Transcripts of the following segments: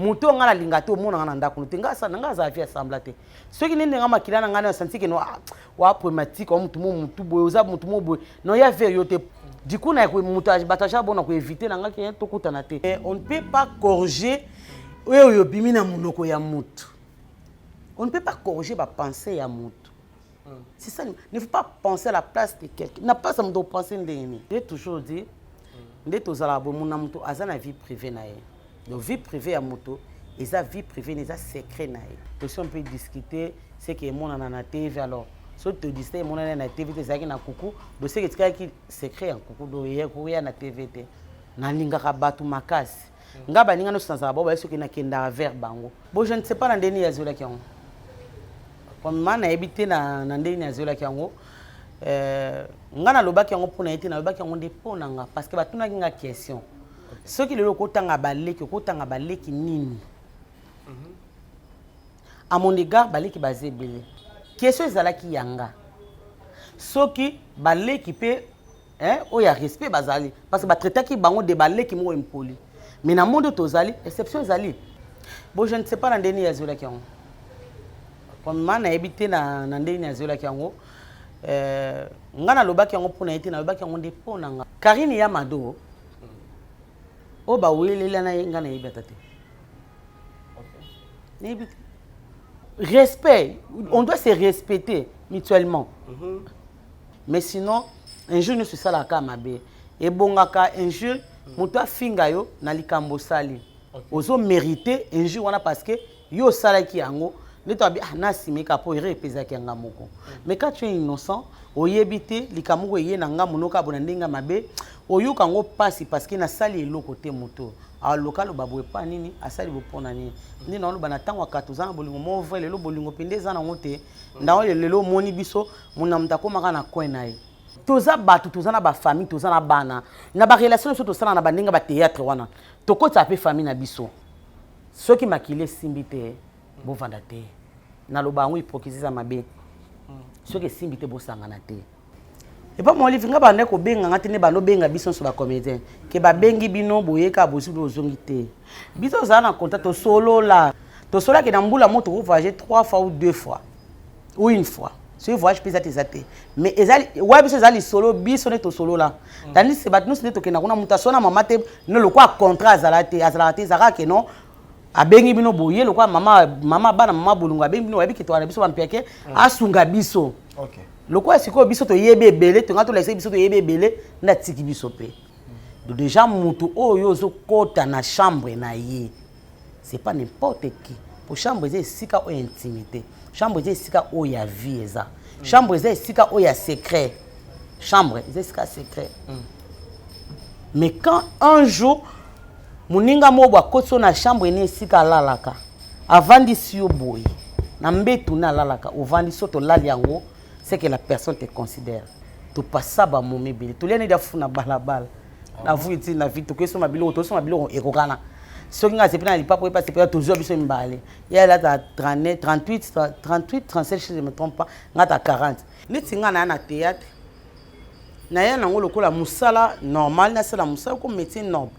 Moto oyo ngai nalinga te, omonanga na ndako te, ngai azala vie asambla te. Soki nde ndenge makila na ngai na santi ke no wa problématique, wa motu mo motu boye, oza motu mo boye, no ya ver yo te. Du coup na moto bato aja bona koéviter na ngai ke tokutana te. On ne peut pas corriger oyo oyo obimi na monoko ya motu. On ne peut pas corriger bapensée ya motu. C'est ça, il ne faut pas penser à la place de quelqu'un. Na place ya moto, opense ndenge nini? J'ai toujours dit, nde tozalaka boye, na moto aza na vie privée na ye. Donc vie privée ya moto eza vie privée na, eza secret na ye. Aussi on peut discuter ce qui emonana na TV. Alors soki todiscute, emonana na TV te, ezalaki na kuku, do seke etikalaki secret ya kuku, do koya na TV te. Nalingaka bato makasi. Nga baninga nyonso nazala bao baye, soki nakendaka vers bango. Bon, je ne sais pas na ndenge nini azolaki yango. Premièrement, nayebi te na ndenge nini azolaki yango. Nga nalobaki yango mpo na ye te, nalobaki yango nde mpo na nga, parce que batunaki nga question: soki lelo okotanga baleki, okotanga baleki nini? À mon égard, baleki baza ebele. Question ezalaki yanga, soki baleki mpe oyo ya respect bazali, parce que batraitaki bango de baleki moko impoli. Mais na monde tozali, exception ezali. Bon, je ne sais pas na ndenge nini azolaki yango. Premièrement, nayebi te na ndenge nini azolaki yango. Nga nalobaki yango mpo na ye te, nalobaki yango nde mpo na nga. Karine ya Mado oyo bawelela na ye, nga nayebi ata te, nayebi te. Respect, on doit se respecter mutuellement. Mais sinon injure nyonso esalaka mabe. Ebongaka injure, moto afinga yo na likambo osali, ozomérite injure wana, parce que yo osalaki yango. Nde toabi, ah, nasimeka mpo erreur epezaki yanga moko. Mais quand tu es innocent, oyebi te likambo moko eye na nga monoko abo na ndenge ya mabe, oyoka yango mpasi, parce que nasali eloko te. Moto aloka aloba boye mpa nini, asali bo mpo na nini? Nde naoloba, na ntango aka toza na bolingo mo vrai. Lelo bolingo mpe nde eza nango te. Ndango lelo omoni biso, mona moto akomaka na coin na ye. Toza bato, toza na bafamille, toza na bana, na barelation nyonso tosala na bandenge bathéâtre wana, tokotisa mpe famille na biso. Soki makili esimbi te, bovanda te. Naloba yango, hypocrisie eza mabe. Soki esimbi te, bosangana te. Epa Molive, nga banda kobenga nga te, nde bando benga biso nyonso bacomédien ke babengi bino, boyeka bosi bozongi te. Biso tozala na contact, tosolola, tosolaki na mbula mo tokovoyage trois fois ou deux fois ou une fois. Soki voyage mpe eza te, eza te. Mais eza wa biso, eza lisolo biso nde tosolola. Tandis bato nyonso nde tokenda kuna, moto asona mama te, no lokwa contrat azala te, azalaka te. Ezalaka ke non, abengi bino boye lokwa mama, mama bana, mama bolungu abengi bino, oyebi ke towana biso bampiake, asunga biso. Lokola sikoyo biso toyebi ebele, tonga tolakisa biso toyebi ebele, nde atiki biso mpe. Donc déjà moto oyo ozokɔta na chambre na ye, c'est pas n'importe qui, po chambre eza esika oyo intimité, chambre eza esika oyo ya vie, eza chambre eza esika oyo ya secret, chambre eza esika secret. Mais quand un jour moninga moko boye akoti yo na chambre ne, esika alalaka, avandisi yo boye na mbetu ne alalaka, ovandi so tolali yango, c'est que la personne te considère. Topasa bamomi ebele, tolia nedi afuna balabala na vui ti na vie, tokosoma biloko, tosoma biloko ekokana. Soki nga asepi na lipapo, epa sepela, tozwa biso mibale. Ye alata 38, 38, 37, si je me trompe pas, nga ta 40. Neti nga naya na théâtre, naya nango lokola mosala normal, nasala mosala ko métier noble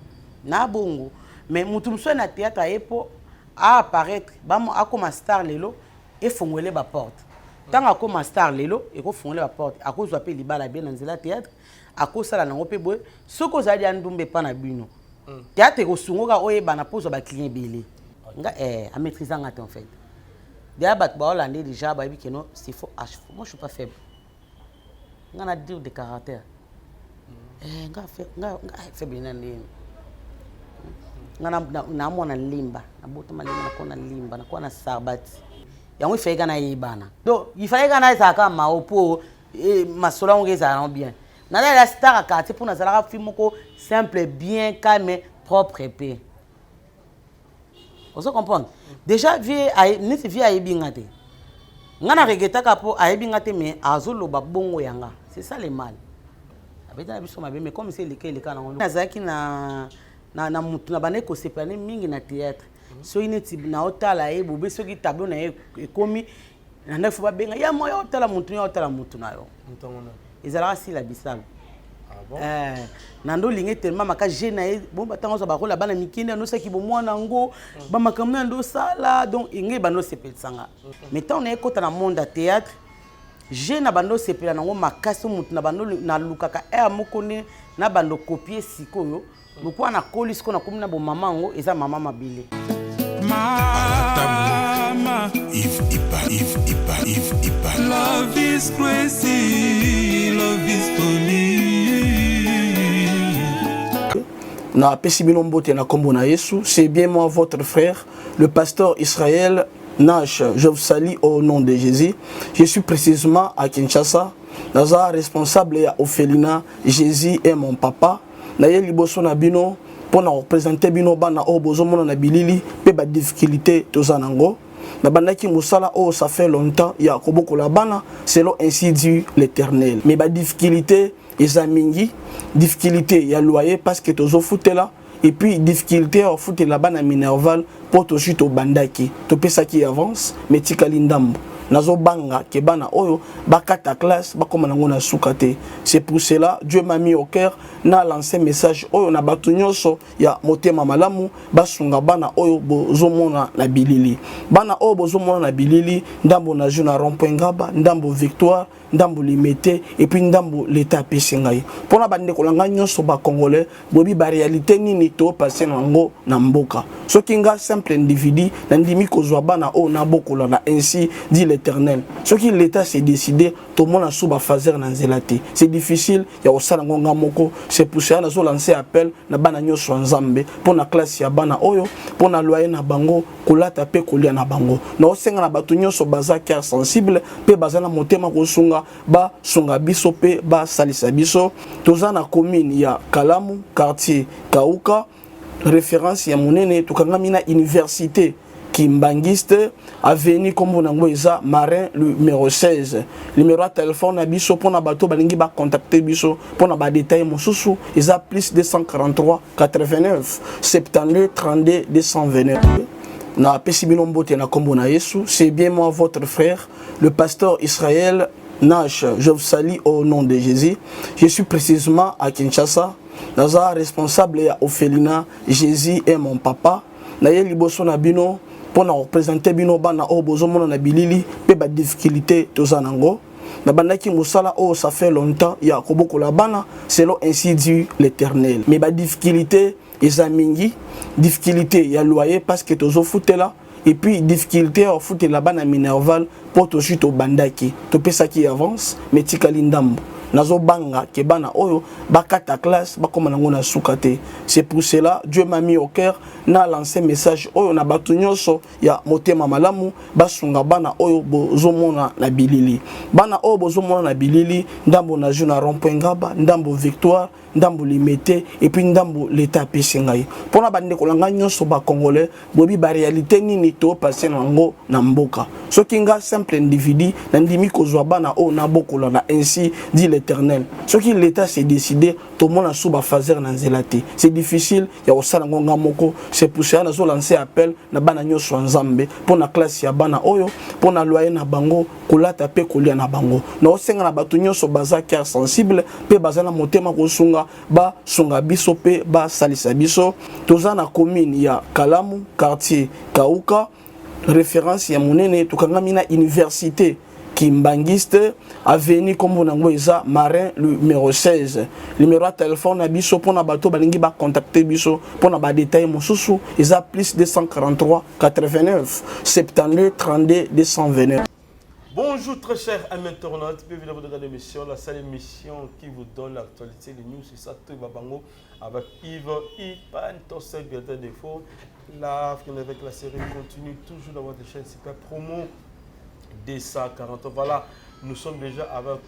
na bongo. Mais motu mosusu na théâtre aye mpo aapparaître, akoma star lelo, efongwele baporte. Ntango akóma star lelo, ekofungwele baporte, akozwa mpe libala bien na nzela théâtre, akosala nango mpe boye. Soki ozali ya ndumba epa na bino, théâtre ekosungoka oyebana mpo ozwa baclient ebele. Nga amaîtrise nga te. En fait, deya bato baolande déjà, bayebi ke non, c'est faux. Ah, moi je suis pas faible, nga na dire de caractère. Nga faible na ndeni? Nga na mwana Lemba, nabotama Lemba, nakuwa na Lemba, nakuwa na Sarbati. Yango ifalaki ka nayebana, donc ifalaki ka nazala kaka mao mpo masolo yango ezala nango bien. Nazala star ya quartier mpo nazalaka fille moko simple, bien calme, propre. Mpe ozo comprendre déjà vie neti vie ayebi nga te. Nga na regretaka mpo ayebi nga te, mais azoloba bongo yanga, c'est ça le mal. Abeta na biso mabe, mais comme si eleka eleka nango. Nazalaki na mutu na bandaki kosepela ne mingi na théâtre. Soki neti naotala ye bobe, soki tableau na ye ekomi na ndaki, fo babenga ya moya, otala mutu ya otala mutu na yo. Ezalaka Sila Bisalo. Bon? Eh, na ndo olingi tellement maka je na ye bon batango azwa barole ya bana mike nde andosaki bomwana yango bamakambo na andosala, donc ngai bando osepelisa nga. Mais ntango naye kota na monde ya théâtre, je na bando osepela nango makasi. Motu na bando nalukaka aire moko nde na bando kopie. Sikoyo lokola nakoli, sikoyo nakomi na bomama, yango eza mama mabele. Mama, Yves Ipa, Yves Ipa, Yves Ipa. Love is crazy, love is funny. Napesi bino mbote na kombo na Yesu. C'est bien moi, votre frère, le pasteur Israël Nash. Je vous salue au nom de Jésus. Je suis précisément à Kinshasa. Naza responsable ya orphelinat Jésus est mon papa. Naye liboso na bino mpo na représenter bino bana oyo bozomona na bilili mpe badifficulté toza nango. Nabandaki mosala oyo, ça fait longtemps, ya kobokola bana selon ainsi dit l'Éternel, mais badifficulté eza mingi. Difficulté ya loyer parce que tozofutela, et puis difficulté ya kofutela bana minerval mpo tozwi, tobandaki, topesaki avance mais tikali ndambo. Nazobanga ke bana oyo bakata classe, bakóma nango na suka te. C'est pour cela Dieu m'a mis au cœur na lancer message oyo na bato nyonso ya motema malamu, basunga bana oyo bozomona na bilili. Bana oyo bozomona na bilili, ndambo nazwi na rond-point Ngaba, ndambo Victoire, ndambo Limete, et puis ndambo leta apesi ngai. Mpona bandeko na ngai nyonso bacongolais, boyebi baréalité nini topase nango na mboka. Soki nga simple individu nandimi kozwa bana oyo nabokola na ainsi dit l'Éternel, soki l'État s'est décidé, tomona su bafaser na nzela te. C'est difficile ya kosala yango nga moko. C'est pour cela nazolancer appel na bana nyonso ya Nzambe mpo na classe ya bana oyo, mpo na loyer na bango, kolata mpe kolia na bango. Naosenga na bato nyonso baza cœur sensible mpe baza na motema kosunga, basunga biso mpe basalisa biso. Toza na commune ya Kalamu, quartier Kauka, référence ya monene. Tokangami na université Kimbangiste, avenue nkombo nango eza Marin numéro 16. Numéro ya telefone na biso mpona bato balingi bacontacte biso mpona badetail mosusu eza plus 243 89 72 32 229. Napesi bino mbote na nkombo na Yesu. C'est bien moi, votre frère, le pasteur Israël Nash. Je vous salue au nom de Jésus. Je suis précisément à Kinshasa. Naza responsable ya orphelinat Jésus est mon papa. Naye liboso na bino mpo na représenter bino bana oyo bozomona na bilili mpe badifficulté toza nango. Nabandaki mosala oyo, ça fait longtemps, ya kobokola bana selon ainsi dit l'Éternel, mais badifficulté eza mingi. Difficulté ya loyer parce que tozofutela, et puis difficulté ya kofutela bana minerval mpo tozwi, tobandaki, topesaki avance mais tikali ndambo. Nazobanga ke bana oyo bakata classe, bakóma nango na suka te. C'est pour cela Dieu m'a mis au cœur na lancer message oyo na bato nyonso ya motema malamu, basunga bana oyo bozomona na bilili. Bana oyo bozomona na bilili, ndambo nazwi na rond-point Ngaba, ndambo Victoire, ndambo Limete, et puis ndambo leta apesi ngai. Mpona bandeko na ngai nyonso bacongolais, boyebi baréalité nini topase nango na mboka. Soki nga simple individu nandimi kozwa bana oyo nabokola na ainsi dit l'Éternel, soki l'État s'est décidé, tomona su bafaser na nzela te. C'est difficile ya kosala yango nga moko. C'est pour cela nazolancer appel na bana nyonso ya Nzambe mpona classe ya bana oyo, mpona loyer na bango, kolata mpe kolia na bango. Naosenga na bato nyonso baza cœur sensible mpe baza na motema kosunga, basunga biso mpe basalisa biso. Toza na commune ya Kalamu, quartier Kauka, référence ya monene. Tokangami na université Kimbangiste, avenue nkombo nango eza Marin numéro 16. Numéro ya telefone na biso mpona bato balingi bacontacte biso mpona badetail mosusu eza plus 243 89 72 32 229. Bonjour très chers amis internautes, bienvenue dans votre émission, la seule émission qui vous donne l'actualité, les news, c'est ça, tout bango, avec Yves Ipan, Tossé, bien défaut. La avec la série continue toujours dans votre chaîne Super Promo 240. Voilà, nous sommes déjà avec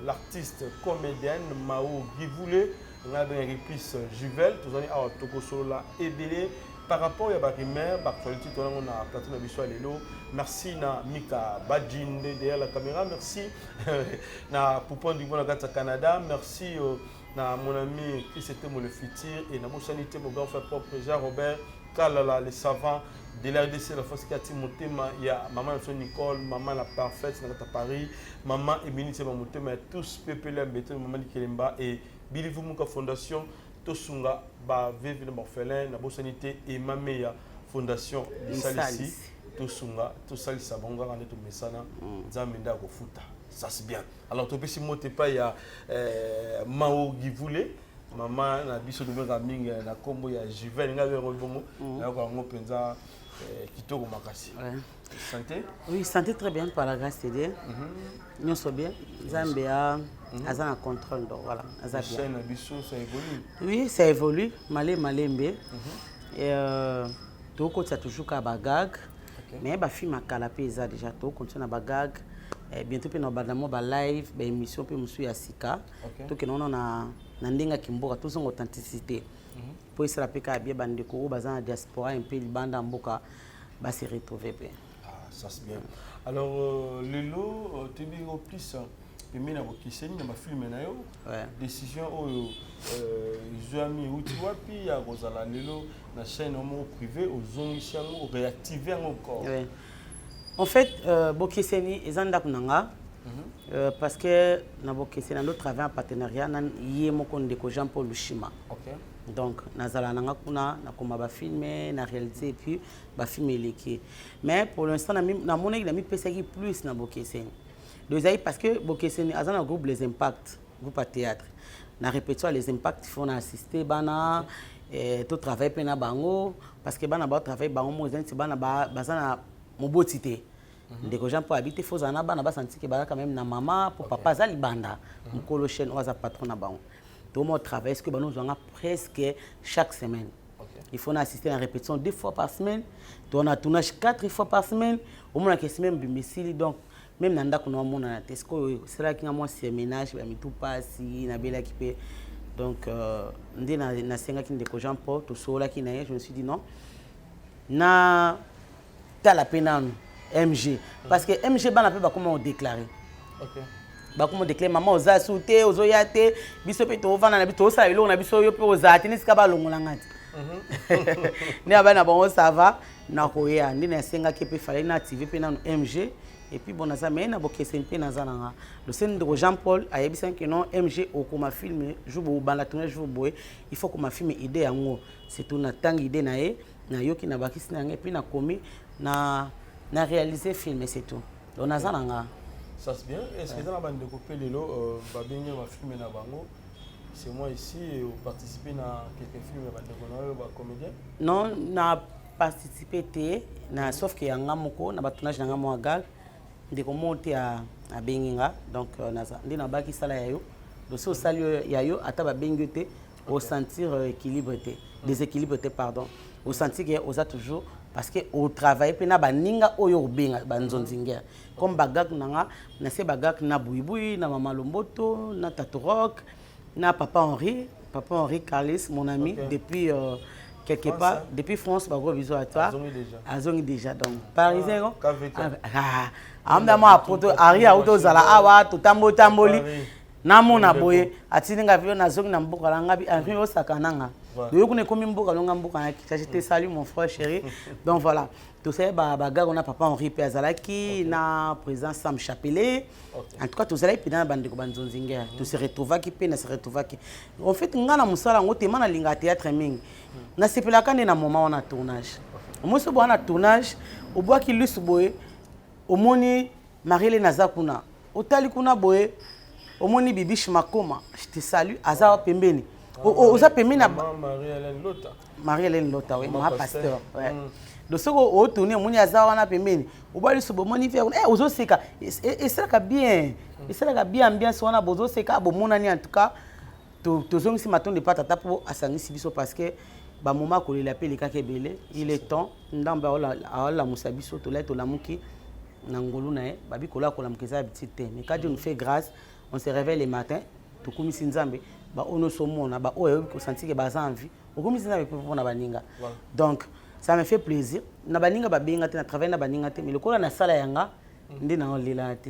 l'artiste comédienne Mao Givoulé, on a plus Juvel, tout ça, tokosolola ebele par rapport à la rumeur, l'actualité, on a plateau na biso lelo. Merci na Mika Badjinde derrière la caméra, merci na Poupon du Bon Canada, merci na mon ami Chris Etemo le futur et na Bosani Temo grand frère propre Jean Robert Kalala le savant de l'RDC, la force qui a motema ya maman Nicole, maman la parfaite na Paris, maman Émilie, c'est motema tous pepele mbeto, maman Likelemba et Bilivumuka Fondation, tosunga ba veuve na orphelin, nabosani te Emma Meya Fondation Bisalisi, tosunga tosalisa bango kaka nde tomesana, Nzambe nde akofuta. Ça c'est bien. Alors topesi mbote epai ya Mao Givule, mama na biso tobengaka mingi na nkombo ya Juvel, ngai abenga bongo, nayoka yango mpenza kitoko makasi. Santé? Oui, santé très bien par la grâce de Dieu. Nyonso bien. Nzambe aza na contrôle, donc voilà, aza bien. Chaîne na biso, ça évolue? Oui, ça évolue, malé malembe. Et tokotisa toujours kaka bagag, mais bafilm akala mpe eza déjà, tokontinue na bagag. Bientôt mpe na banda mwa balive, baémission mpe mosusu ya sika. Tokende wana na ndenge ya kimboka, tozonga authenticité mpo esala mpe kaka bien, bandeko oyo baza na diaspora mpe libanda ya mboka base retrouve mpe. Ah, ça c'est bien. Alors lelo toyebi yo plus pembeni na bokeseni na bafilme na yo. Décision oyo ezwami euti wapi ya kozala lelo na chaîne moko privé, ozongisi yango, réactive yango encore? Ouais. En fait, bokeseni eza ndako na nga, parce que na bokeseni nando travaille en partenariat na ye moko ndeko Jean Paul Lushima. Donc nazala na nga kuna, nakoma bafilme, na réalité, et puis bafilme eleki. Mais pour l'instant namonaki namipesaki plus na bokeseni. Donc ezali parce que bokeseni aza na groupe Les Impacts, groupe ya théâtre. Na répétition ya Les Impacts, faut na assister bana, to travaille mpe na bango, parce que bana baotravaille bango moko, eza neti bana baza na moboti te. Ndeko Jean Paul abi te, faut ozala na bana, basanti ke baza quand même na mama, po papa aza libanda, mokolo chaîne oyo aza patron na bango. Toma travaille ce que bano ozwanga presque chaque semaine. Il faut na assister na répétition deux fois par semaine, to na tournage quatre fois par semaine, omonaka semaine mobimba esili. Donc même na ndako na omonana te. Sikoyo esalaki nga mwasi ya ménage, bamitu pasi, nabelaki mpe. Donc nde nasengaki ndeko Jean Paul, tosololaki na ye, je me suis dit non, na tala mpe nanu MG, parce que MG bana mpe bakoma odéclare. Bakoma odéclare: mama oza su te, ozoya te, biso mpe tovanda na biso, tozosala eloko na biso, yo mpe ozala te. Nesika balongolanga te nde abali na bango, ça va, nakoya. Nde nasengaki mpe fallait na active mpe nanu MG. Et puis bon, naza mais na bokeseni mpe naza na nga loseni. Ndeko Jean Paul ayebisaki non, MG okoma film jour bobanda tourner jour boye, il faut koma film idée yango. Surtout na ntango idée na ye nayoki, nabakisi na yango, et puis nakomi na réaliser film et c'est tout. Donc naza na nga. Ça c'est bien. Est-ce que eza na bandeko mpe lelo babengi bafilme na bango? C'est moi ici oparticiper na quelques films ya bandeko na oyo bacomédien? Non, na participer te na, sauf que yanga moko na batournage na nga mwa gag, ndeko moko te abengi nga. Donc naza nde nabaki sala ya yo dosi, osali ya yo, ata babengi yo te, osentir équilibre te, déséquilibre te, pardon, osentir ke oza toujours, parce que otravaille mpe na baninga oyo obenga banzonzingere, comme bagag na nga na se, bagag na Buibui, na Mama Lomboto, na Tato Rock, na Papa Henri, Papa Henri Carlis, mon ami. Depuis quelque France, part hein? Depuis France, ba gros bisous à toi. Azongi déjà. Azongi déjà, donc parisien. Ah, KVK. Amda mwa poto Henri auto ozala awa, totamboli tamboli, Paris. Namona Ndeko. boye atindi nga vio, nazongi na mboka na nga bi Henri osaka nanga. Doyo kuna ekomi mboka longa, mboka na kita. Je te salue, mon frère chéri. Donc voilà, tosali bagag na Papa Henri mpe azalaki na président Sam Chapelet. En tout cas tozalaki mpenza na bandeko banzonzingere, tose retrouvaki mpe na se retrouvaki. En fait nga na mosala yango tema, nalingaka théâtre mingi, nasepelaka nde na moment wana tournage. Omoni so boya na tournage, obwaki lisu boye, omoni Marie-Hélène aza kuna, otali kuna boye, omoni Bibiche Makoma, je te salue, aza pembeni. Oza pembeni na Maman Marie-Hélène Lota. Marie-Hélène Lota, oui. Maman Ma pasteur. pasteur, ouais. Donc soki otourne, omoni aza wana pembeni, obwa liso, bomoni fe ozoseka, esalaka bien, esalaka bien ambiance wana, bozoseka, bomonani. En tout cas tozongisi matondo epa tata mpo asangisi biso, parce que bamoma kolela mpe elekaki ebele. Il est temps ndambe aolamusa biso, tolai tolamuki na ngolu na ye. Babi kola kolamuka eza habitude te, mais quand Dieu nous fait grâce, on se réveille le matin, tokumisi Nzambe. Baoyo nyonso omona, baoyo oyebi kosentir ke baza en vie, okumisi Nzambe mpe mpona baninga. Donc ça me fait plaisir na baninga babenga te, na travaille na baninga te, mais lokola nasala yanga nde naolela te,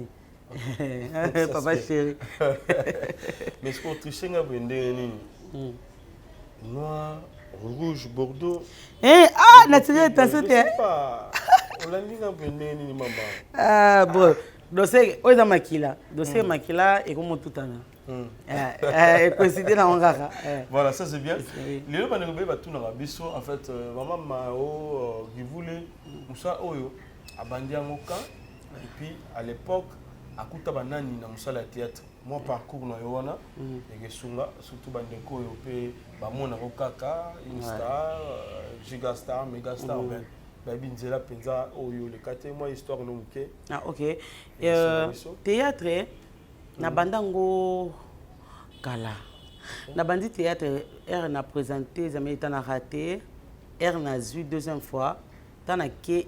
papa chéri. Mais ce qu'on triche nga boye ndenge nini? Noir, rouge, bordeaux. Eh, ah, natire attention Je te. sais pas. Olandi nga boye ndenge nini, mama? Ah bon, dossier oyo eza makila, dossier makila ekomotutana. Ecoïncide nango kaka. Voilà, ça c'est bien. Lelo bandeko be batunaka biso, en fait, mama Mao Givule, mosala oyo abandi yango quand? Et puis à l'époque akuta banani na mosala ya théâtre? Mwa parcours na yo wana ekesunga surtout bandeko oyo mpe bamonako kaka une star, gigastar, mégastar, ben bayebi nzela mpenza oyo oleka te. Mwa histoire no moke. Ah, ok. Théâtre nabanda yango kala. Nabandi théâtre r na présenté examen eta na raté r, nazwi deuxième fois ntan nake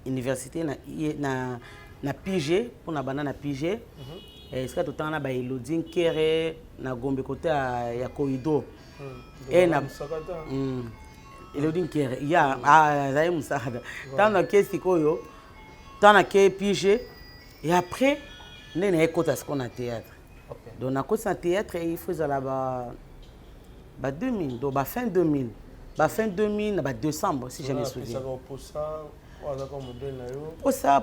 université na PG, mpo na banda na PG. Esika totanga na baelodi Nkere na Gombe, kote ya Koido. Na Elodi Nkere ya azali mosakata. Ntango nake sikoyo, ntango nake PG et après nde nayekota sikoyo na théâtre. Donc nakoti na théâtre, il faut ezala ba 2000, donc ba fin 2000, ba fin 2000 na ba décembre, si je me souviens.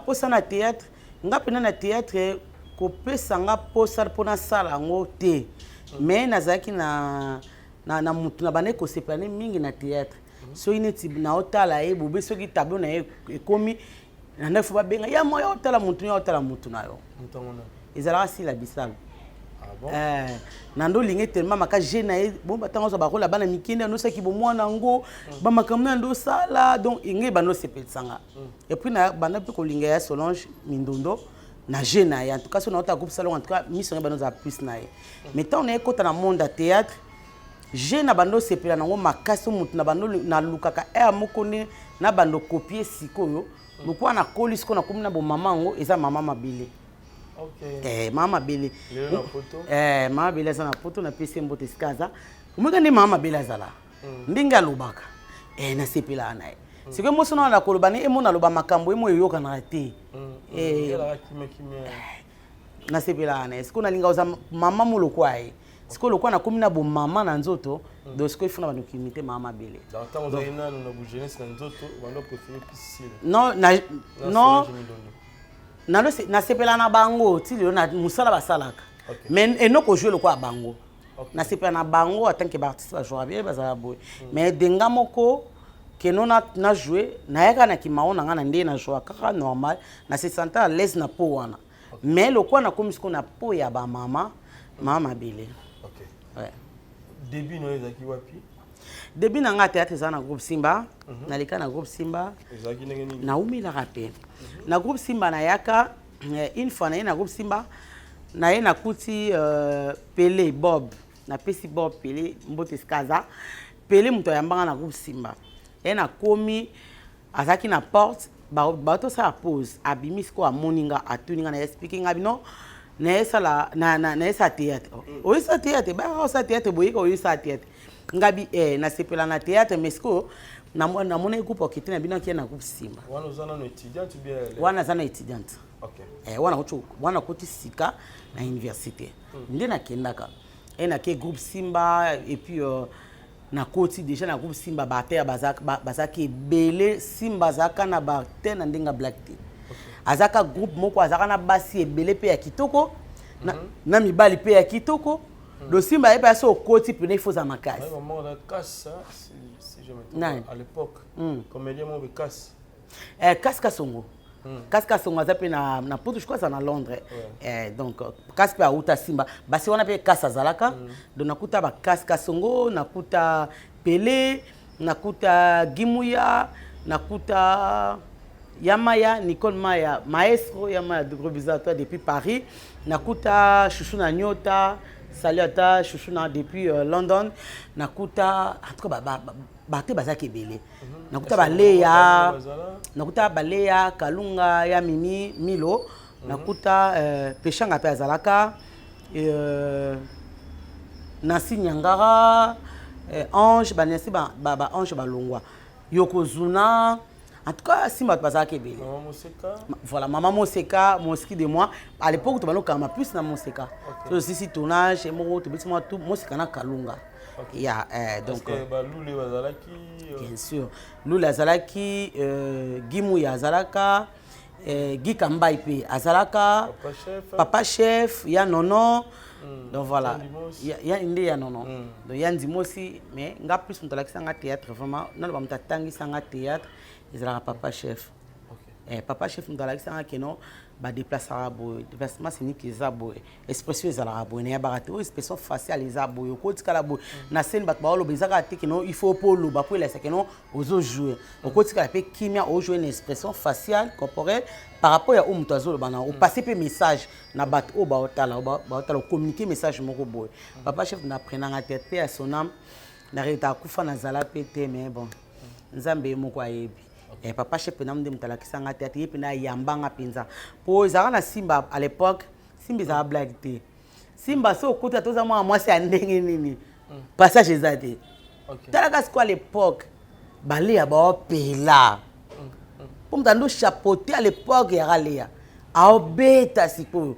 Posa na théâtre, nga mpena na théâtre kopesa nga posa mpo nasala yango te, mais nazalaki na mutu na bandaki kosepela ne mingi na théâtre. Soki neti naotala ye bobe, soki tableau na ye ekomi na ndaki, fo babenga ya moya, otala mutu, ya otala mutu na yo. Ezalaka Sila Bisalo. Na ndo olingi tellement maka je na ye bon, batango azwa barole ya bana mike, nde andosaki bomwana yango, bamakambo na ndosala. Donc ngai bando osepelisanga. Et puis na banda mpe kolinga ya Solange Mindondo na je na ye. En tout cas so naota groupe Salon, en tout cas miso ngai bando ozala plus na ye. Mais ntango naye kota na monde ya théâtre, je na bando osepela nango makasi. Motu na bando nalukaka ere moko nde na bando kopie. Sikoyo lokola nakoli, sikoyo nakomi na bomama, yango eza mama Mabele. Mama Mabele, mama Mabele aza na Poto. Napesi ye mbote esika aza. Omoka nde mama Mabele azala ndenge alobaka, nasepelaka na ye. Sikoyo moso na koloba ne emo naloba makambo emo eyokanaka te. Nasepelaka na ye. Sikoyo nalinga oza mama mo lokwa ye. Sikoyo lokola nakomi na bomama na nzoto, donc sikoyo ifuna bando kimite mama Mabele. Non, non, nasepela na bango ti lelo na mosala basalaka, mais enoko ojouer lokola bango. Nasepela na bango en tant que baartiste, bajouaka bien, bazala boye. Mais denga moko keno na jouer, nayaka na kimao na nga na ndenge na jouaka kaka normal, na se sentir à l'aise na po wana. Mais lokola nakomi sikoyo na po ya bamama, mama Mabele. Ouais. Début no ezalaki wapi? Début na nga théâtre eza na groupe Simba. Naleka na groupe Simba. Ezalaki ndenge nini? Naumelaka mpe na groupe Simba. Nayaka une fois, naye na groupe Simba, naye nakuti Pele Bob. Napesi Bob Pele mbote esika aza. Pele moto ayambanga na groupe Simba. Ye nakomi, azalaki na porte, baotosala pause, abimi sikoyo, amoni nga, atuni nga, na expliquer nga bino nayesala nayesala théâtre. Oyesala théâtre, bayaka osala théâtre, boyeka oyesala théâtre. Ngabi nasepela na théâtre, mais sikoyo namoni groupe okete na bino, akie na groupe Simba. Wana oza nano étudiante ou bien? Wana aza na étudiante. Wana koti sika na université nde nakendaka e nake groupe Simba. Et puis nakoti déjà na groupe Simba, baacteur bazalaki ebele. Simba azalaka na baacteur na ndenge ya blague te. Azalaka groupe moko azalaka na basi ebele mpe ya kitoko, na mibali mpe ya kitoko. Donc Simba ye mpe asi okoti pene, il faut ozala makasi. Ouais, maman, on a casse, hein, si je me trompe. Nani? À l'époque. Comédien, moi, casse. Kasi Kasongo, kasi Kasongo aza mpe na Poto, je crois aza na Londres. Donc kasi mpe auta Simba, basi wana mpe kasi azalaka. Donc nakuta bakasi Kasongo, nakuta Pele, nakuta Gimuya, nakuta Yamaya, Nicole Maya, maestro Yamaya, de gros bisous à toi depuis Paris. Nakuta Chouchou na Nyota, salut à toi Chouchou na depuis London. Nakuta en tout cas bato bazalaki ebele. Nakuta Baleya, nakuta Baleya Kalunga ya Mimi Milo, nakuta Peshanga mpe azalaka, Nansi Nyangara, Ange banansi, ba Ange balongwa, Yokozuna. En tout cas Simba bato bazalaki ebele. Maman Moseka. Voilà, mama Moseka, Moski de moi. À l'époque tobalokama plus na Moseka. So osisi tournage moko, tobeti mwa tu Moseka na Kalunga ya donc. Parce que balule bazalaki. Bien sûr, lule azalaki, Gimuya azalaka. Guy Kambai mpe azalaka Papa Chef. Papa Chef ya Nono. Donc voilà. Ya Ndimosi. Ya nde ya Nono. Donc ya Ndimosi, mais nga plus moto alakisa nga théâtre vraiment, naloba moto atangisa nga théâtre ezalaka Papa Chef. Papa Chef moto alakisa nga keno badéplaçaka boye, déplacement scénique eza boye, expression ezalaka boye, nayebaka te oyo expression faciale eza boye, okotikala boye na scène, bato baoloba, eza kaka te keno il faut mpo oloba mpo elakisa keno ozojoue, okotikala mpe kimia, ojoue na expression faciale, corporelle par rapport ya oyo moto azoloba na opasse mpe message na bato oyo baotala, oyo baotala, ocommunique message moko boye. Papa Chef na apprenanga te mpe ya sonam na reta akufa, nazala mpe te, mais bon, Nzambe ye moko ayebi. Papa Chef mpena nde moto alakisanga te ate ye mpena ayambanga mpenza, mpo ezalaka na Simba à l'époque. Simba ezalaka blague te. Simba so okota, toza mwana mwasi ya ndenge nini, passage eza te. Talaka sikoyo, à l'époque baleya baopela mpo moto ando chapeauté à l'époque yaka leya aobeta. Sikoyo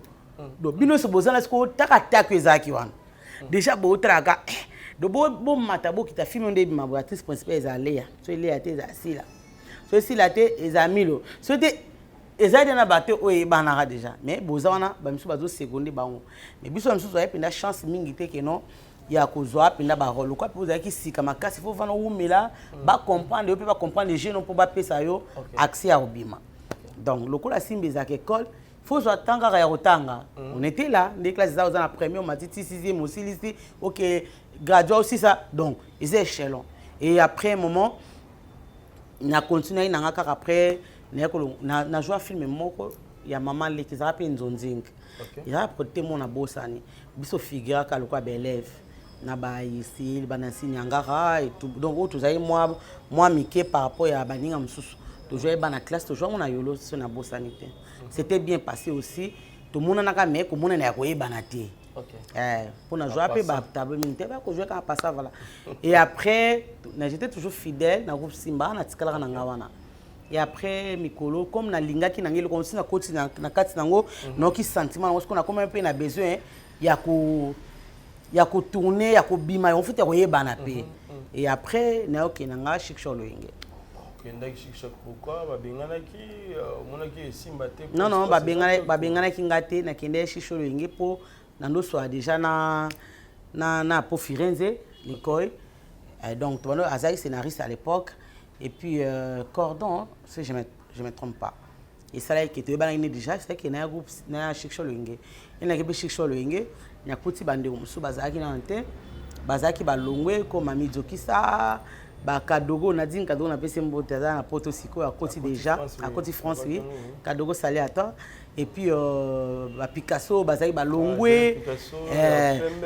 donc bino nyonso boza na sikoyo taka tako ezalaki wana déjà, botalaka do bomata bokita film nde ebima boye, actrice principale eza Leya, so eleya te eza Sila, so esila te eza Milo, so te eza te na bato oyo eyebanaka déjà. Mais boza wana, bamisusu bazoseconde bango, mais biso bamisusu aye mpenza chance mingi te keno ya kozwa mpenza barole lokwa mpe ozalaki sika makasi, fo vana owumela bacomprendre yo mpe bacomprendre jeune mpo bapesa yo accès ya kobima. Donc lokola Simba ezalaka école, faut ozwa temps kaka ya kotanga. On était là nde classe eza, oza na premier, omati ti sixième, osilisi, ok, graduat osisa, donc eza échelon. Et après un moment na continuaki nanga kaka. Après na joua film moko ya mama leki, ezalaka mpe nzonzingi, ezalaka producteur moko na bosani biso, figuraka lokola baélève na baisili banansi nyangaka et tout. Donc oyo tozali mwa mike par rapport ya baninga mosusu, tozwaki bana classe, tozwango na yolo so na bosani te. C'était bien passé aussi, tomonanaka mais komonana ya koyebana te. Mpo na joa mpe batableau mingi te, bakozwa kaka passa, voilà. Et après j'étais toujours fidèle na groupe Simba, natikalaka na nga wana. Et après mikolo, comme nalingaki na ngai eloko mosusu, nakoti na kati nango, nayoki sentiment nango. Sikoyo nakoma mpe na besoin ya kotourne, ya kobima yango futi ya koyebana mpe. Et après nayokende nga Chic Choc Loyenge. Okendaki Chic Choc, pourquoi babenganaki? Omonaki esimba te? Non, babenganaki nga te. Nakende Chic Choc Loyenge mpo nandoswaka déjà na Po Firenze Likoy. Donc tobando azalaki scénariste à l'époque et puis Cordon, si je me trompe pas, esalaki ke toyebanaki ne déjà, esalaki na ya groupe na ya Chic Choc Loyenge. Enaki mpe Chic Choc Loyenge, nakuti bandeko mosusu bazalaki nano te, bazalaki balongwe ko Mami Zokisa, bakadogo Nadine. Kadogo napesi mbote, aza na Poto sikoyo, akoti déjà, akoti France, oui. Kadogo, sali ata. Et puis bapicasso bazalaki balongwe.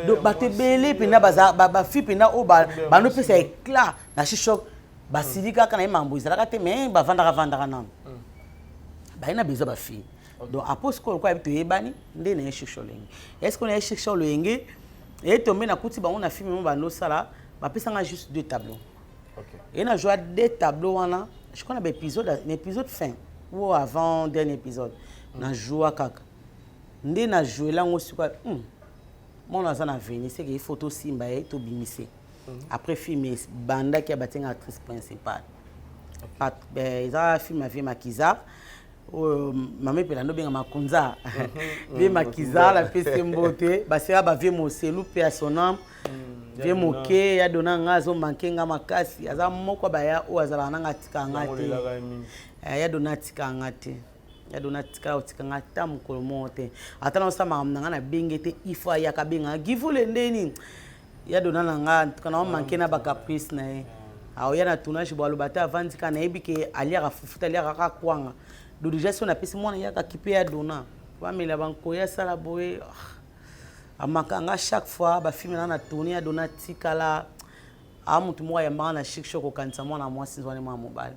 Donc bato ebele mpenza, bafille mpenza oyo bandopesa éclat na Chic Choc basili kaka na ye. Mambo ezalaka te, mais bavandaka vandaka nano, baye na besoin bafille. Donc apo sikoyo lokola yebi toyebani nde na ye Chic Choc Loyenge. Est ce que na ye Chic Choc Loyenge etombe, nakuti bango na film mo bandosala, bapesanga juste deux tableaux. Et na joua deux tableaux wana, je crois na baépisode, na épisode fin ou avant dernier épisode, na joua kaka nde na jouela yango. Sikoyo mwana aza na veni, seke il faut tosimba ye, tobimise. Après film ebandaki, ya batinga actrice principale, eza film ya vie Makizar oyo mama epela nde obenga Makunza, vie Makizar. Napesi mbote baseka bavie Moselu mpe ya sonam vie moke ya dona nga, azomanke nga makasi, aza moko baya oyo azalaka nanga, atika nga te. Ya dona atika nga te, ya dona atikala kotika nga ata mokolo moko te. Ata na osala makambo na nga, nabenge te, il faut ayaka abengaka givule ndeni ya dona na nga. Ntuka na omanke na bacaprice na ye, aoya na tournage bo aloba te, avandi kaka, nayebi ke aliaka fufu te, aliaka kaka kwanga. Donc déjà so napesi mwana yaka kipe ya dona, bamela bankoya, asala boye, amaka nga chaque fois bafilme na tourne. Ya dona atikala aa motu moko ayambaka na Chic Choc, kokanisa mwana mwasi nzwani mwana mobali.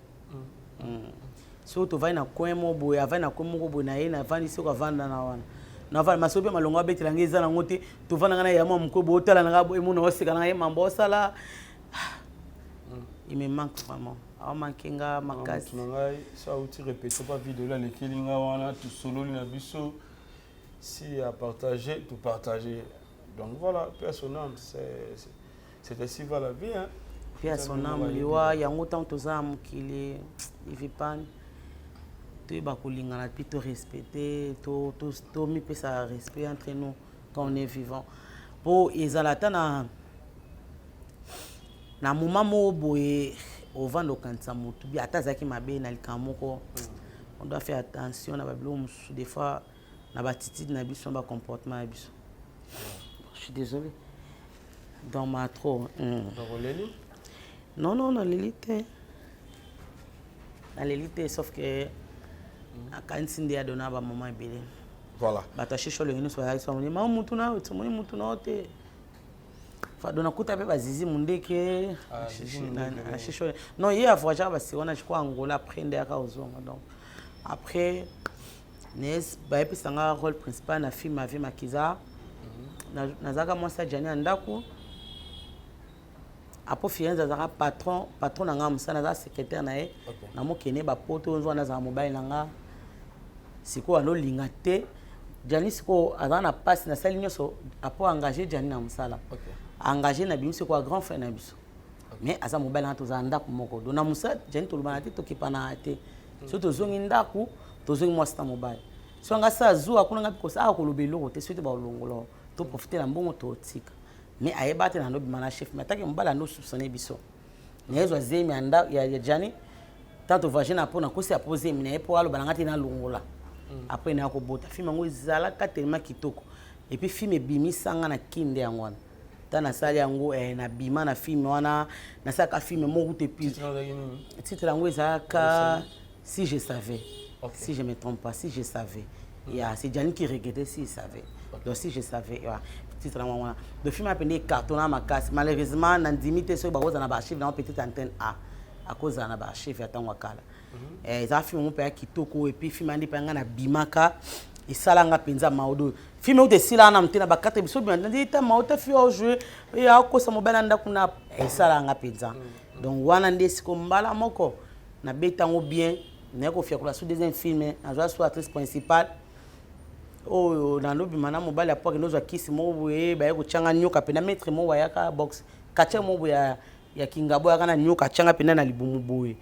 Soki tovandi na coin moko boye, avandi na coin moko boye na ye, navandi, soki avanda na wana, navanda maso mpe malongo abetela ngai eza nango te. Tovanda ngai na ya mwa moke boye, otala na ngai emona, oseka na ngai mambo osala. Il me manque vraiment, aomanke nga makasi. Na ngai so auti répété pa video alekeli nga wana, tosololi na biso si à partager, tout partager. Donc voilà, paix à son âme, c'est ainsi va la vie, hein. Paix à son âme. Liwa yango ntango toza na mokili, ivipan Toyeba kolingana mpe to respecte, tomipesa respect entre nous quand on est vivant, mpo ezala ata na moment moko boye, ovanda okanisa motu bi ata azalaki mabe na likambo moko. On doit faire attention na babiloko mosusu, des fois na baattitude na biso, na bacomportement na biso. Je suis désolé, donc ma trop. Donc oleli? Non, naleli te, naleli te, sauf que akanisi nde adona bamama ebele. Bato asheshe olenge nyonso bazalaki so bamoni ma mutu na yo, tomoni mutu na yo te. Fado nakuta mpe bazizi mundeke. Ah, Zizi Mundeke. Asheshe, non, ye avoyageaka basi wana, je crois Angola, après nde yaka ozonga. Donc après nes bayebisanga rôle principal na film Ave Makiza. Nazalaka mwasi ya Jani ya ndako apo Firenze azalaka patron na nga mosala, naza secrétaire na ye. Namokende bapoto nzo wana, azala mobali na nga. Sikoyo alolinga te Jani, sikoyo azala na mpasi, nasali nyonso apo engage Jani na mosala. Engage na bimi sikoyo grand frère na biso, mais aza mobali na nga, tozala ndako moko. Donc na mosala Jani tolobana te, tokepana te. So tozongi ndako, tozongi mwasi na mobali. So nga sa zuwa kuna, nga mpe kosa awa koloba eloko te, soki te balongola, toprofite na mbongo totika. Mais ayeba te na ndobima na chef, mais atake mobali ando soupçonne biso, nayezwa zemi ya Jani. Tant tovoyage na mpo nakosi apo zemi na ye mpo aloba na nga te nalongola. Après naya kobota. Film yango ezalaka tellement kitoko, et puis film ebimisanga na kinde yango wana. Ta nasali yango, nabima na film wana, nasalaka film moko te. Puis Titre ezalaki nini? Titre yango ezalaka Si je savais. Si je me trompe pas, Si je savais. Yeah, c'est Gianni qui regrettait s'il savait. Donc Si je savais, yeah. Titre yango wana. Donc film apende ecartonna makasi. Malheureusement nandimi te soki bakozala na baarchive nango, peut-être antenne A akozala na baarchive ya ntango ya kala. Eza film moko mpe ya kitoko. Et puis film andi mpe nga nabimaka, esalanga mpenza maodo. Film euta esilaka na mte na bakate biso bima ndi ta mao ta fi ojoue akosa mobali na ndako na esalanga mpenza. Donc wana nde siko mbala moko nabeta yango bien, naye kofiakola su deuxième film, nazwa su actrice principale oyo nalobima na mobali. Apo akende ozwa kisi moko boye, baye kotyanga nyoka mpena. Maître moko ayaka box quartier moko boye ya Kingabo, ayaka na nyoka, atyanga mpena na libumu boye.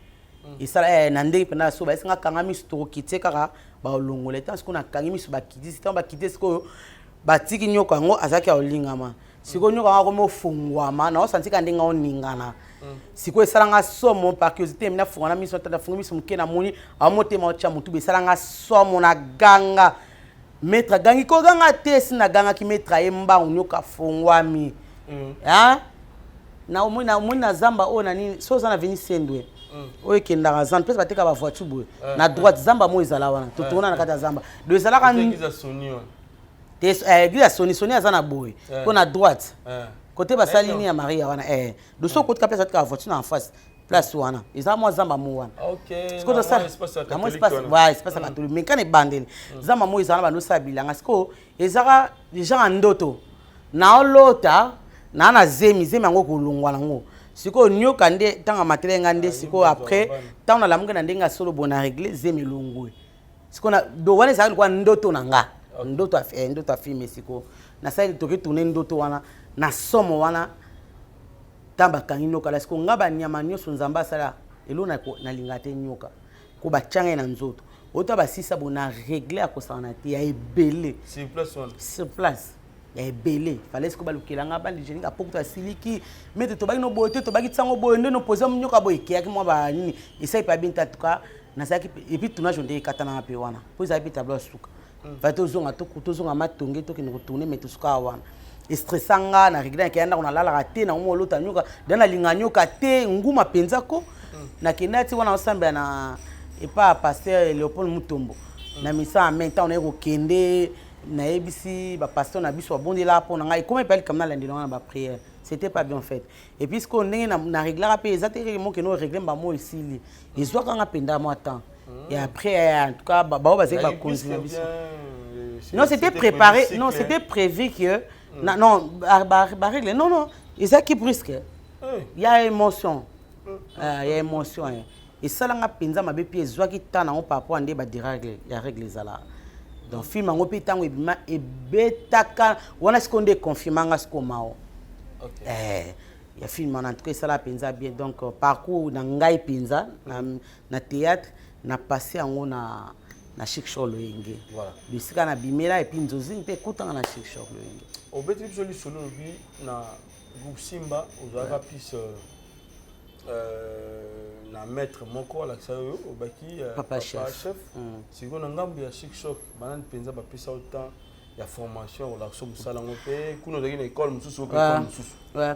Esala na ndenge mpena so bayesinga kanga miso, tokokitie kaka balongola etan. Sikoyo nakangi miso, bakitisi. Ntango bakiti, sikoyo batiki nyoka yango azalaki ya kolingama. Sikoyo nyoka yango akomi ofungwama, naosantika ndenge aoningana. Sikoyo esalanga somo, par curiosité emi nafunga na miso. Tata afungi miso moke, namoni amotema otya motu boye, esalanga somo na ganga. Maître agangi: "Koganga te!" Esi nagangaki, maître aye mbangu, nyoka afungwami. Hein? Na omoni na zamba oyo na nini, so oza na veni Sendwe oyo ekendaka zamba, place bateka bavoiture boye, na droite, zamba mo ezala wana, totona na kati ya zamba. Do ezalaka Église ya Sony wana. Te, église ya Soni, Soni aza na boye mpo na droite, kote basali nini ya Maria wana. Do so okotika place batekaka voiture na en face, place wana eza mwa zamba mo wana. Sikoyo Na tosala mwa espace ya na mwa catholique espace wana. Voilà, espace ya catholique, mais kana ebandeli zamba mo ezala na bando osala bilanga. Sikoyo ezaka genre ndoto, naolota naa na zemi, zemi yango kolongwa nango. Sikoyo nyoka nde ntango amatele nga nde sikoyo après ntango nalamuki na ndenge ya solo boye, na règle, zemi elongwe. Sikoyo do wana ezalaki lokola ndoto na nga, ndoto ya film. Sikoyo nasali toki tourne ndoto wana na somo wana. Ntango bakangi nyoka la, sikoyo nga banyama nyonso Nzambe asala elo nalinga te nyoka ko batia ngai na nzoto oyo ta basisa bo na règle ya kosangana te ya ebele. Sur place wana. Sur place ya ebele. Fallait sikoyo balukela nga bande hygiénique. Apokuta asiliki: "Maître, tobaki no boye te, tobaki ntiango boye nde nopoze nyoka boye." Ekeyaki mwa banini, esali mpe abini te. En tout cas nazalaki, et puis tournage nde ekatanaka mpe wana mpo ezalaki mpe tableau ya suka. Fallait tozonga, tozonga Matonge, tokende kotourne, mais tosuka wana. Estressa nga na règle, nakenda ndako, nalalaka te, nango olota nyoka da. Nalinga nyoka te, nguma mpenza ko. Nakenda ti wana osambela na epa ya pasteur Léopold Mutombo na misa. En même temps naye kokende, nayebisi bapasteur na biso, babondela mpo na ngai. Ekoma epa likambo nalandela wana baprière, c'était pas bien fait. Et puis sikoyo ndenge na réglaka mpe eza te keke mokende oregle mbamo esili, ezwaka nga mpenza mwa temps. Et après, en tout cas bao bazali bakonzi na biso. Non, c'était préparé, non, c'était prévu que non, barègle, non, non, ezalaki brusque. Ya émotion, ya émotion esalanga mpenza mabe mpe ezwaki temps nango par rapport nde badirègle ya règle ezalaka. Donc film yango mpe ntango ebima, ebetaka wana. Sikoyo nde econfirmanga sikoyo mao ya film wana. En tout cas esala mpenza bien. Donc parcours na ngai mpenza na théâtre. Na passé yango na Chic Choc Loyenge. Voilà. Bisika na bimela et puis nzozi mpe ekutanga na Chic Choc Loyenge. Obeti biso lisolo, olobi na groupe Simba ozalaka plus na maître moko alakisa oyo obaki Papa Chef. Chef. Sikoyo na ngambo ya Chic Choc, banani mpenza bapesa yo temps ya formation ya kolakisa mosala yango? Mpe kuna ozalaki na école mosusu ope école mosusu? Ouais.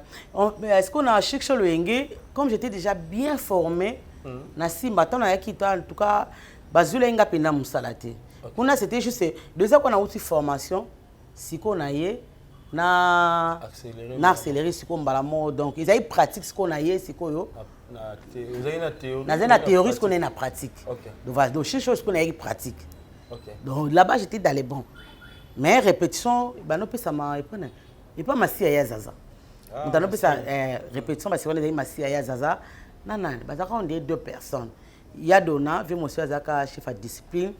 Mais est-ce qu'on a Chic Choc Loyenge, comme j'étais déjà bien formé, na Simba, tant nayaki ta, en tout cas, bazwela nga mpenza mosala te. Kuna c'était juste deux ans qu'on a outi formation, sikoyo na ye na Accéléré. Na accéléré sikoyo mbala moko. Donc ezali pratique sikoyo na ye sikoyo. Ozalaki na théorie? Nazali na théorie, sikoyo na ye na pratique. Donc voilà, donc Chic Choc sikoyo nayaki pratique. Donc là-bas, j'étais dans les bons. Mais répétition, banopesama epa na epa Masiya ya Zaza. Moto anopesa répétition basikoyo ezali Masiya ya Zaza na nani bazalaka, on dirait deux personnes, ya dona vie mosusu azalaka chef ya discipline.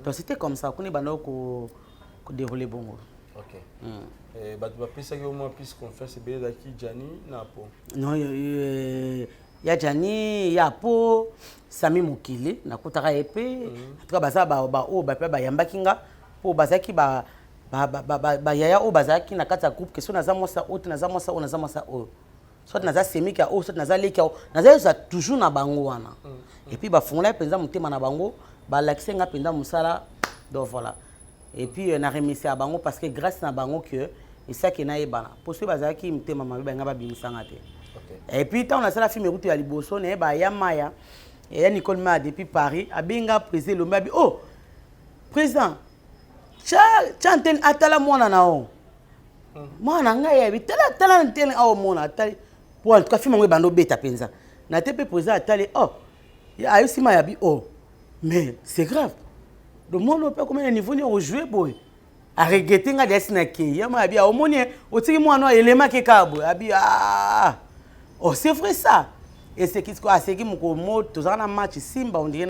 Donc c'était comme ça kuna ebanda kodéroule bongo. Ok. Bato bapesaki yo mwa plus confiance ebele ezalaki Jani na Po? Non, ya Jani, ya Po, Sami Mokili nakutaka ye mpe. En tout cas baza baoyo bape bayambaki nga mpo bazalaki bayaya oyo bazalaki na kati ya groupe ke so naza mwasa oyo te, naza mwasa oyo, naza mwasa oyo, soit naza semiki ya oyo, soit naza leki ya oyo, naza yoza toujours na bango wana. Et puis bafungolaki mpenza motema na bango, balakisi nga mpenza mosala. Donc voilà, et puis na remercier ya bango parce que grâce na bango que esaki nayebana, mpo soki bazalaki motema mabe, balinga babimisanga te. Et puis ntango nasala film ekutu ya liboso, nayeba ya Maya, ya Nicole Maya depuis Paris, abenga président Elombe, abi: "Oh président, tya antenne, atala mwana na o mwana na ngai." Yabi: "Tala, tala antenne awa, omona." Atali po en tout cas film yango ebanda obeta mpenza na te. Mpe président atali: "Oh," ayosima yabi: "Oh mais c'est grave, donc mwana oyo mpe akomi na niveau nini ojouer boye?" Aregretter nga deasi na kei yama abi: "Omoni, otiki mwana oyo elemaki kaka boye." Abi: "Ah oh, c'est vrai ça." Eseki sikoyo, aseki mokolo mo tozalaka na match Simba ondire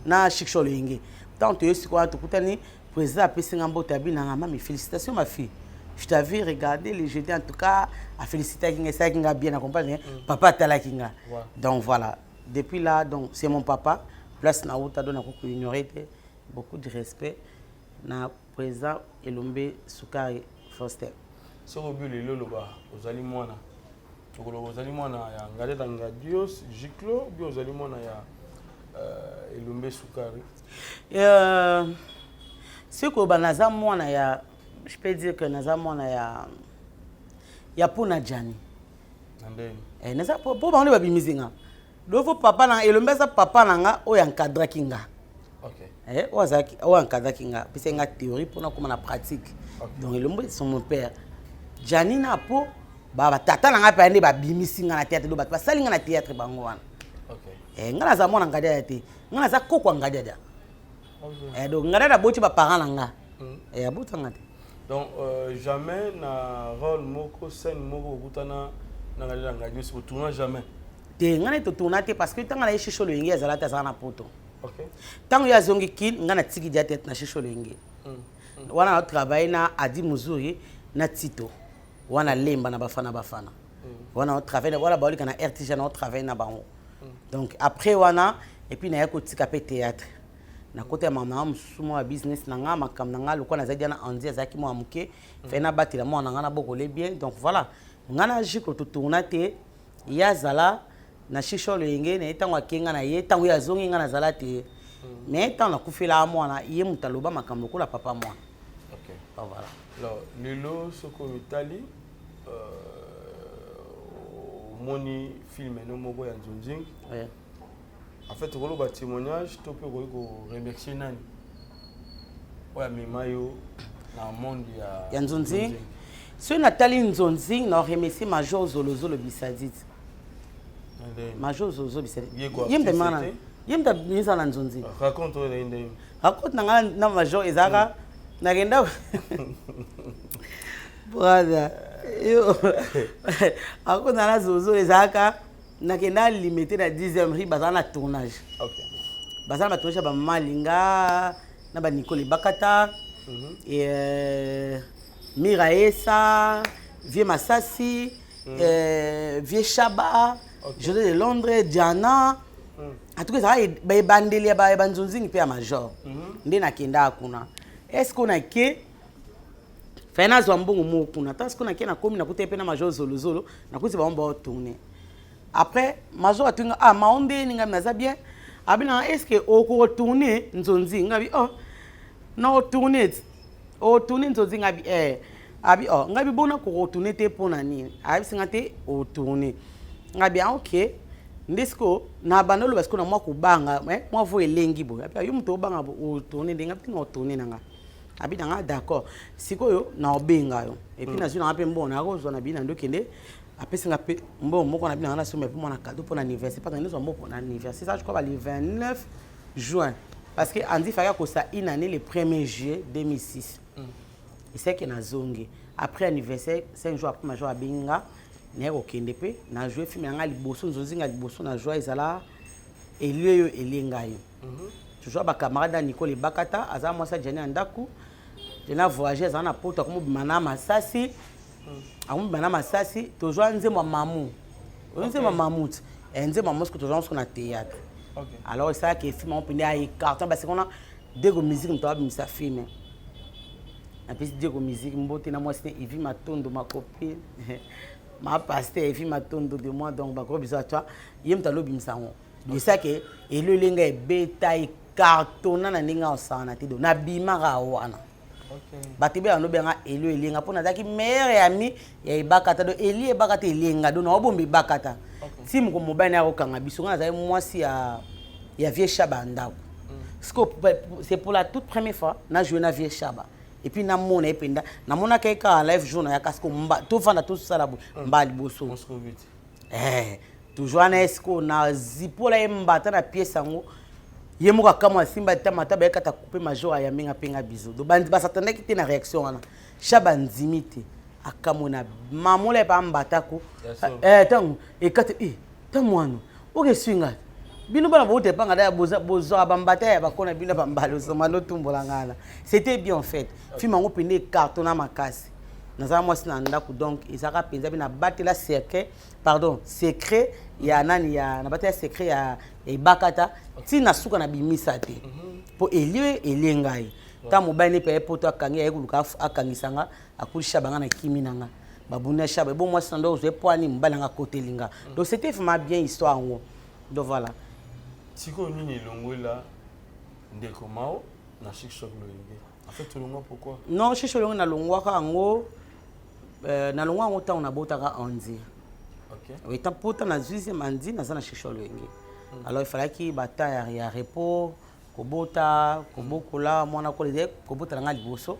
na Chic Choc Loyenge. Ntango toye sikoyo, tokutani, président apesi nga mbote, abi nanga: "Mami, félicitations ma fille, je t'avais regardé le jeudi." En tout cas afélicitaki nga, esalaki nga bien na comprendre papa atalaki nga. Donc voilà, depuis là, donc c'est mon papa, place na uta, donc nakoki koignorer te. Beaucoup de respect na président Elombe Sukari Foster. Soki obi lelo oloba ozali mwana, okoloba ozali mwana ya Ngadiata Ngadios Giclo bi ozali mwana ya Elombe Sukari? Soki koloba naza mwana ya, je peux dire que naza mwana ya mpona Jani. Na ndeni? Eh, naza po bango nde babimisi nga. Donc papa na Elombe aza papa na nga oyo encadraki nga. Eh, oyo azalaki, oyo encadraki nga, apesaki nga théorie mpona koma na pratique. Donc Elombe c'est mon père. Jani na po batata na nga mpe nde babimisi nga na théâtre. Do bato basali nga na théâtre, bango wana. Eh, nga naza mwana Ngadiada te, nga naza koko ya Ngadiada. Eh, donc Ngadiada aboti baparent na nga. Eh, abotanga te. Donc jamais na rôle moko, scène moko okutana na Ngadiata Ngadios, botourna jamais? Te, nga nde totourna te parce que ntango na ye Chic Choc Loyenge azala te, azala na Poto. Ntango ye azongi Kine, nga natiki dia tete na Chic Choc Loyenge wana, na travaille na Adi Muzuri na Tito wana, Lemba na Bafana Bafana wana, travaille wana, baolika na RTG, na travaille na bango. Donc après wana, et puis naye kotika mpe théâtre, nakota ya mama mosusu mwa ya business na nga, makambo na nga. Lokola nazali dia na Andi, azalaki mwa moke, fai nabatela mwana na nga, nabokole bien. Donc voilà, nga na Jiko totourna te. Ye azala na Chic Choc Loyenge na ye ntango akenga na ye, ntango ye azongi, nga nazala te. Mais ntango nakufelaka mwana, ye moto aloba makambo lokola papa mwana. Ah, voilà. Alors lelo soki omitali, omoni film no moko ya Nzonzing, en fait okoloba témoignage to mpe okoki koremercier nani oyo amema yo na monde ya Ya Nzonzing? Soki natali Nzonzing, na remercier Major Zolozolo Bisadit. Na ndenge? Major Zolozolo Bisadit. Ye ko ye moto artiste amema na te? Ye moto abimisa na Nzonzing. Raconte oyo ezali ndenge. Raconte na ngai na Major ezalaka, nakenda, brother, yo raconte na Zozo ezalaka, nakenda Limete na 10e rue, bazala na tournage. Baza na batournage ya bamama Alinga na banicole Ebakata et Mira Esa, Vie Masasi, Vie Shaba, José de Londres, Diana. En tout cas, ezalaka baebandeli ya banzonzingi mpe ya major. Nde nakendaka kuna. Est ce que nake faye nazwa mbongo moko kuna? Ta sikoyo nake, nakomi, nakuta ye mpe na major Zolozolo, nakuti bango baotourne. Après major atunga: "Ah, mao, ndeni?" Ngai naza bien. Abi nanga: "Est ce que okotourne nzonzi?" Ngai bi: "Oh, na otourne ti otourne nzonzi." Ngai bi: "Eh." Abi: "Oh." Ngai bi: "Bona kokotourne te, mpo na nini?" Ayebisi nga te otourne. Ngai bi: "Ah, ok." Nde sikoyo na banda oloba sikoyo na mwa kobanga, mwa vo elengi boye. Abi: "Yo moto obanga otourne ndenge?" Abi te: "Na otourne na nga." Abi na nga: "D'accord, sikoyo na obenga yo." Et puis nazwi nanga mpe mbongo, nakozwa na bino, nando okende, apesi nga mpe mbongo moko na bino nanga, nasomba mpe mwana cadeau mpo na anniversaire, parce que nyonso mbongo mpo na anniversaire. Ça, je crois, le 29 juin, parce que Andi faki akosa une année le 1er juillet 2006. Eseki nazongi après anniversaire, 5 jours après, major abengi nga, naye kokende mpe na joue film na nga liboso, nzonzinga liboso na joie, ezala elie oyo elie ngai. Toujours bacamarade ya Nicole Ebakata, aza mwasi ya Jani ya ndako. Jani avoyage, azala na Poto, akomobima na masasi, akomobima na masasi. Tozwa nzembo ya mamu oyo, nzembo ya mamuti, nzembo ya mosiko, tozwa siko na théâtre. Alors esalaki film yango mpenza ya écarton, parce que wana Dego Musique moto abimisa film. Napesi Diego Musique mbote na mwasi ne Evi Matondo, ma copine, ma pasteur Evi Matondo de moi. Donc bagros bisous à toi. Ye moto alobimisa yango. Donc esalaki elo elenga, ebeta, ecartonna na ndenge osala te. Donc nabimaka wana, bato ebela balobenga elo elenga, mpo nazalaki meilleur ami ya Ebakata. Donc eli Ebakata elenga, donc naobomba Ebakata ti moko mobali na ya kokanga biso. Nga nazali mwasi ya vieux Shaba ya ndako. C'est pour la toute première fois na joué na vieux Shaba. Et puis namona ye mpenza, namonaka ye kaka live jour na ya kasi tovanda, tosala boye mbala liboso. Toujours wana ye sikoyo nazipola ye mbata na pièce yango, ye moko akamwa, asimba tama ta bayekata coupe, major ayambenga mpe nga biso. Donc basatandaki te na réaction wana. Shaba ndimi te, akamwe na mamola ye pa mbatako ntango ekate ta mwana okeswi ngai. Bino bana bouta epanga da, bozwaka bambata ya bakona bino bambala, osoma notumbola ngana. C'était bien en fait. Film yango mpenza ecartonna makasi. Nazala mwasi na ndako, donc ezalaka mpenza mpe nabatela secret, pardon, secret ya nani, ya nabatela secret ya Ebakata ntina suka na bimisa te, mpo elie elie ngai. Ntango mobali ne mpe aye Poto, akangi, aye koluka akangisa nga, akulisha banga na kimi na nga, babuni ya Shaba ebo mwasi na ndo ozwa epwani mobali nanga akoteli nga. Donc c'était vraiment bien, histoire yango. Donc voilà. Sikoyo nini elongwela ndeko Mao na Chic Choc Loyenge? En fait, olongwa pourquoi? Non, Chic Choc Loyenge, nalongwaka yango, nalongwa yango ntango nabotaka Andi. Oui, mpo ntango nazwi zema Andi, naza na Chic Choc Loyenge. Alors il fallaki bata ya repos, kobota, kobokola mwana, kola ezali kobota na ngai liboso.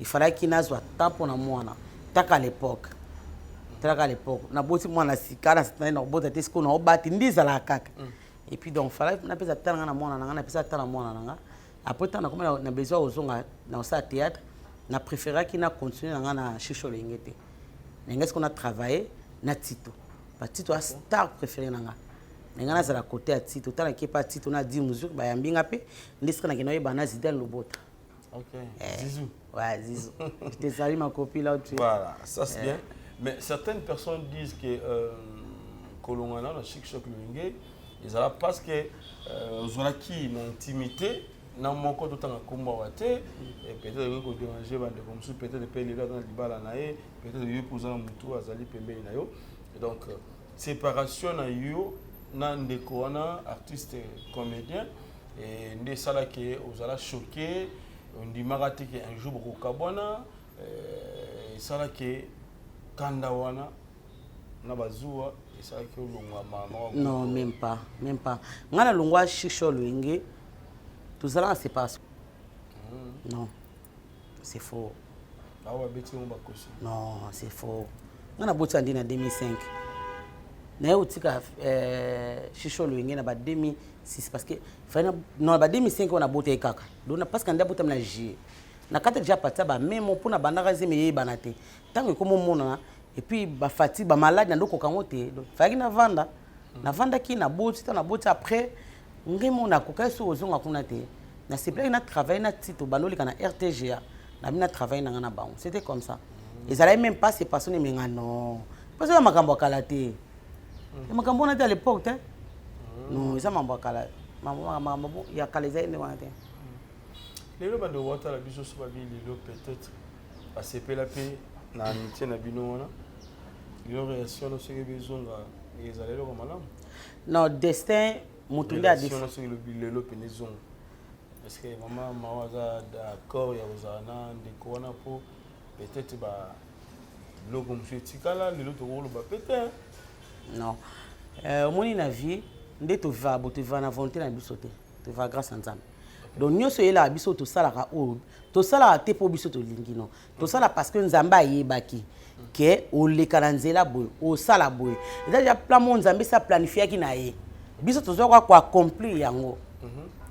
Il fallaki nazwa temps mpo na mwana. Taka à l'époque, talaka à l'époque naboti mwana sika, na na kobota te, sikoyo naobati ndi ezalaka kaka. Et puis donc fallait napesa temps na nga na mwana na nga, napesa temps na mwana na nga. Après, ntango nakoma na besoin kozonga na kosala théâtre, na préféraki na continue na nga na Chic Choc Loyenge te. Na ngai sikoyo na travaille na Tito, batito a star préféré na nga. Na ngai nazala côté ya Tito. Tala nake pa Tito na di mesure, bayambi nga mpe nde sika nakende oyeba na Zidane Lobota. Ok. Zizou. Ouais, Zizou. Je te salue, ma copine, là où tu es. Voilà, ça c'est bien. Mais certaines personnes disent que kolongana na Chic Choc Loyenge ezala parce que ozalaki na intimité na moko, totanga nkombo awa te, peut-être ekoki kodéranger bandeko mosusu, peut-être mpe lelo aza na libala na ye, peut-être yo mpe oza na motu azali pembeni na yo. Et donc séparation na yo na ndeko wana artiste comédien nde esalaki ozala choqué, ondimaka te ke un jour bokokabwana. Esalaki kanda wana na bazuwa, esalaki olongwa mama. Non, même pas, même pas. Nga nalongwa Chic Choc Loyenge, tozala na séparation? Non, c'est faux. Awa babeti yango, bakosi. Non, c'est faux. Nga naboti Andi na 2005, naye kotika Chic Choc Loyenge na ba 2006, parce que fai non, na ba 2005 oyo nabota ye kaka. Donc parce que andi abotami na juillet, na kati déjà parti ya bamemo mpo na bandaka zemi eyebana te. Ntango ekoma omonana, et puis bafati bamaladi, nandokoka yango te. Donc fayaki navanda, navandaki, naboti. Ntango naboti, après ngai mo nakokaki so kozonga kuna te. Nasepelaki na travaille na Tito, bandoleka na RTGA, nabi na travaille na nga na bango. C'était comme ça. Ezalaki même pas séparation emenga, non, parce que makambo ya kala te, ya makambo wana te, à l'époque te. Non, eza mambo ya kala, mambo ya kala ezali nde wana te. Lelo bandeko batala biso so babi lelo peut-être basepela mpe na amitié na bino wana. Lelo relation na soki bezonga ezala eloko malamu. Non, destin moto nde relation na soki elobi lelo pene ezonga. Parce que mama Mao aza d'accord ya kozala na ndeko wana mpo peut-être ba biloko mosusu etikala lelo tokoloba pe te. Non. Omoni na vie nde tovivaka bo tovivaka na volonté na biso te, tovivaka grâce à Nzambe. Donc nyonso eyelaka biso tosalaka oyo tosalaka te mpo biso tolingi, non, tosala parce que Nzambe ayebaki ke oleka na nzela boye, osala boye. Eza déjà plan moko Nzambe esi aplanifiaki na ye, biso tozwaka koaccomplir yango.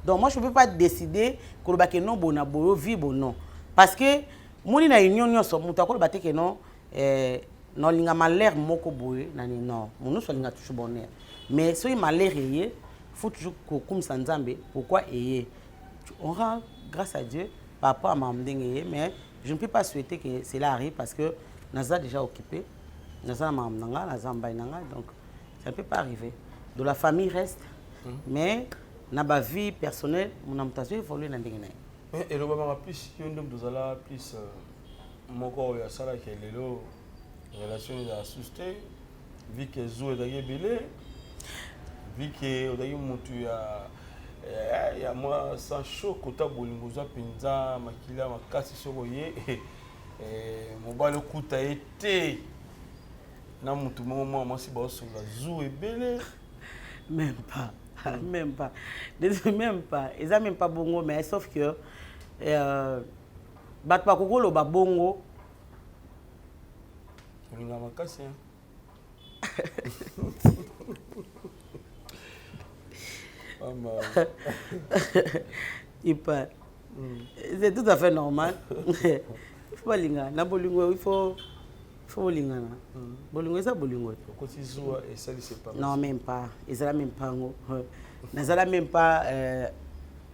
Donc moi je peux pas décider koloba ke non, boye na boye ovi bo, non, parce que moni na union nyonso moto akoloba te ke non, naolinga malheur moko boye nani. Non, moto nyonso alinga toujours bonheur, mais soki malheur eye, faut toujours kokumisa Nzambe. Pourquoi eye? On rend grâce à Dieu par rapport à makambo ndenge eye, mais je ne peux pas souhaiter que cela arrive parce que naza déjà occupé, naza na makambo na nga, naza mbai na nga, donc ça ne peut pas arriver. Donc la famille reste, mais na bavie personnelle na moto azo évolue na ndenge na ye. Mais elobamaka plus yo nde moto ozala plus moko oyo asalaki lelo relation ezala susu te, vu que zo ezalaki ebele, vu que ozalaki motu ya mwa sang chaud kota bolingo, ozwa mpenza makili ya makasi. Soki oye mobali okuta ye te na motu moko, mwana mwasi baosola zu ebele. Même pas, même pas, même pas, eza même pas bongo. Mais sauf que bato bakoki koloba bongo. Olinga makasi, hein? Mama. Ipa, c'est tout à fait normal. Il faut balinga na bolingo, il faut bolingana. Bolingo eza bolingo. Okoti zuwa esali séparation? Non, même pas, ezala même pas yango. Nazala même pas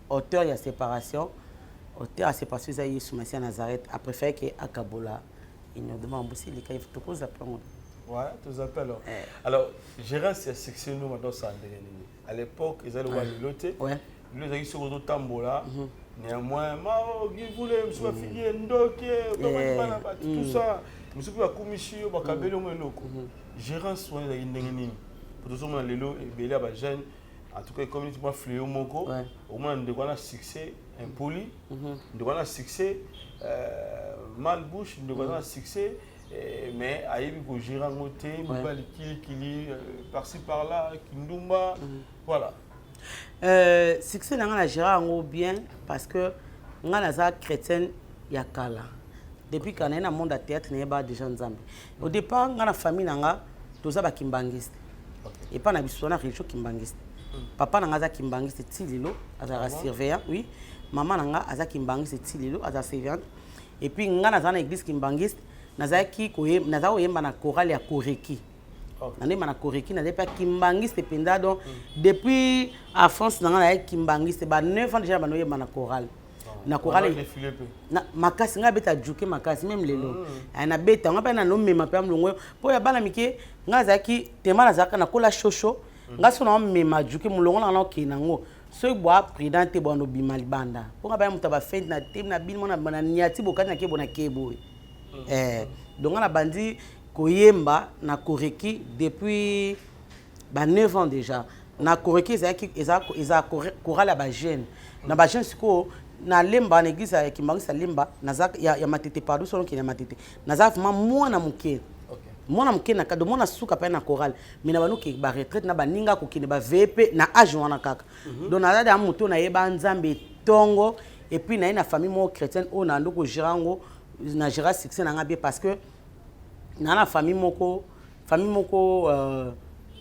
auteur ya séparation. Auteur ya séparation eza Yesu Masiya Nazareth. Apréféré ke akabola union de mambo silika tokoza mpango. Ouais, tout à fait. Alors, alors gérance ya succès no maintenant ça ndenge nini? À l'époque ezali wa lelo te. Lelo ezalaki soki ozotambola, néanmoins Mao Givule mosusu bafingi ye ndoki, bana bato, tout ça. Mosusu mpe bakumisi yo, bakabeli yango eloko. Gérance wana ezalaki ndenge nini? Po tozomona lelo ebele ya bajeune, en tout cas ekomi neti mwa fléau moko. Omona ndeko wana succès impoli, ndeko wana succès mal bouche, ndeko aza na succès mais ayebi kogérer yango te, mobali kilikili par-ci par-là, kindumba, voilà. Succès na nga na gérer yango bien parce que nga naza chrétienne ya kala. Depuis kala naye na monde ya théâtre, nayeba déjà Nzambe. Au départ nga na famille na nga toza bakimbangiste. Epa na biso na religion kimbangiste. Papa na nga aza kimbangiste ti lelo, azalaka surveillant. Oui, mama na nga aza kimbangiste ti lelo, aza surveillante. Et puis nga naza na église kimbangiste, nazalaki naza koyemba na chorale ya Koreki. Nayemba na Koreki, nazali mpe kimbangiste mpenza. Donc depuis enfance na nga nazalaki kimbangiste, ba 9 ans déjà bando oyemba na chorale, na chorale. Défilé mpe? Makasi, ngai abeta juke makasi même lelo. Nabeta nga mpe nanomema mpe ya molongo mpo ya bana mike. Ngai nazalaki tema, nazalaka nakola shosho. Ngai so naomema juke molongo nanga, naokende nango. Soki bwa prudent te, bwana obima libanda mpo nga baya moto ya bafete na te na bino mona na niati bokati na kebo na keboye. Donc nga nabandi koyemba na Koreki depuis ba 9 ans déjà. Na Koreki ezalaki eza chorale ya bajeune na bajeune. Sikoyo nalemba na église ya Kimbangisa, lemba naza ya Matete, pardon, soki okende ya Matete, naza vraiment mwana moke, mwana moke na kado, mwana suka mpe na chorale. Mais na banoki baretraite na baninga kokende baveye mpe na age wana kaka. Donc naza da moto nayeba Nzambe ntongo. Et puis naye na famille moko chrétienne oyo nando kogérer yango, na gérer succès na nga bien parce que na famille moko, famille moko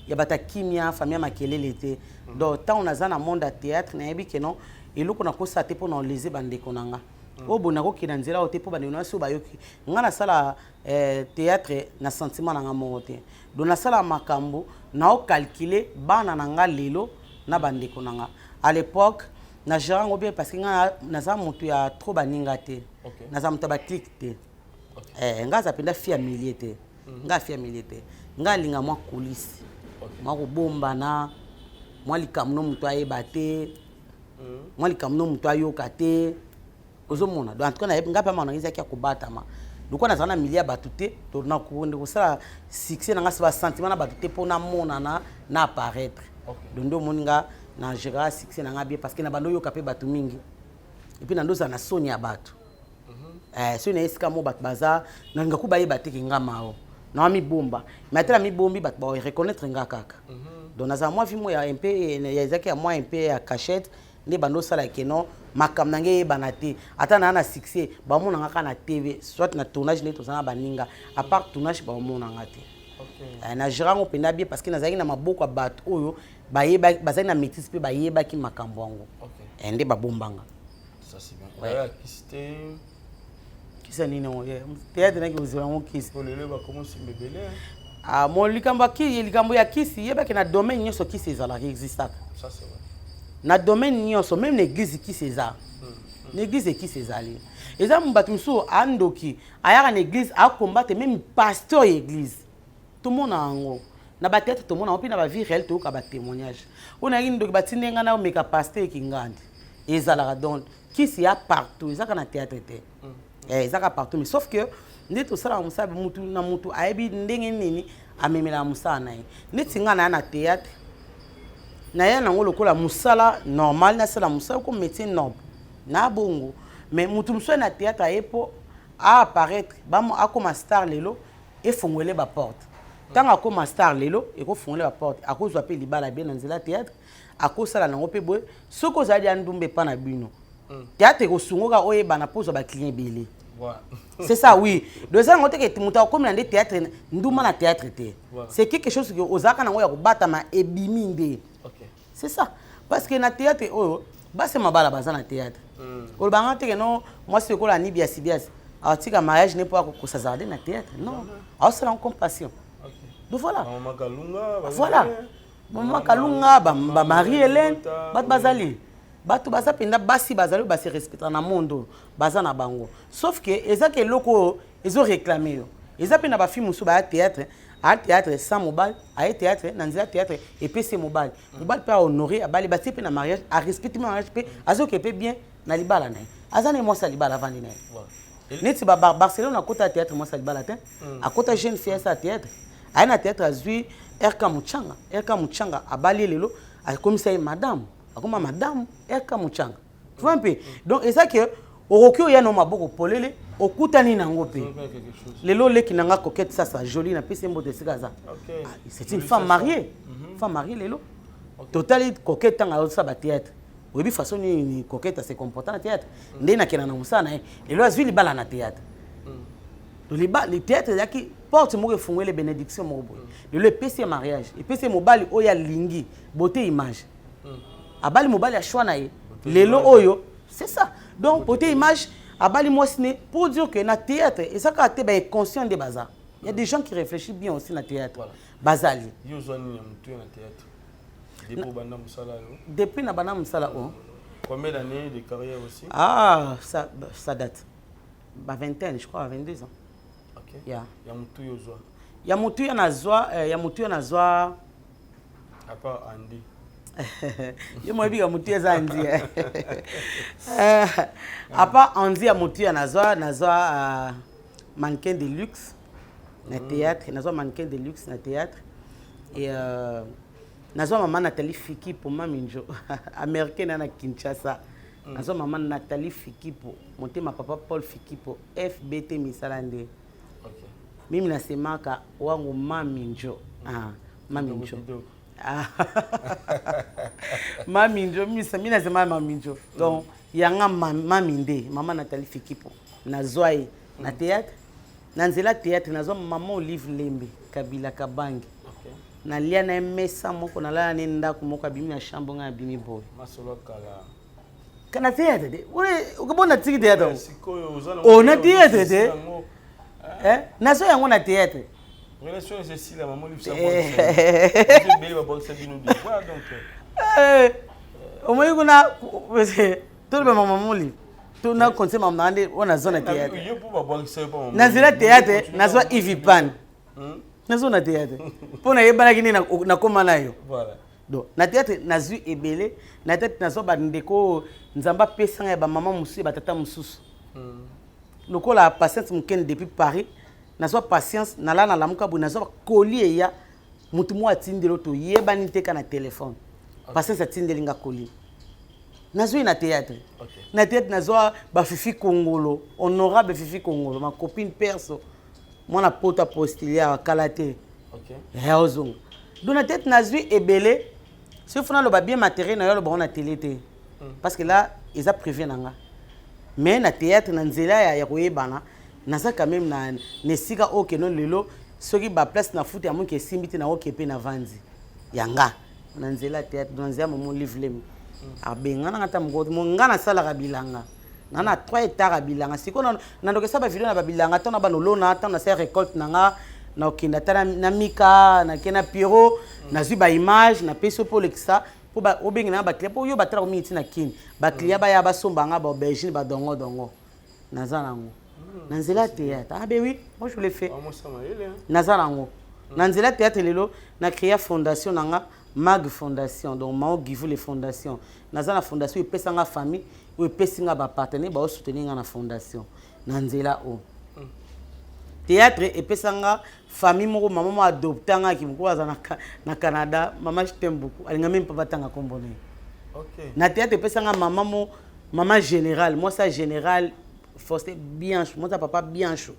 ya bato ya kimia, famille ya makelele te. Donc ntango naza na monde ya théâtre, nayebi ke non, eloko nakosala te mpo na oleze bandeko na nga oyo boye, nakokende na nzela oyo te mpo bandeko na nga soki bayoki nga nasala théâtre na sentiment na nga moko te. Donc nasala makambo naocalcule bana na nga lelo na bandeko na nga. À l'époque na géré yango bien parce que nga naza moto ya trop baninga te. Naza moto ya baclique te. Nga aza mpenza fille ya milieu te. Nga fille ya milieu te, nga alinga mwa coulisse, mwa kobombana. Mwa likambo no moto ayeba te, mwa likambo no moto ayoka te. Ozomona, donc en tout cas nayebi ngai mpe mama na ngai ezalaki ya kobatama. Lokola nazala na milieu ya bato te, to nakokende kosala succès na ngai se basentiment na bato te mpo namonana na apparaître. Donc nde omoni nga na gérera succès na ngai bien, parce que na bando oyoka mpe bato mingi, et puis na ndo ozala na soni ya bato. Soki na esika mo bato baza nalinga ku bayeba te ke nga mao na mibomba, mais ata na mibombi, bato ba reconnaître nga kaka. Donc nazala mwa vie mo ya un peu ya ezalaki ya mwa un peu ya cachette nde bando osala ke non, makambo na ngai eyebana te. Ata naa na succès, bamonanga kaka na TV, soit na tournage nde toza na baninga. À part tournage, baomonanga te. Na géré yango mpenza bien, parce que nazalaki na maboko ya bato oyo bayebaki, bazalaki na maîtrise mpe bayebaki makambo yango. Nde babombanga. Ça, c'est bien. Ouais. Kisi te? Kisi ya nini yango? Théâtre naki kozela yango kisi? Po lelo bakomosimba ebele. Ah, mo likambo ya likambo ya kisi, yebaki na domaine nyonso kisi ezalaka, existaka. Ça, c'est vrai. Na domaine nyonso, même na église kisi eza. Na église ekisi ezali. Eza bato mosusu andoki, ayaka na église, acombattre même pasteur ya église. Tomona yango na bathéâtre, tomona yango mpe na bavie réelle, toyoka batémoignage oyo nayaki ndoki, batindi ngai na omeka pasteur ekingandi. Ezalaka. Donc kisi ya partout, ezaka na théâtre te. Ezaka partout, mais sauf que nde tosalaka mosala, mutu na mutu ayebi ndenge nini amemelaka mosala na ye. Neti ngai naya na théâtre, naya nango lokola mosala normal, nasala mosala ko métier noble na bongo. Mais mutu mosusu na théâtre aye mpo aapparaître, akoma star lelo, efongwele baporte. Ntango akoma star lelo, ekofongwele baporte, akozwa mpe libala bien na nzela théâtre, akosala nango mpe boye. Soki ozali ya ndumba epa na bino, théâtre ekosungoka oyebana mpo ozwa baclient ebele. C'est ça, oui. Donc eza yango te ke moto akomi na nde théâtre ndumba na théâtre te. C'est quelque chose que ozalaka nango ya kobatama, ebimi nde. C'est ça, parce que na théâtre oyo basi mabala baza na théâtre, olobanga te ke no mwasi lokola ani biasi biasi atika mariage ne mpo akokosazala nde na théâtre. Non, aosala ngo compassion. Donc voilà. Voilà, mama Kalunga, bamarie Hélène, bato bazali, bato baza mpenza, basi bazali oyo base respectaka na monde oyo, baza na bango. Sauf que ezaka eloko oyo ezoréclame yo. Eza mpe na bafilme mosusu baya théâtre, aya théâtre sans mobali, aye théâtre na nzela théâtre epesi ye mobali, mobali mpe ahonore, abali, batie mpe na mariage, arespecte mariage mpe azoke mpe bien na libala na ye, aza na ye mwasi ya libala, avandi na ye. Neti Barcelone akota ya théâtre mwasi ya libala te, akota jeune fille asa ya théâtre, aye na théâtre, azwi RK Muchanga, RK Muchanga abali ye lelo, akomisa ye madame, akoma madame RK Muchanga. Tu vois un peu? Donc eza ke okoki oya na maboko polele, okutani nango mpe lelo. Oleki na nga Coquette Sasa Jolie, napesi ye mbote esika aza. C'est une femme mariée, femme mariée lelo. Totali Coquette ntango azosala bathéâtre, oyebi façon nini Coquette ase comporta na théâtre, nde nakenda na mosala na ye. Lelo azwi libala na théâtre. Le théâtre ezalaki porte moko efungwele, bénédiction moko boye. Lelo epesi ye mariage, epesi ye mobali oyo alingi, beauté image, abali mobali ya choix na ye lelo oyo. C'est ça. Donc beauté image, abali mwasi ne. Pour dire que na théâtre eza kaka te bainconscient nde baza, il y a des gens qui réfléchissent bien aussi na théâtre bazali. Yo ozwa nini ya motu na théâtre depuis obanda mosala yo? Depuis na banda mosala oyo? Combien d'années de carrière aussi? Ah, ça date, ba vingtaine, je crois, 22 ans. Yeah. Ya motu yo ozwa? Ya motu ya nazwa, ya motu ya nazwa. À part Andy. Yo moyebi ka motu eza Andi. À part Andi, ya motu ya nazwa mannequin de luxe na théâtre, nazwa mannequin de luxe na théâtre et nazwa mama Nathalie Fikipo, mami njo américaine na Kinshasa. Nazwa mama Nathalie Fikipo, motema papa Paul Fikipo, FBT misala nde. Mimi nasemaka wangu mami njo, ah, mami njo. Ah. Mami njo, mi nasema mami njo. Donc yanga mami nde mama Nathalie Fikipo, nazwa ye na théâtre. Na nzela théâtre nazwa mama Olive Lembe Kabila Kabange. Nalia na ye mesa moko, nalala ne ndako moko, abimi na chambre, ngai abimi boye. Masolo kala. Na théâtre te, okobona tiki théâtre o na théâtre te, nazwa yango na théâtre. Relation esila, mama Olive, ebele babwakisa bino déjà, donc. Omoni kuna toloba mama Olive, tona konse mama nanga nde oyo nazwa na théâtre. Yo mpo babwakisa yo mpo. Na nzela théâtre nazwa Ivi Pan, nazwa na théâtre mpo nayebanaki nde nakóma na yo. Donc na théâtre nazwi ebele, na théâtre nazwa bandeko oyo Nzambe apesa ngai ya bamama mosusu, ya batata mosusu, lokola Patience Mokene depuis Paris. Nazwa Patience, nala nalamuka boye, nazwa bakoli eya motu moko atindeli oyo toyebani te ka na telefone. Patience atindeli nga koli, nazwi na théâtre. Na théâtre nazwa bafifi Kongolo, honorable Fifi Kongolo, ma copine perso, mwana poto apostilia akala te. Ozonga. Donc na théâtre nazwi ebele. Soki funa aloba bien matériel na yo, aloba ngo na télé te, parce que là eza privé na nga. Mais na théâtre, na nzela ya koyebana, naza quand même na esika oyo keno lelo soki baplace na futa ya moki esimbi te, naoke mpe navandi ya nga na nzela ya théâtre, na nzela ya Momo Livlemi. Abengananga ata mokolo te. Mo nga nasalaka bilanga na 3 hectare ya bilanga. Sikoyo nandoka esala bavideo na babilanga, ntango na banolona, ntango nasala récolte na nga, nakokende ata na mika, nake na Piro, nazwi baimage, napesi yo mpo olekisa, mpo obengela nga baclient, mpo yo batalaka mingi ntina Kini, baclient baya basomba nga baaubergine, badongodongo naza nango na nzela ya théâtre. Ah ben oui, moi je l'ai fait. Naza nango na nzela ya théâtre. Lelo na créa fondation na nga, Mag Fondation, donc Mao Givu les fondations. Naza na fondation epesa nga famille oyo, epesi nga bapartenaire baosoutenir nga na fondation na nzela oyo. Théâtre epesa nga famille moko, mama moko adopta nga mokolo aza na Canada. Mama, je t'aime beaucoup. Alinga meme mpa batanga kombo na ye. Na théâtre epesa nga mama mo, mama général, mwasi ya général Faustin Biancho, mwasi ya papa Biancho,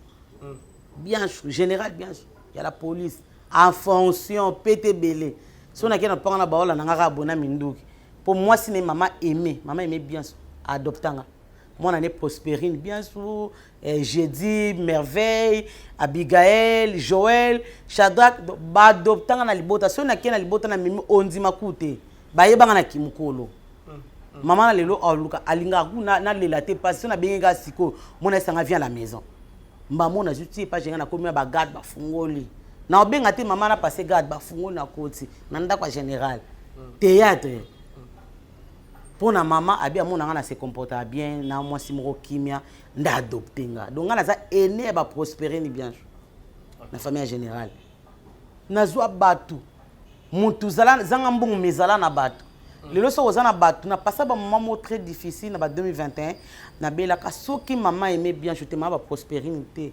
Biancho, général Biancho ya la police en fonction pete ebele. So nakei na mpanga na baola na nga kaka bona minduki, mpo mwasi ne mama Aimé, mama Aimé Biancho adopta nga, mwana ne Prospérine Biancho, Jeudi, Merveille, Abigaël, Joël, Shadrach, baadopta nga na libota. Soki nakei na libota na mimi, ondima ku te, bayebanga na kimokolo. Mama na lelo aluka alingaka ku nalela te pasi. So nabengi kaka sikoyo, mona esanga vient à la maison, mbamo nazwi ti epa jenga, nakomi na bagarde, bafungoli na obenga te, mama na passe garde, bafungoli, nakoti na ndako ya général. Théâtre mpo na mama abi amona nga na se comporta bien na mwasi moko kimia, nde adopte nga. Donc nga naza aîné ya baprospérine Biancho na famille ya général. Nazwa bato, motu zala zanga mbongo, mais ezala na bato. Lelo soki oza na bato, na pasa bamama moko très difficile na ba 2021, nabelaka. Soki mama Aimé Biancho te, mama baprospérine te.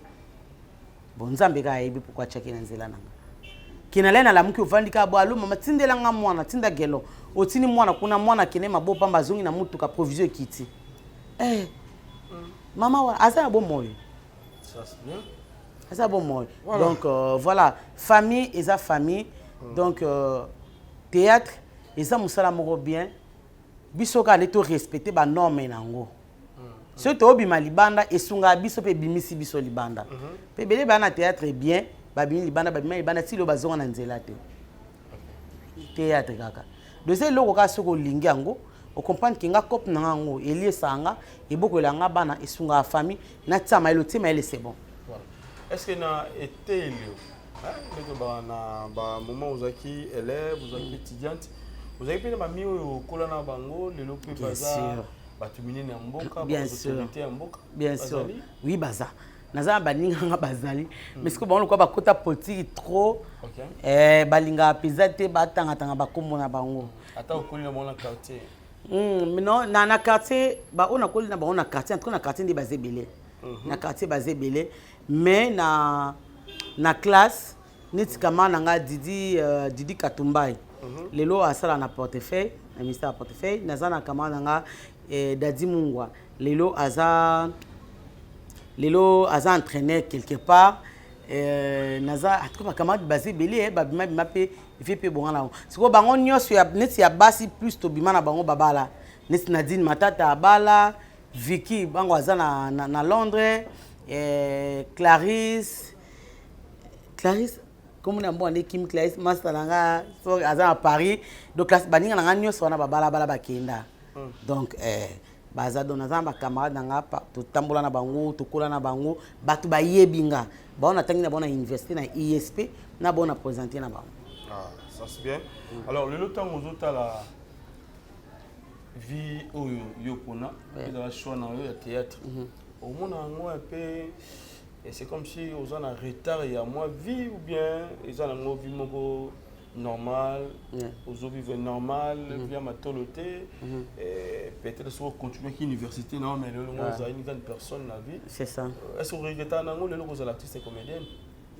Bon, Nzambe kaka ayebi pourquoi atiaki na nzela na nga. Ke nalai, nalamuki, ovandi kaka bo alo, mama tindelanga mwana, tinda gelo, otindi mwana kuna, mwana akende mabo pamba, azongi na mutuka, provision ekiti. Eh, mama wana aza na bomoi. Ça, c'est bien. Aza bomoi. Donc voilà, famille eza famille. Donc théâtre eza mosala moko bien. Biso kaka nde torespecte banorme nango. Soki toobima libanda, esungaka biso mpe ebimisi biso libanda. Mpe ebele baya na théâtre bien, babimi libanda, babima libanda ti lelo bazonga na nzela te. Théâtre kaka deuxième eloko kaka, soki olingi yango, ocomprendre ke nga cope na nga yango eliesaka nga, ebokolela nga bana, esungaka famille, natia mayele, otie mayele, c'est bon. Voilà. Est-ce que na eteyelo ndenge na bamoment ozalaki élève, ozalaki étudiante, ozalaki mpe na bami oyo okola na bango, lelo mpe baza bato minene ya mboka? Bien sûr. Autorité ya mboka? Bien sûr, oui, baza. Naza na baninga nga bazali, mais sikoyo bango lokola bakota politique trop, balingaka mpenza te batangatanga bakombo na bango. Ata okoli na bango na quartier? Non, na quartier, baoyo nakoli na bango na quartier, en tout cas na quartier nde baza ebele. Na quartier baza ebele, mais na classe, neti kama na nga Didi, Didi Katumbai, lelo asala na portefeuille, na ministère ya portefeuille. Naza na kama na nga Dadi Mungwa, lelo aza entraîneur quelque part. Naza en tout cas bacamarade baza ebele, babima bima mpe vie mpe bonga na bango. Sikoyo bango nyonso neti ya basi plus tobima na bango babala, neti Nadine Matata abala, Vicky bango aza na Londres, Clarisse, Clarisse komona yango wana ekimi, Clarisse master na nga, so aza na Paris. Donc classe, baninga na nga nyonso wana babalabala bakenda. Donc baza, donc naza na bacamarade na nga, totambola na bango, tokola na bango, bato bayebi nga, bango natangi na bango na université, na ISP, na bango na présente na bango. Ah, ça c'est bien. Alors lelo ntango ozotala vie oyo yo mpona ezala choix na yo ya théâtre, omona yango un peu et c'est comme si oza na retard ya mwa vie, ou bien eza nango vie moko? Normal, ozovivre normal, via matolo te. Peut-être soki ocontinuaki université na mais lelo ozala une grande personne na vie. C'est ça. Est ce que oregrettaka nango lelo kozala artiste comédienne?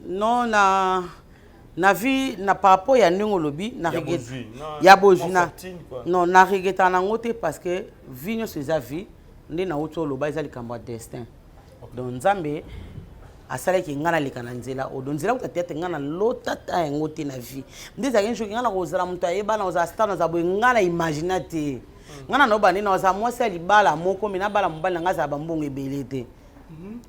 Non, na vie na par rapport ya ndenge olobi na Ya regret bozwi, ya bozwi na na fortune, quoi. Non, na regrettaka nango te, parce que vie nyonso eza vie. Nde nauti oloba, eza likambo ya destin. Donc Nzambe asalaki ngai naleka na nzela oyo. Donc nzela kuta théâtre, ngai nalota ta yango te na vie. Nde ezalaki nsoki ngai na kozala moto ayeba, na kozala star, nazala boye, ngai na imagina te. Ngai na naoba nde nazala mwasi ya libala moko, me nabala mobali na ngai azala bambongo ebele te.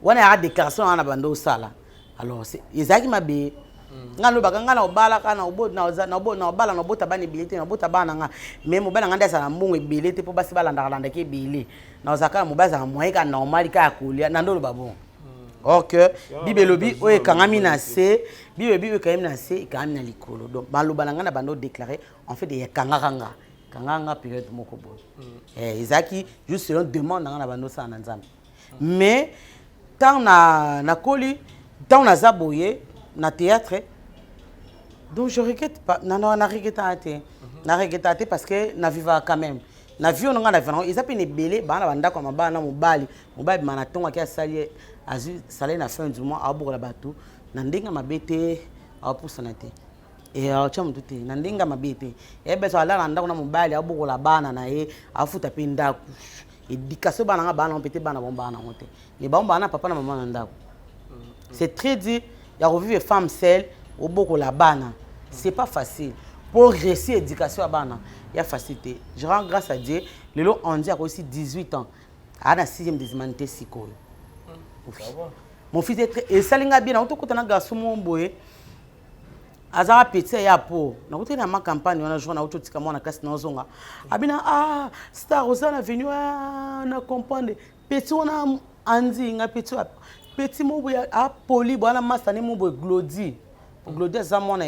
Wana yaka déclaration wana na bando osala. Alors ezalaki mabe. Ngai nalobaka, ngai na obalaka na obala, na obota bana ebele te, na obota bana na nga, mais mobali na ngai nde azala na mbongo ebele te, mpo basi balandaka landaki ebele. Nazala kaka mobali azala moyen kaka normal, kaka ya kolia na nde oloba bon. Or que Bible elobi oyo ekangami na se, Bible elobi oyo ekangami na se ekangami na likolo. Donc baloba na ngai na bando déclaré, en fait ekangaka nga, ekangaka nga période moko boye. Ezalaki juste selon demande na ngai na bando osala na Nzambe. Mais ntango na nakoli, ntango naza boye na théâtre, donc je regrette pas. Na regrettaka te, na regrettaka te, parce que na vivaka quand même na vie oyo ngai na vivaka nango. Eza mpe na ebele baa na bandako ya mabala na mobali. Mobali bima na ntongo, ake asali, azwi salaire na fin du mois, aobokola bato na ndenge ya mabe te, aopusana te, aotya motu te na ndenge ya mabe te. Eyebeso alala na ndako na mobali, aobokola bana na ye, afuta mpe ndako, éducation bana nga, bana mpe te, bana bango bana nango te, mais bango bana papa na mama na ndako. C'est très dur ya kovivre femme seule, obokola bana, c'est pas facile. Pour réussir éducation ya bana ya facile te. Je rends grâce à Dieu, lelo Andy akosi 18 ans, aa na 6e des humanités sikoyo. Oui. Mon fils est très, esali nga bien. Nauti na garçon moko boye, azalaka petit ya po nakuti na ma campagne wana. Jour nauti otika mwana kasi, nazonga, abina: "Ah, star, oza na venu." Ah, na comprendre petit wana Andi nga petit wapi, petit moko boye apoli boye wana, masta ne mo boye Glodi. Glodi aza mwana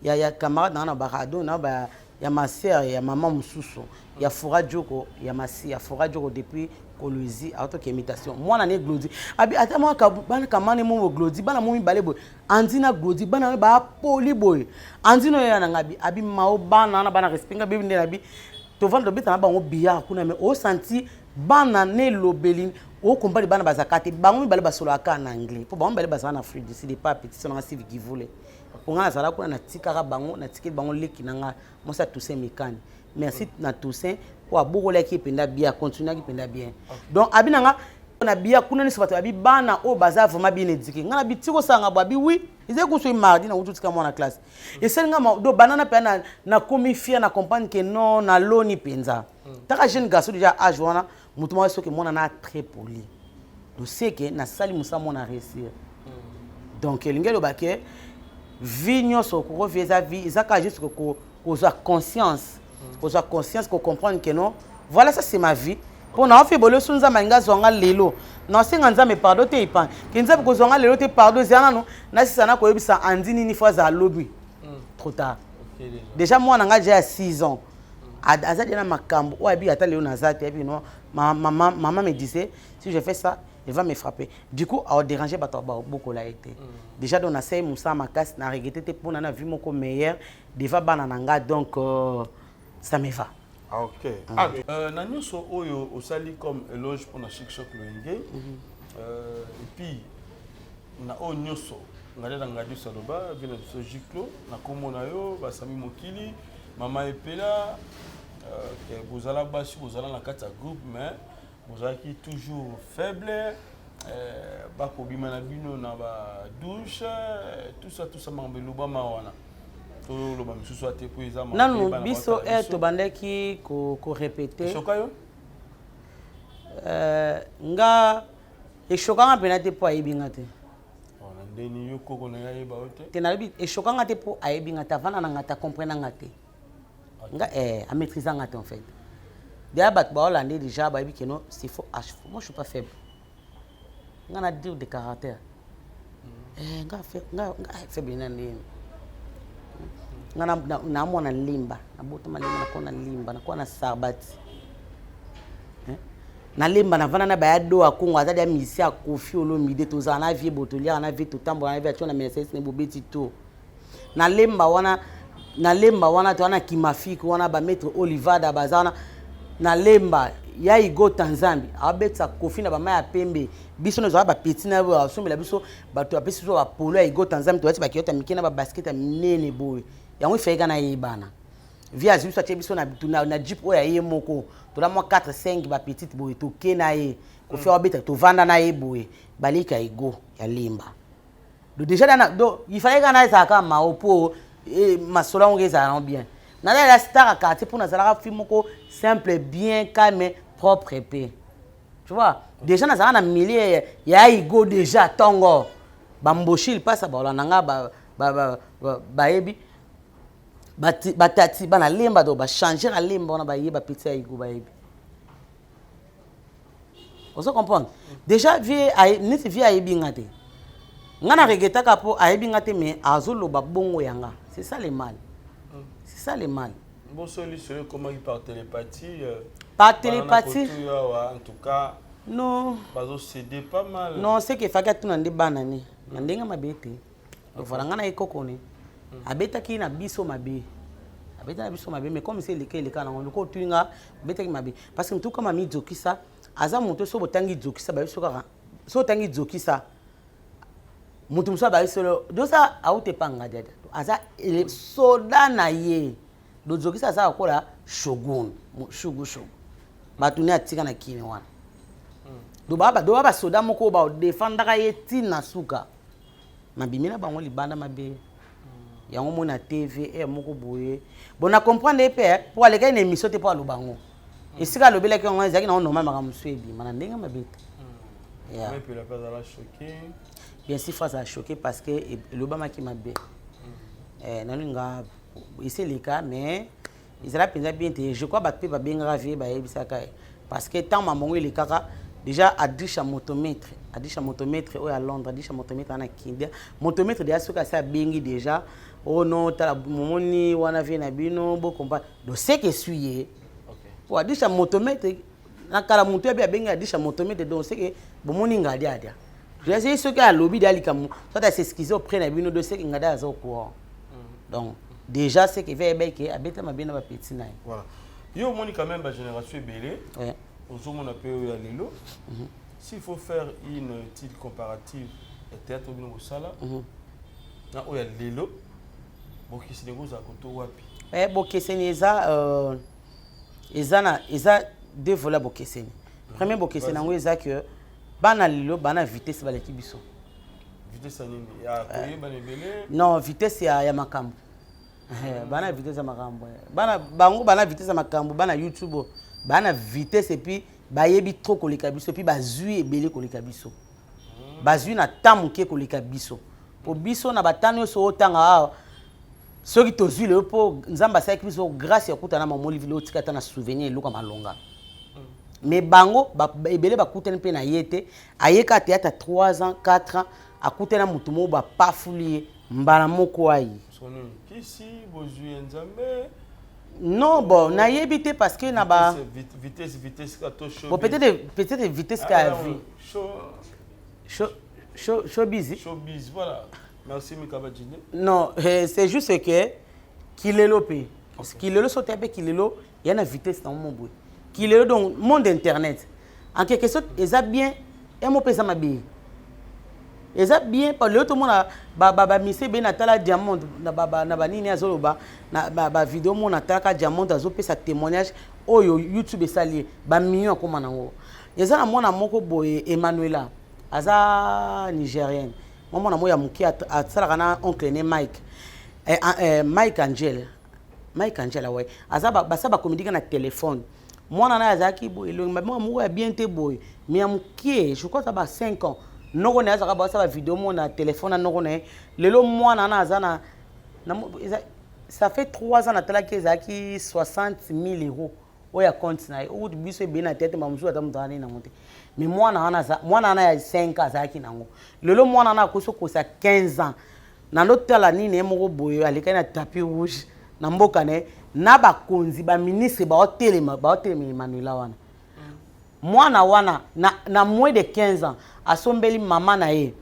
ya camarade na nga na barado na ba ya ma sœur, ya mama mosusu ya Fura Joko, ya masi ya Fura Joko depuis Kolwezi, aotoki imitation. Mwana ne Glodi abi ata mwa bana kamane mo boye Glodi, bana mo mibale boye, Andi na Glodi, bana oyo baapoli boye. Andi no oyo na nga abi mao bana wana, bana respect nga bebi nde na bi tovanda, tobeta na bango billard kuna, mais osanti bana na elobeli okompani, bana bazalaka te. Bango mibale basololaka na anglais, mpo bango mibale bazala na Afrique du Sud epa petit so nanga Steve Givule. Mpo nga nazala kuna, natikaka bango, natikeli bango leki na nga mwasi ya Toussaint Mekani. Merci na Toussaint mpo abokolaki ye mpenza bien, acontinuaki mpenza bien. Donc abi na nga na biya kuna nyonso, bato babi bana oyo baza vraiment bien éduqué. Nga na bi ti kosanga bo abi oui, ezali kusu mardi na kutu tika mwana classe, esali nga do banana mpenza. Nakomi fier na comprendre que non, naloni mpenza taka jeune garçon déjà âge wana, moto moko soki mwana na très poli, doseke nasali mosala, mwana réussir. Donc elingi eloba ke vie nyonso okoki, eza vie, eza kaka juste kozwa conscience, kozwa conscience, kocomprendre que non, voilà, ça c'est ma vie. Mpo na ofi ebole so Nzambe alingi azwa nga lelo, nasenga Nzambe pardon te, epan ke Nzambe kozwa nga lelo te, pardon, ezala nano nasisa na koyebisa Andi nini fo azala lobi, trop tard déjà. Mwana nga déjà ya 6 ans aza déjà na makambo oyo abi ata lelo naza te, abi non, maman, maman me disait si je fais ça, il va me frapper. Du coup aodéranger bato babokola ye te déjà. Donc nasali mosala makasi, na regrette te mpona na vie moko meilleure devant bana na nga. Donc ça me va. Ah, ok. Ah, na nyonso oyo osali comme éloge mpona Chic Choc Loyenge, et puis na oyo nyonso ngai na ngai nyonso aloba vie na biso Jiclo na kombo na yo, basami mokili, mama Epela, ke bozala basi, bozala na kati ya groupe, mais bozalaki toujours faible, bakobima na bino na badouche, tout ça, tout ça, makambo elobama wana, toloba misusu ate po eza nanu biso e tobandaki korépéter. Echoka yo? Nga eshokanga mpena te, mpo ayebi nga te. Na ndeni yo koko na ye ayeba yo te? Te, nalobi eshokanga te mpo ayebi nga te, avanda na nga te, acomprendre nga te, nga amaîtrise nga te. En fait déjà bato baolande déjà bayebi ke non, c'est faux. Ah, moi je suis pas faible, nga na dire de caractère. Nga faible na ndeni? Nga na mwana Lemba, nabotama Lemba, nakoa na Lemba, nakoa na Sarbati na Lemba, navanda na baya do ya Kongo, aza dia misi ya Kofi Olomide. Tozala na vie bo, toliaka na vie, totambola na vie, atio na Mercedes ne bobeti to na Lemba wana. Na Lemba wana, to wana Kimafiki wana, bamaître Olivada baza wana na Lemba ya Igota. Nzambi abetisa Kofi na bama ya pembe. Biso nyonso bapeti na boye, asombela biso bato, apesi biso bapolo ya Igota. Nzambi, toyati bakiyota mike na babasket ya minene boye. Yango efayeka na yebana vie. Azwi biso, atie biso na jeep oyo ya ye moko. Tola mwa 4 5 bapetite boye, toke na ye. Kofi abeta, tovanda na ye boye, balika ego ya Lemba. Donc déjà dana, donc il fallait kana ezalaka mao mpo masolo yango ezala nango bien. Nazala star ya quartier mpo nazalaka fille moko simple, bien calme, propre mpe, tu vois. Déjà nazalaka na milieu ya Igo déjà. Ntongo bamboshi lipasa baolanda nga, bayebi batati bana Lemba. Donc bachanger ya Lemba wana, baye bapeti ya Igo, bayebi. Ozo comprendre déjà vie neti vie ayebi nga te. Nga na regrettaka mpo ayebi nga te, mais azoloba bongo yanga. C'est ça le mal, c'est ça le mal. Bosoli solo ekomaki par télépathie. Par télépathie. En tout cas, non, bazocéder pas mal. Non, c'est que efaki atuna nde bana ne na ndenge mabe te. Voilà, nga na ye koko ne abetaki na biso mabe, abetaki na biso mabe, mais comme se eleka eleka nango loko otuli nga, abetaki mabe parce que motu kama midzokisa aza moto. So botangi dzokisa, bayebi so kaka so otangi dzokisa, moto mosusu abayebi solo dosa auta epanga dada aza soda na ye. Dozokisa aza lokola shogun, shugu shugu, bato ne atika na kini wana. Do baa basoda moko oyo badefandaka ye ntina suka mabimi na bango libanda mabe. Yango mona TV aire moko boye. Bon, na comprendre ye mpe mpo alekaki na émission te mpo aloba yango. Esika alobelaki yango ezalaki nango normal. Makambo mosusu ebima na ndenge mabe te. Bien sûr, faut azala choqué parce que elobamaki mabe. Nalinga esi eleka, mais ezala mpenza bien te. Je crois bato mpe babengaka vie, bayebisaka ye, parce que ntango mamongo elekaka déjà, Adrisha motomètre, Adrisha motomètre oyo ya Londres, Adrisha motomètre wana kindia motomètre déjà, soki asi abengi déjà: "Oh non, tala momoni wana vie na bino bocomprendre." Donc c'est que esui ye po Adrisha motomètre na kala moto yabi abengi Adrisha motomètre. Donc c'est que bomoni Ngadi adia je soki alobi de alikambo, soit as'excuse auprès na bino. Donc c'est que Ngadi aza au courant. Donc déjà c'est que vie ayebaki abeta mabe na bapeti na ye. Voilà, yo omoni quand même bagénération ebele, ozomona mpe oyo ya lelo. S'il faut faire une étude comparative ya théâtre bino kosala na oyo ya lelo, bokeseni ekozala koto wapi? Bokeseni eza eza na eza deux volets. Bokeseni premier, bokeseni yango eza que bana lelo bana vitesse, baleki biso. Vitesse ya nini? Ya koyebana ebele? Non, vitesse ya makambo. Bana vitesse ya makambo, bana bango bana vitesse ya makambo. Bana YouTube bana vitesse, et puis bayebi trop koleka biso, et puis bazwi ebele koleka biso, bazwi na temps moke koleka biso. Po biso na batano nyonso otanga awa, soki tozwi lelo, mpo Nzambe asalaki biso grâce ya kutana mama Olive lelo, otika ata na souvenir eloko ya malonga. Mais bango ebele bakutani mpe na ye te. Ayeka théâtre 3 ans, 4 ans, akutani na motu moko, bapafuli ye mbala moko ayi. Kisi bozwi ya Nzambe. Non, bon, nayebi te parce que na ba Vitesse, vitesse ka to show. Bon, peut-être vitesse ka ya vie. Show. Show, show, showbiz. Showbiz, voilà. Merci Mikaba Djine. Non, c'est juste que kilelo mpe kilelo so te mpe kilelo ya na vitesse nango mo boye kilelo. Donc monde internet en quelque sorte eza bien emo mpe eza mabe. Eza bien pa lelo tomona bamise ebele. Natala Diamond na banini azoloba na bavideo mo, natalaka Diamond azopesa témoignage oyo YouTube esali ye bamillion akóma nango. Eza na mwana moko boye, Emmanuela, aza Nigérienne, mwa mwana moko ya moke, asalaka na oncle ne Mike, Mike Angel, Mike Angela we aza basala bacomédie kaka na telefone. Mwana na ye azalaki boye, elongi mabe moko ya bien te boye, mais ya moke, je crois aza ba 5 ans. Noko na ye azalaka basala bavideo mo na telefone na noko na ye. Lelo mwana wana aza na, ça fait 3 ans natalaki, ezalaki 60 000 euros oyo ya compte na ye. Okuti biso ebele na tete mamosusu ata moto azalaki nango te, mais mwana wana, mwana wana ya 5 ans azalaki nango. Lelo mwana wana akoki kokosa 15 ans. Nandotala nini ye moko boye alekaki na tapis rouge na mboka na ye na bakonzi, baministre baotelema, baotelema Emmanuela wana. Mwana wana na moins de 15 ans asombeli mama na ye,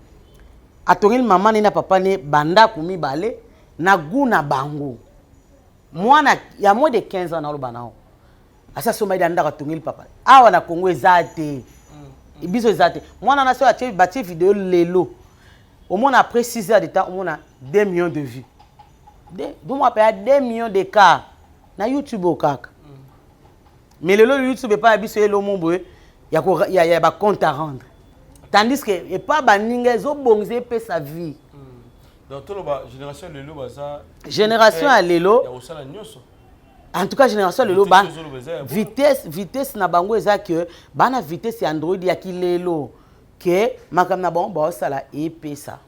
atongeli mama na ye na papa na ye bandako mibale na gu na bango. Mwana ya moins de 15 ans, naloba nao, asi asombaki da ndako, atongeli papa. Awa na Congo eza te, biso eza te. Mwana na so atie, batie video lelo, omona après 6 heures de temps omona 2 millions de vues, 2 mois ya 2 millions de cas na YouTube oyo kaka. Mais lelo YouTube epai ya biso elomo boye ya bacompte à rendre, tandis que epai baninga ezobongisa, epesa vie. Donc toloba génération lelo baza Génération ya lelo, ya kosala nyonso. En tout cas, génération lelo Vitesse ba ozoloba eza ya bongo. Vitesse na bango eza ke bana vitesse ya Android ya kilelo, ke makambo na bango baosala epesa,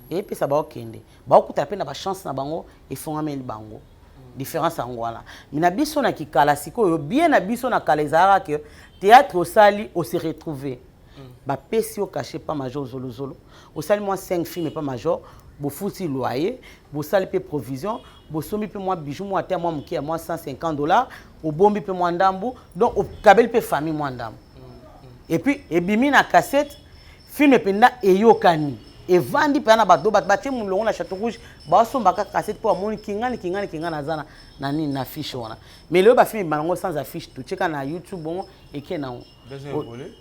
epesa, baokende, baokutana mpe na bachance na bango efongameli bango. Différence yango wana. Mais na biso na kikala sikoyo bien, na biso na kala ezalaka ke théâtre osali, ose retrouver, bapesi yo cachet pa major zolozolo, osali mwa 5 film pa major, bofuti loyer, bosali mpe provision, bosombi mpe mwa bijou, mwa ata mwa moke ya mwa 150 $, obombi mpe mwa ndambu, donc okabeli mpe famille mwa ndambu. Et puis ebimi na cassette, film mpenza eyokani, evandi mpenza na bato, bato batie molongo na Château Rouge, baosomba kaka cassette mpo bamoni kingani, kingani, kingani aza na nini, na affiche wana. Mais lelo bafilm ebima nango sans affiche, totieka na YouTube bongo, eke nango. Deuxième volet,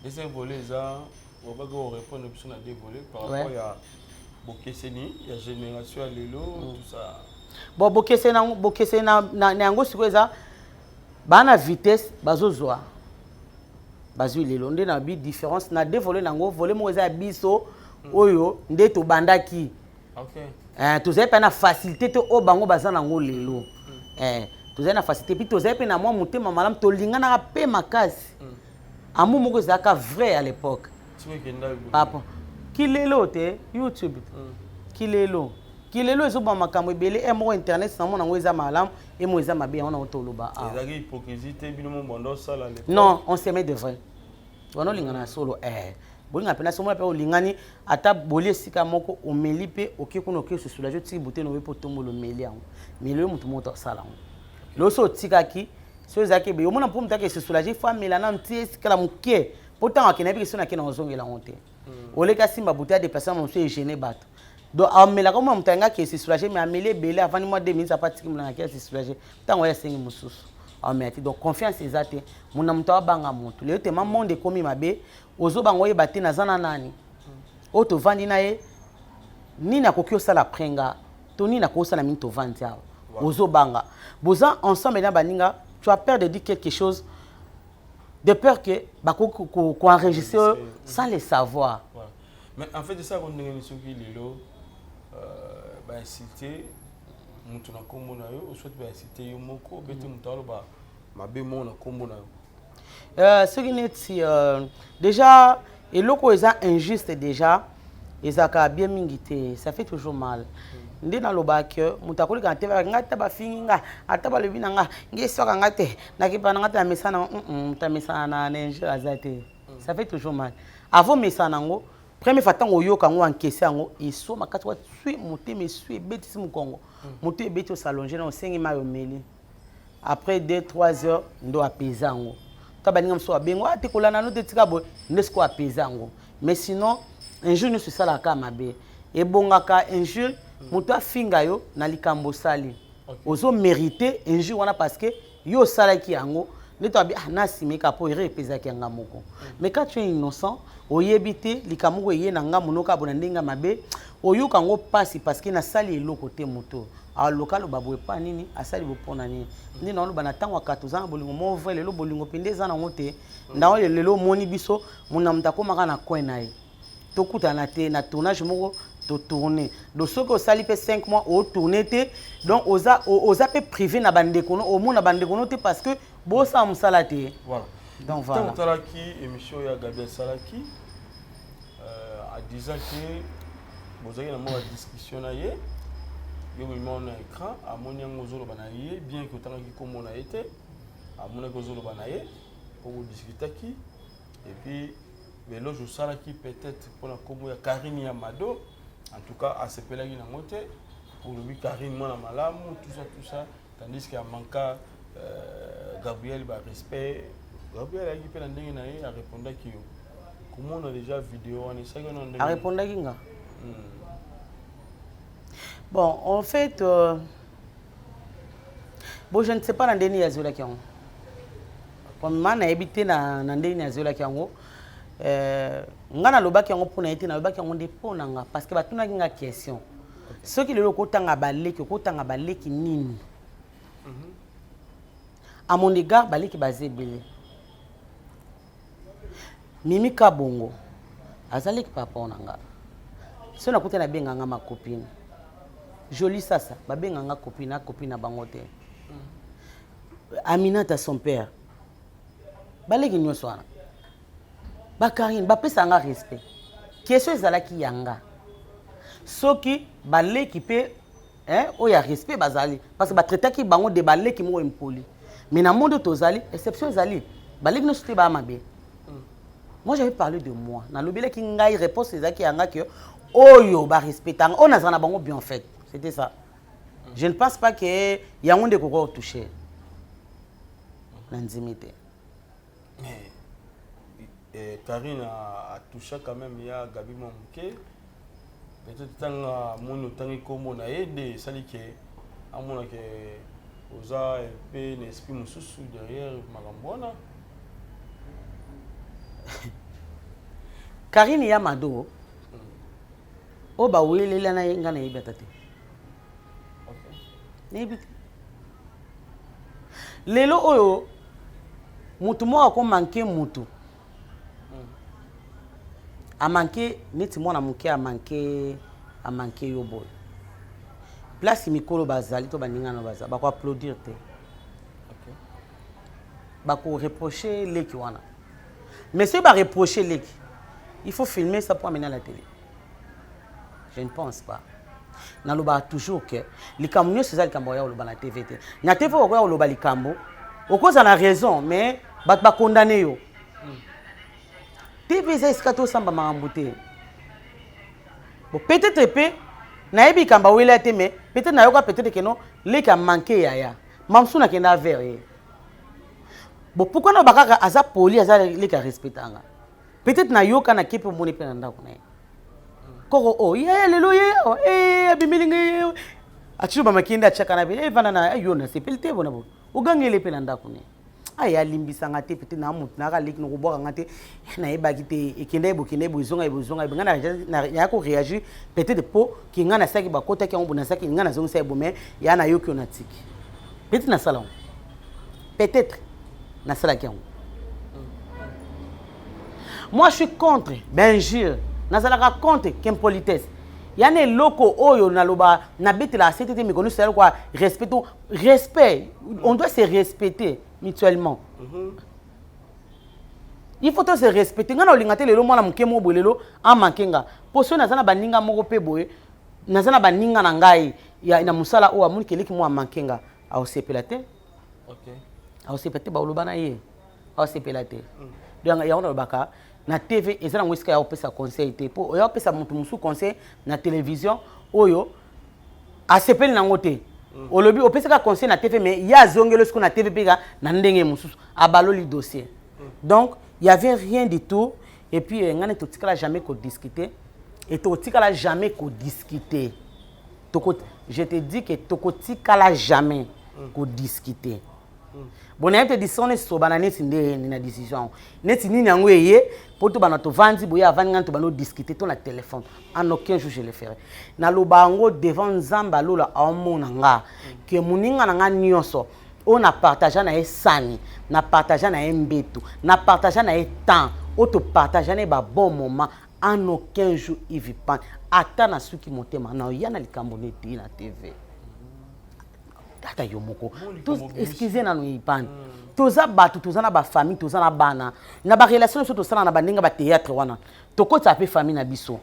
deuxième volet eza obaki korépondre biso na deux volets par rapport ya bokeseni ya génération ya lelo, tout ça. Bon, bokeseni nango, bokeseni na yango sikoyo eza baa na vitesse bazozwa, bazwi lelo nde na bi différence na deux volet nango. Volet moko eza ya biso oyo nde tobandaki. Eh, tozali mpe na facilité te oyo bango baza nango lelo. Eh, tozali na facilité, puis tozali mpe na mwa motema malamu, tolinganaka mpe makasi. Amour moko ezalaka vrai à l'époque. Sikoyo ekenda. Papa kilelo te, YouTube kilelo, kilelo ezoboma makambo ebele. E moko internet na mona yango eza malamu, e moko eza mabe. Yango nango toloba awa. Ezalaki hypocrisie te, bino mo bondo osala l'époque? Non, on s'aimait de vrai wana, olingana na solo. Eh, bolingana mpe na somona mpe olingani, ata boli esika moko, omeli mpe oke kuna, oke sosoulage, otiki bute na oye mpo otombola, omeli yango. Mais lelo motu moko tosala yango lelo so otikaki so ezalaki ebe omona mpo moto ake se soulager, faut amela nanu ti esikala moke, mpo ntango akende ayebiki so nake na ozongela yango te. Oleki asimba bute, adeplace mosusu, egêner bato. Donc amelaka, omona moto alingi ake se soulager, mais ameli ebele, avandi mwa 2 minutes, apa atiki molanga, ake ase soulager, ntango oyo asengi mosusu, amela te. Donc confiance eza te, mona moto abanga moto lelo tema. Monde ekomi mabe, ozobanga, oyeba te naza na nani oyo tovandi na ye, nini akoki osala après nga, to nini akosala mingi tovandi awa. Ozobanga, boza ensemble na baninga, tu as peur de dire quelque chose de peur que bakoki koenregistrer sans le savoir. Voilà. Mais en fait esaka ndenge nini soki lelo bainsulte moto na nkombo na yo, soit bainsulte yo moko, obeti moto, aloba mabe moko na nkombo na yo? Soki neti déjà eloko eza injuste, déjà ezalaka bien mingi te, ça fait toujours mal. Nde nalobaka ke moto akolikana te, ngai ata bafingi nga, ata balobi na nga, nge eswaka nga te, nakepa na nga te, namesana. Moto amesana na injure aza te. Ça fait toujours mal. Avant mesana yango, première fois ntango oyoka yango, ankese yango, eswa makasi, wa swi motema, eswi, ebetisi mokongo, moto ebeti, osalonge na osengi mai, omeli, après 2 3 heures ndo apesa yango. To baninga mosusu babengo ate kolanda no te, tika boye, nde sikoyo apesa yango. Mais sinon injure nyonso esalaka mabe. Ebongaka injure, moto afinga yo na likambo osali, ozomérite injure wana parce que yo osalaki yango. Nde to abi ah, nasimeka mpo erreur epesaki yanga moko. Mais quand tu es innocent, oyebi te likambo moko eye na nga monoka bona ndenge ya mabe, oyoka yango mpasi parce que nasali eloko te. Moto aloka, aloba boye mpa nini, asali boye mpo na nini? Nde naoloba na ntango akata, toza na bolingo moko vrai. Lelo bolingo mpenza eza nango te. Ndango lelo omoni biso, mona moto akomaka na coin na ye, tokutana te na tournage moko, totourne. Donc soki osali mpe 5 mois otourne te, donc oza mpe privé na bandeko no, omona bandeko no te parce que bosala mosala te. Voilà. Donc voilà. Ntango otalaki émission ya Gabi asalaki, adisant ke bozalaki na mwa badiscussion na ye, yo bima na écran, amoni yango ozoloba na ye, bien ke otangaki nkombo na ye te, amonaki ozoloba na ye mpo bodiscutaki, et puis beloge osalaki peut-être mpona nkombo ya Karine ya Mado. En tout cas asepelaki nango te, olobi Karine mwana malamu, tout ça, tout ça, tandis que amanka Gabriel barespect. Gabriel ayaki mpe na ndenge na ye, arépondaki yo. Komona déjà video wana esalaki wana ndenge? Arépondaki nga. Bon, en fait, Bon, je ne sais pas na ndenge nini azwelaki yango. Premièrement, nayebi te na ndenge nini azwelaki yango. Nga nalobaki yango mpo na ye te, nalobaki yango nde mpo na nga, parce que batunaki nga question. Soki lelo okotanga baleki, okotanga baleki nini? À mon égard, baleki baza ebele. Mimi Kabongo azalaki papa na nga. So nakuta nabenga nga ma copine. Jolie Sasa babenga nga copine, na copine na bango te. Aminata son père. Baleki nyonso wana. Ba Karine bapesa nga respect. Question ezalaki yanga. Soki baleki pe, hein, oyo ya respect bazali, parce que batraitaki bango de baleki moko impoli. Mais na monde tozali, exception ezali. Baleki nyonso te ba mabe. Moi, j'avais parlé de moi. Nalobelaki ngai, réponse ezalaki yanga que oyo ba respectanga, oyo nazala na bango bien en fait. C'était ça. Je ne pense pas que yango nde koko toucher. Na ndimi te. Mais Karine a touché quand même ya Gabi Momuke. Peut-être tanga moni otangi kombo na ye nde esali ke amona ke oza pe na esprit mosusu derrière makambo wana. Karine ya Mado oyo bawelela na ye, nga nayebi ata te, nayebi te. Lelo oyo mutu moko akomanke, mutu amanke neti mwana moke amanke yo boye, place mikolo bazali to baninga na baza, bakoapplaudir te, bakoreproche leki wana. Mais soki bareproche leki, il faut filmer ça pour amener à la télé? Je ne pense pas. Nalobaka toujours que likambo nyonso eza likambo ya koloba na TV te. Na TV okoya koloba likambo, okozala na raison, mais bato bakondane yo. TV eza esika tosamba makambo te. Bon, peut-être mpe nayebi likambo awela te, mais peut-être nayoka, peut-être ke non, leki amanke yaya mamosu, nakenda vers ye. Bon, pourquoi na bakaka aza poli, aza leki arespectanga. Peut-être nayoka, nake mpe omoni mpe na ndako na ye koko o ye lelo ye awa abimeli ngai, atili bamakende, atiaka na be evanda na yo, nasepeli te bona bo ogangeli mpe na ndako ne aye, alimbisanga te. Peut-être na motu naka leki nokobwaka nga te, nayebaki te ekenda ye bokenda ye boye, ezonga ye boye, ezonga ye boye. Ngai naya koréagir peut-être mpo ke ngai nasalaki, bakotaki yango boye, nasalaki ngai, nazongisa ye boye, mais ya nayoki yo, natiki. Peut-être nasala yango, peut-être nasalaki yango. Moi, je suis contre bainjure, nazalaka contre qu'impolitesse. Yana eloko oyo naloba, nabetelaka sete te. Mikolo nyonso ezali kwa respect to respect, on doit se respecter mutuellement. Il faut to se respecter. Ngai na olinga te lelo mwana moke moko boye lelo amanke nga, mpo soki naza na baninga moko mpe boye, naza na baninga na ngai ya na mosala oyo, amoni keleki moko amanke nga, aosepela te. Aosepela te, baoloba na ye, aosepela te. Donc yango nalobaka, na TV eza nango esika ya kopesa conseil te, mpo oya kopesa moto mosusu conseil na télévision oyo asepeli nango te. Olobi opesaka conseil na TV, mais ye azongeli sikoyo na TV mpe na ndenge mosusu, abaloli dossier. Donc il y avait rien du tout. Et puis ngai nde totikala jamais kodiscuter et totikala jamais kodiscuter. Je te dis que tokotikala jamais kodiscuter. Bon, nayebi te décision esoba na neti nde na décision yango neti nini yango eye mpo tobanda tovandi boye, avandi ngani, tobanda odiscute to na téléphone. En aucun jour je le ferai. Naloba yango devant Nzambe alola, aomona nga ke moninga na nga nyonso oyo na partage na ye sani, na partage na ye mbeto, na partage na ye temps, oyo topartage na ye babon moment, en aucun jour Yves Pan ata nasuki motema na oya na likambo neti na TV. Ata yo moko, excuse nano Ipane, toza bato, toza na bafamille, toza na bana, na barelation nyonso tosala na bandenge bathéâtre wana, tokotisa mpe famille na biso.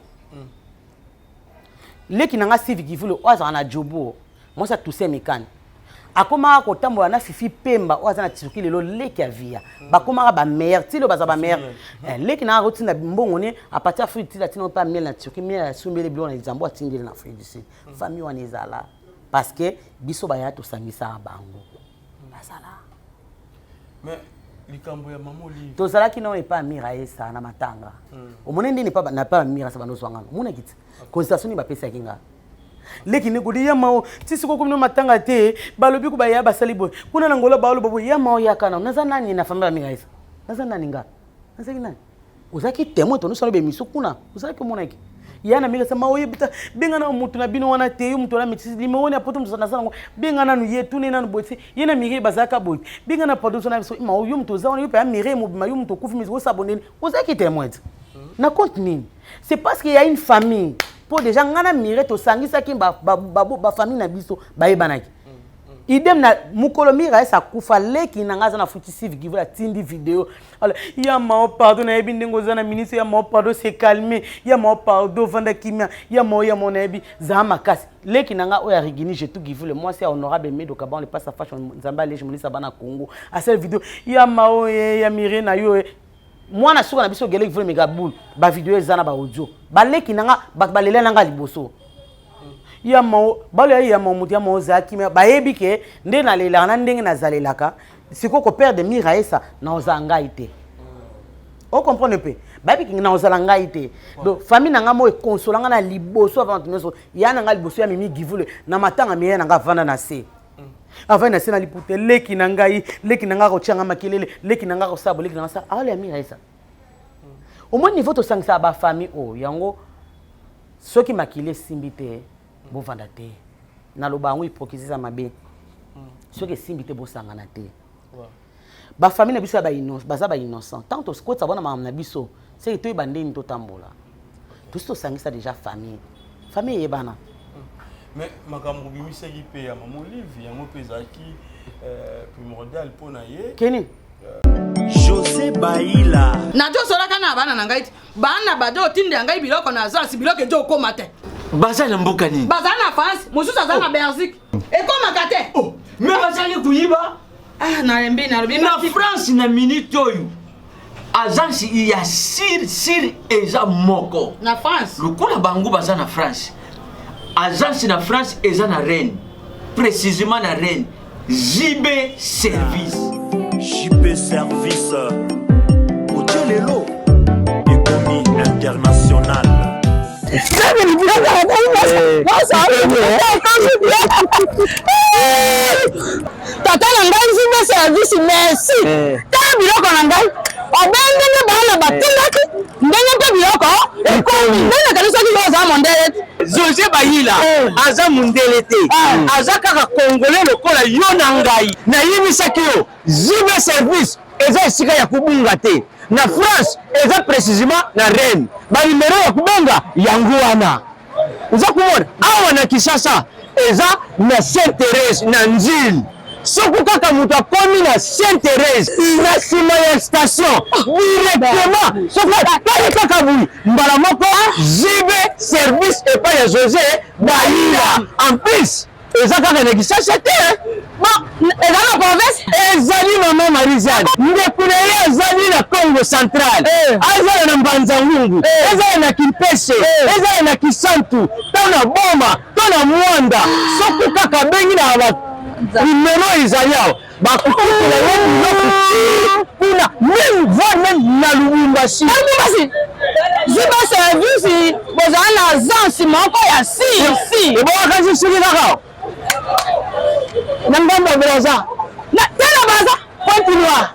Leki na nga Sivi Kivulo oyo azalaka na Jobo, mwasi atuse mekane, akomaka kotambola na Fifi Pemba oyo aza na Turquie lelo, leki ya via, bakomaka bameilleur ti lelo, baza bameilleur. Leki na nga akotinda mbongo ne apartir Afrique, tila tina mpe miel na Turquie, miel asumbeli biloko na Lizambo, atindeli na Afrique du Sud. Famille wana ezala parce que biso baya tosangisaka bango, bazala. Mais likambo ya mama Olive? Tozalaki nao epa Amira ayesa na matanga. Omoni ndeni na pa Amira sa bandozwangana, omonaki ti consultation nini bapesaki nga. Leki nde kodi ya mao ti sikoyo komi no matanga te balobi ko baya basali boye kuna na ngola baoloba boye ya mao yaka na naza nani na famille ya Miraisa naza nani nga nazaki nani ozalaki témoin tonosala bemission kuna ozalaki omonaki ya na Miraisa mao yebita benga na motu na bino wana te yo motu wana metisi limero wani ya poto moto naza nango benga nanu ye tune nanu boye ti ye na Mireille bazalaka boye benga na pardon na biso mao yo moto oza wana yo mpe ya Mireille mobima yo moto okufi mais osabo ndeni ozalaki témoin ti na compte nini? C'est parce qu'il y a une famille. Po déjà nga na Mireille tosangisaki ba ba ba, ba famille na biso bayebanaki. Idem na mukolo Mireille akufa leki na nga aza na futi sive givola atindi video. Alors ya mao pardon nayebi ndenge oza na ministre ya mao pardon se calmer ya mao pardon vanda kimia ya mao ya mao nayebi zaa makasi. Leki na nga oyo ya Rigini je tout givule mwasi ya honorable Medo Kaban le passa fashion Nzambe alege monisa bana Congo. Asel video ya mao ya Mireille na yo Mwana suka na biso gele kivule mega boule ba video eza na ba audio ba leki na nga bato balela na nga liboso ya mao balo ya ya mao moto ya mao ozala kimia bayebi ke nde nalelaka na ndenge nazalelaka sikoyo koperdre miraesa na ozala ngai te ocomprendre mpe bayebi ke na ozala ngai te donc famille na ngai moko ekonsola ngai na liboso avant bato nyonso ya na ngai liboso ya mimi givule na matanga miya na ngai avanda na se avandi na se na liputa leki na ngai leki na ngai akotia ngai makelele leki na ngai akosala bo leki na ngai asala aola ya mira eza omoni niveau tosangisaka bafamille oyo yango soki makili esimbi te bovanda te naloba yango hypocrisie eza mabe soki esimbi te bosangana te bafamille na biso ya baza bainnocent ntango tokotisa bona makambo na biso seke toyeba ndeni totambola tosi tosangisa déjà famille famille eyebana. Mais makambo obimisaki mpe ya mama Olive yango mpe ezalaki primordial mpo na ye keni José Baila. Nazosolaka na bana na ngai ti bana bazo otindela ngai biloko na agence biloko ezo okoma te. Baza na mboka nini? Baza na France, mosusu aza na Belgique. Ekomaka te. Oh, mais bazali koyiba. Ah, nalembi nalobi na France na minute oyo agence ya sir sir eza moko na France lokola bango baza na France agence na France eza na Rennes précisément na Rennes JB Service JB Service otie lelo ekomi international. Tata na ngai nzimbe service merci. Tala biloko na ngai obengeli bana batindaki ndenge mpe biloko ekomi ndenge nakanisaki yo oza mondele te. Jose Bayila aza mundele te, aza kaka congolais lokola yo na ngai. Nayebisaki yo JB Service eza esika ya kobunga te. Na France eza precisement na Rennes. Ba numero ya kobenga yango wana. Oza komona awa na Kinshasa eza na Sainte Therese na Ndjili. Soki kaka moto akomi na Sainte Therese na nsima ya station directement, soki atali kaka boye mbala moko JB service epai ya Jose Bayila. En plus eza kaka na Kinshasa te, bon eza na province ezali mama Marie-Jeanne ndeko na ye azali na Congo central, azala na Mbanza Ngungu, ezala na Kimpese, ezala na Kisantu to na Boma to na Mwanda, soki kaka abengi na ba numero ezali awa bakokotela ye biloko ti kuna meme voire meme na Lubumbashi. Lubumbashi ziba service bozala na agence moko ya si si ebongaka soki kaka na ngambo ya Brazza na tala Brazza Pointe Noire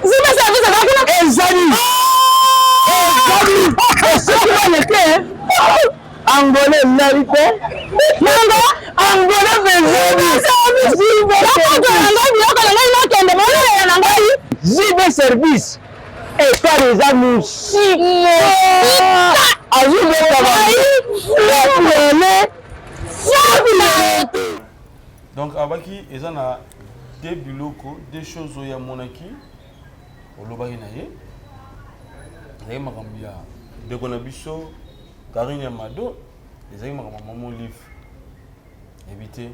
ziba service eza kuna ezali ezali soki baleke Angolais nali te nanga Angolais biloko na ngai biloko na ngai nakende bolelela na ngai JB service etali eza mosika azobeta bango Donc abaki eza na deux biloko, deux choses oyo amonaki olobaki na ye ezalaki makambo ya ndeko na biso Karine ya Mado, ezalaki makambo ya mama Olive. Yebi te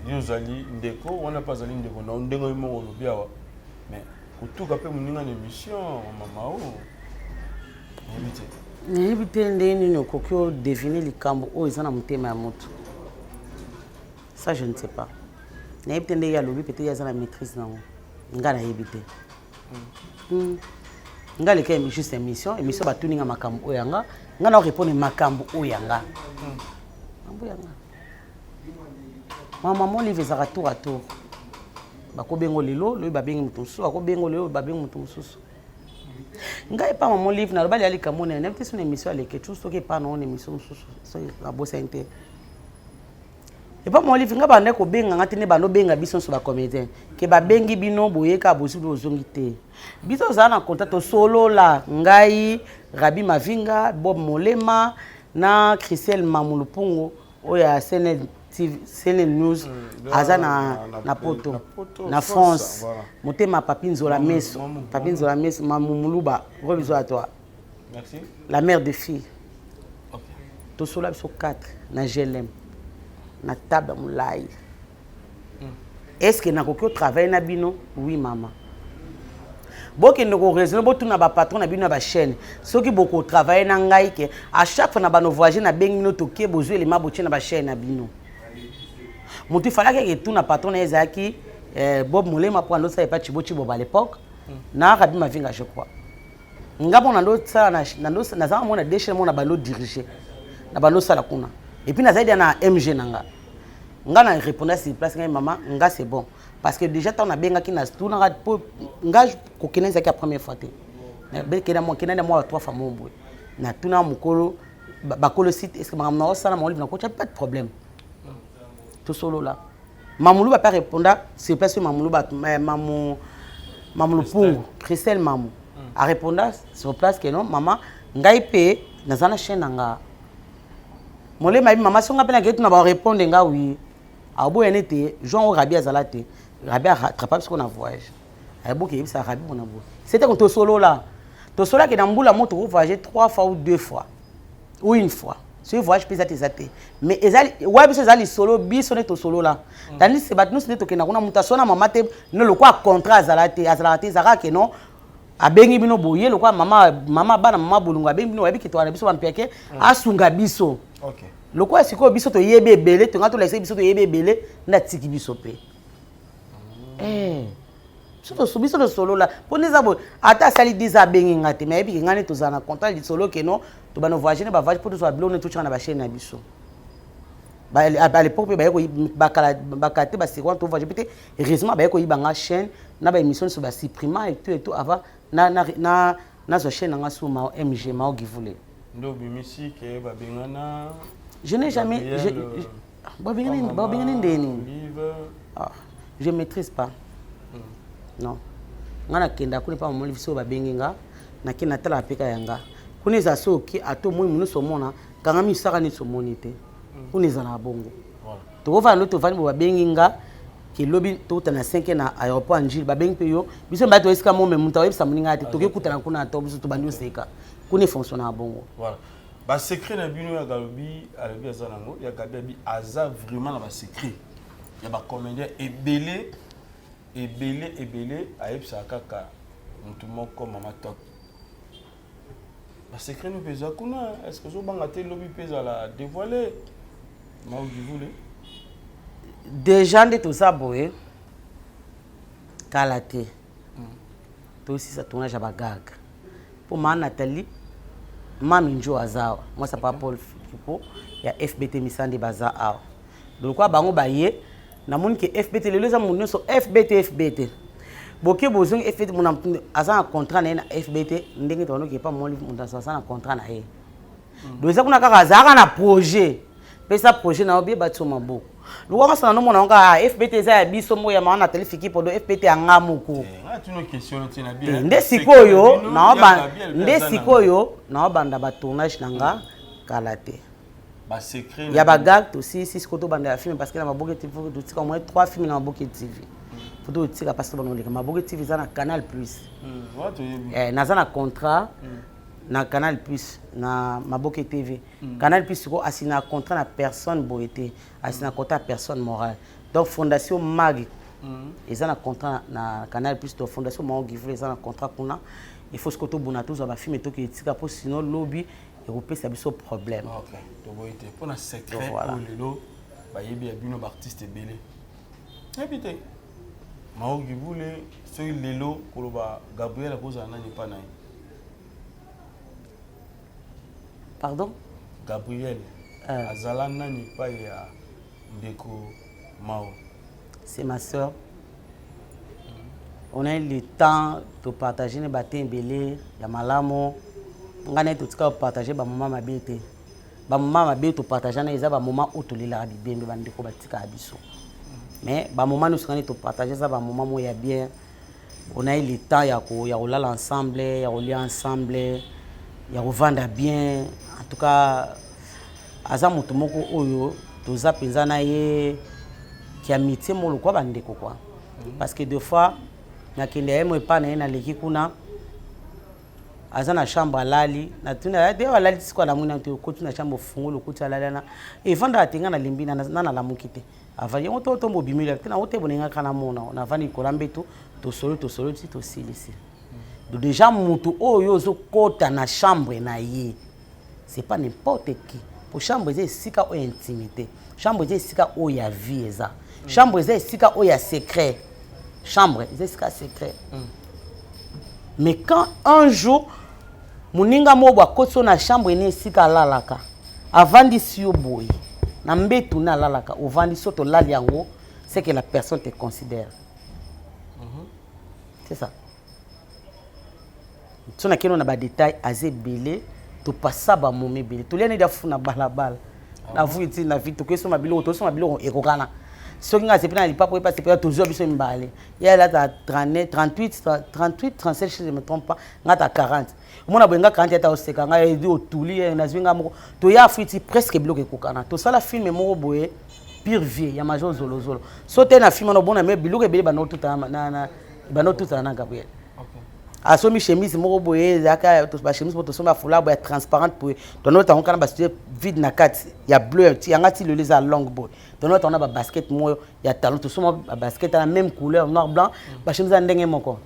yo ozali ndeko wana mpe azali ndeko na yo ndenge yo moko olobi awa, mais kotuka mpe moninga na émission mama o yebi te. Nayebi te ndenge nini okoki odevine likambo oyo eza na motema ya moto. Ça je ne sais pas. Nayebi te ndenge alobi peut-être ye aza na maîtrise nango. Nga nayebi te. Nga aleka juste émission, émission batuni nga makambo oyo ya nga. Nga na répondre makambo oyo ya nga. Makambo ya nga. Mama maman Olive ezalaka tour à tour. Bakobengo lelo, lobi babengi moto mosusu, bakobengo lelo, babengi moto mosusu. Ngai epa mama Olive naloba lia likambo nene, nayebi te soki na émission ya Leketchou, soki epa na ona émission mosusu, soki nabosani te. Epa mama Olive, ngai banda kobenga nga te nde banda obenga biso nyonso ba comédien ke babengi bino boyeka bozwi bozongi te. Biso tozala na contact, tosolola ngai Rabi Mavinga, Bob Molema na Christelle Mamu Lupungu oyo ya CNN TV, CNN News aza na, na poto na France, motema Papi Nzola Meso, Papi Nzola Meso, Mamu Muluba, gros bisous à toi. Merci. La mère de filles. Okay. Tosola biso 4 na GLM na table molayi. Est-ce que nakoki otravaille na bino? Oui mama. Bokende koraisonne, botuna bapatron na bino ya bachaîne soki bokotravaille na ngai ke à chaque fois na bano voyage nabengi bino tokie bozwi elema botie na bachaîne na bino. Moto ifalaki eke tuna patron na ye ezalaki Bob Molema mpo andosala epa Tshibo Tshiboba à l'époque na Rabi Mavinga je crois. Nga mpo nandosala nazalaka mona deux chaîne mona bando diriger na bandosala kuna et puis nazali na MG na nga. Nga na répondre sur place ngai mama nga c'est bon parce que déjà tant nabengaki na tunaka po nga kokende ezalaki ya première fois te. Nakenda mwa kenda mwa trois fois mo boye. Na tuna mokolo bakolo site est-ce que makambo na osala ma Olive na kocha pas de problème. Tosolola. Mamulu ba pas répondre sur place Mamulu ba mamu Mamu Lupungu, Christelle Mamu a répondu sur place que non maman ngai pe naza na chaîne nga. Molema yebi mama songa pe na ketu na ba répondre nga oui. Aboya nete Jean Rabi azala te. Rabi a rattrapa biso na voyage. Ayeboki yebisa Rabi bona bo. C'était quand tosolola. Tosolola ke na mbula moto ko voyager 3 fois ou 2 fois ou une fois. Ce voyage pesa te zate. Mais ezali wa biso ezali solo biso ne tosolola. Tandis que bato nyonso nde tokenda kuna moto asona mama te no lokwa contrat azala te azalaka te ezalaka ke non abengi bino boye lokwa mama mama bana mama bolungu abengi bino oyebi ke towana biso bampiake asunga biso. Okay. Lokwa sikoyo biso toyebi ebele tonga tolakisa biso toyebi ebele nde atiki biso mpe. Eh. Biso tosolola mpo nde eza boye ata asali 10 ans abengi nga te mais ayebi ke nga nde tozala na contrat lisolo ke non tobanda voyage ne bavoyage mpo tozwa biloko nde totyaka na bachaîne na biso. À l'époque mpe baye bakala bakala te baseko wana tovoyage mpe te heureusement baye koyiba nga chaîne na baémission nyonso basupprima et tout avant na nazwa chaîne na nga sur Mao MG Mao Givule. Nde obimisi ke babengana. Je n'ai jamais babengani ndeni. Ah, je maîtrise pas. Non. Nga nakenda kuna epa mama biso babengi nga nakenda natala apeka ya nga kuna eza soki ata omoni monusu omona kanga misaka neti omoni te kuna ezalaka bongo. Tokovanda ndo tovandi bo babengi nga ke lobi tokutana na 5 na aéroport ya Njili babengi mpe yo biso mibali toyesika mome moto akoyebisa moninga te toke kutana kuna to biso tobandi oseka kuna efonctionnaka bongo. Voilà. Ba secret na bino ya Galobi alobi aza nango ya Gabi abi aza vraiment na ba secret ya ba comédien ebele ebele ebele ayebisaka kaka motu moko mama top. Ba secret no mpe eza kuna est-ce que ozobanga te lobi mpe ezala dévoilé Mao Givule? Déjà nde toza boye kala te tosisa tournage ya bagag mpo maa Nathalie mami njo aza awa mwasi ya papa Paul Fikipo ya FBT misande baza awa donc lokola bango baye namoni ke FBT lelo eza moto nyonso FBT FBT boke bozongi FBT mona aza na contrat na ye na FBT ndenge tobanoki epa moli moto aza na contrat na ye donc eza kuna kaka azalaka na projet pesa projet na yo bie batia maboko lokola masana nomona yango kaka FBT eza ya biso moko ya mama Nathalie Fikipo do FBT ya nga moko nde sikoyo nde sikoyo naobanda ba tournage na nga kala te ya bagag tosilisi sikoyo tobanda ya film parce que na Maboke TV totika au moins 3 films na Maboke TV faut totika parce que tobanda koleka Maboke TV eza na Canal Plus naza na contrat na Canal Plus na Maboke TV. Canal Plus sikoyo asina contrat na personne boye te asina contrat ya personne morale donc fondation Mag eza na contrat na Canal Plus to fondation Mao Givule eza na contrat kuna il faut sikoyo tobuna tozwa bafilme toki etika mpo sinon lobi ekopesa biso problème. Ok, toboyi te mpona secret oyo lelo bayebi ya bino baartiste ebele nayebi te Mao Givule soki lelo koloba Gabriel akozala nani epa na ye? Pardon? Gabriel azala nani epai ya ndeko Mao? C'est ma sœur. On a eu le temps de partager ne batin ebele ya malamu. Ngai na ye totika kopartage bamoma mabe te. Bamoma mabe topartage na eza bamoma oyo tolelaka bibembe bandeko batikaka biso. Mais bamoma nyonso ngai topartage eza bamoma moko ya bien. On a eu le temps ya ko ya kolala ensemble, ya kolia ensemble, ya kovanda bien. En tout cas aza moto moko oyo toza mpenza na ye ki amitié moko lokola bandeko quoi. Parce que deux fois nakende ye mo epai na ye, naleki kuna, aza na chambre alali. Natuna te alali ti sikoyo, alamwi te. Okoti na chambre, ofungoli, okoti alali wana, evandaka te. Nga nalembi na nalamuki te, avandi yango to tombo obimeli te nango te. Boninga kaka namona navandi likolo ya mbeto, tosolo tosolo ti tosilisi. Donc déjà moto oyo ozokɔta na chambre na ye, c'est pas n'importe qui, po chambre eza esika oyo intimité, chambre eza esika oyo ya vie, eza chambre eza esika oyo ya secret, chambre eza esika ya secret. Mais quand un jour moninga moko boye akoti yo na chambre ene, esika alalaka, avandisi yo boye na mbetu na alalaka, ovandi so tolali yango, c'est que la personne te considère, c'est ça. So nakende na badetail, aza ebele. Topasa bamoma ebele, tolia nedi afuna balabala na vui ti na vi, tokesoma biloko, tosoma biloko ekokana. Soki ngai asepi na lipapo, ye mpe tozwa biso mibale. Ye alata 38, 38, 37 si je me trompe pas, ngai ata 40. Omona boye, nga 40, ata oseka ngai edi otuli ye, nazwi ngai moko. Toya afuiti presque biloko ekokana. Tosala film moko boye, Pire Vie ya Major Zolozolo. So te na film wana, obona me biloko ebele banda otutana na Gabriel. Asombi chemise moko boye, ezalaka bachemise moko tosombi, bafoulard boye ya transparente boye, tonota yango kana basudie vide na kati ya bleu yanga ti lelo eza longue boye. Tonota yango na babasket moko ya talon, tosomba babasket na même couleur, noir blanc, bachemise ya ndenge moko.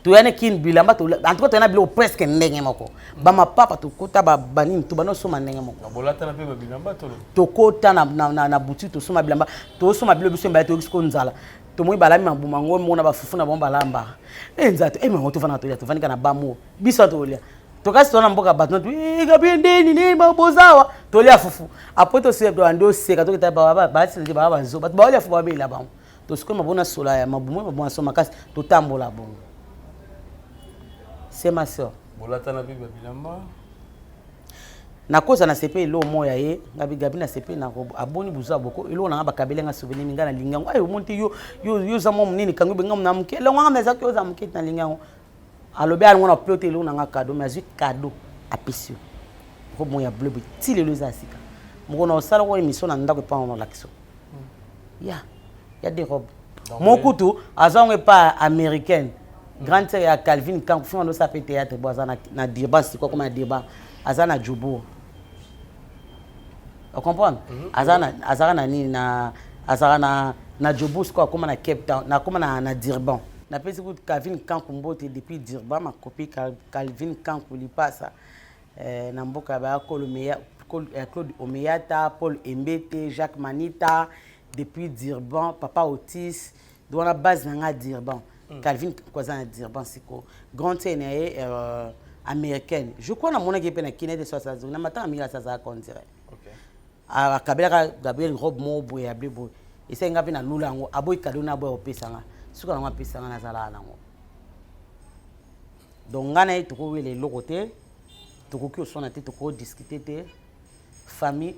Toya kini bilamba, en tout cas toya na biloko presque ndenge moko, bamapapa tokota, banini to banosomba ndenge moko. Bolatana mpe babilamba tolo? Tokota na boutique, tosomba bilamba, tosomba biloko biso mibale. Toyoki siko nzala, tomoni balami mabuma ngo mona bafufu na bango balamba e nzala to emango, tovanda tolia, tovandika na bamo biso tolia. Tokasi toza na mboka bato gabi ndeni nini bozawa, tolia fufu. Apres toseka, oseka, toketa baasila te, baa bazo bato baolia fufu, babela bango. Tosikoyo mabona sola ya mabumu, mabuma so makasi, totambola bongo. C'est ma sœur. Bolatana mpe babilamba? Nakoza na sepe eloko moko ya ye. Ngabi Gabi na sepe na aboni buzwa boko eloko nanga, bakabeli nga souvenir minga, nalingi yango. Ayo omoni te, yo yo oza mwa monene, kangi obenga na moke, elongo nga ezaki oza moke, nalingi yango. Alobi alingo na plo te, eloko nanga cadeau, mais azwi cadeau, apesi yo robe moko ya bleu boye, ti lelo eza ya sika. Moko na osala ko émission na ndako epa wana, olakisa ya ya des robes mokutu aza yango epa américaine, grande sœur ya Calvin Kanku finga ndosala mpe théâtre bo aza na Durban sikoyo, akoma na Durban, aza na Jobourg, ocomprendre? Azalaka na nini na azalaka na Jobourg, sikoyo akoma na Cape Town, akoma na Durban. Napesi kutu Calvin Kanku mbote depuis Durban, makopi Calvin Kanku lipasa na mboka ya baya Claude Omeyata, Paul Embete, Jacques Manita depuis Durban, papa Otis do wana base na nga Durban. Calvin aza na Durban sikoyo, grande sœur na ye américaine, je crois. Namonaki mpe na kina ete so asala na matanga mingi, asazalaka, on dirait akabelaka Gabriel robe moko boye ya bleu boye. Esali nga mpe nalula yango, aboyi cadeau na aboyi kopesa nga. Suka nango apesa nga, nazalaka nango. Donc ngai na ye tokowela eloko te, tokoki koswana te, tokodiscute te. Famille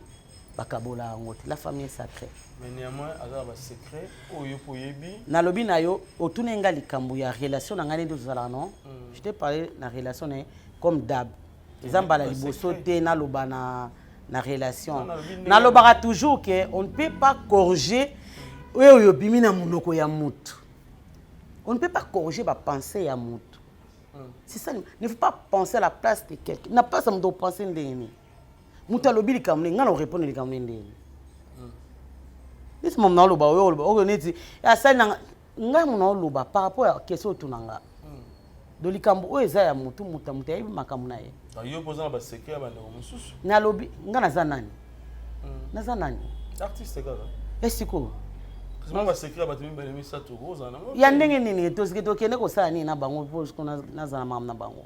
bakabola yango te, la famille est sacrée. Mais néanmoins aza na basecret oyo mpo oyebi. Nalobi na yo, otuni nga likambo ya relation na ngai nde tozalaka. Non, je t'ai parlé na relation na ye comme d'hab. Eza mbala liboso te naloba na relation. Nalobaka toujours que on ne peut pas corriger oyo oyo obimi na monoko ya motu. On ne peut pas corriger bapensée ya motu, c'est ça. Ne faut pas penser à la place de quelqu'un. Na place ya moto, opense ndenge nini? Moto alobi likambo ndenge ngai na orépondre likambo ndenge nini? Neti momo naoloba oyo oloba oyo neti asali na ngai, mo naoloba par rapport ya question otuna nga. Do likambo oyo eza ya motu, moto moto ayebi makambo na ye. Yo mpo oza na basecret ya bandeko mosusu. Nalobi ngai naza nani? Naza nani? Artiste kaka. Esikoyo. Basecret ya bato mibale misato ozala nango. Ya ndenge nini? Tosiki tokende kosala nini na bango? Mpo nazala makambo na bango.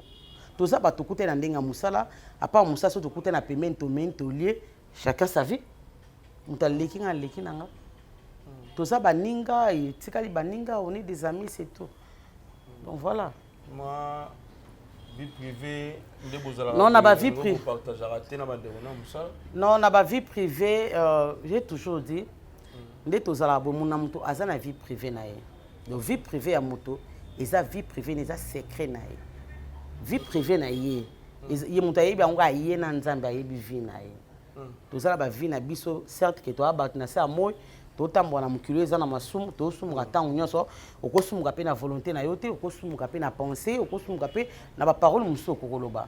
Toza bato tokutani na ndenge ya mosala, à part mosala soki tokutani na pembeni tomeni tolie, chacun sa vie. Moto aleki nga aleki na nga. Toza baninga, etikali baninga, on est des amis, c'est tout. Donc voilà. Moi, vie privée nde bozalaka Non, na ba vie privée. Bopartageaka te na bandeko na mosala? Non, na ba vie privée, j'ai toujours dit, nde tozalaka boye, mona moto aza na vie privée na ye. Donc vie privée ya moto eza vie privée, eza secret na ye. Vie privée na ye, ye moto ayebi yango, aye na Nzambe ayebi vie na ye. Tozala ba vie na biso, certes que toya bato na se ya moi, totambola na mokili eza na masumu, tosumuka ntango nyonso. Okosumuka mpe na volonté na yo te, okosumuka mpe na pensée, okosumuka mpe na baparole mosusu okokoloba.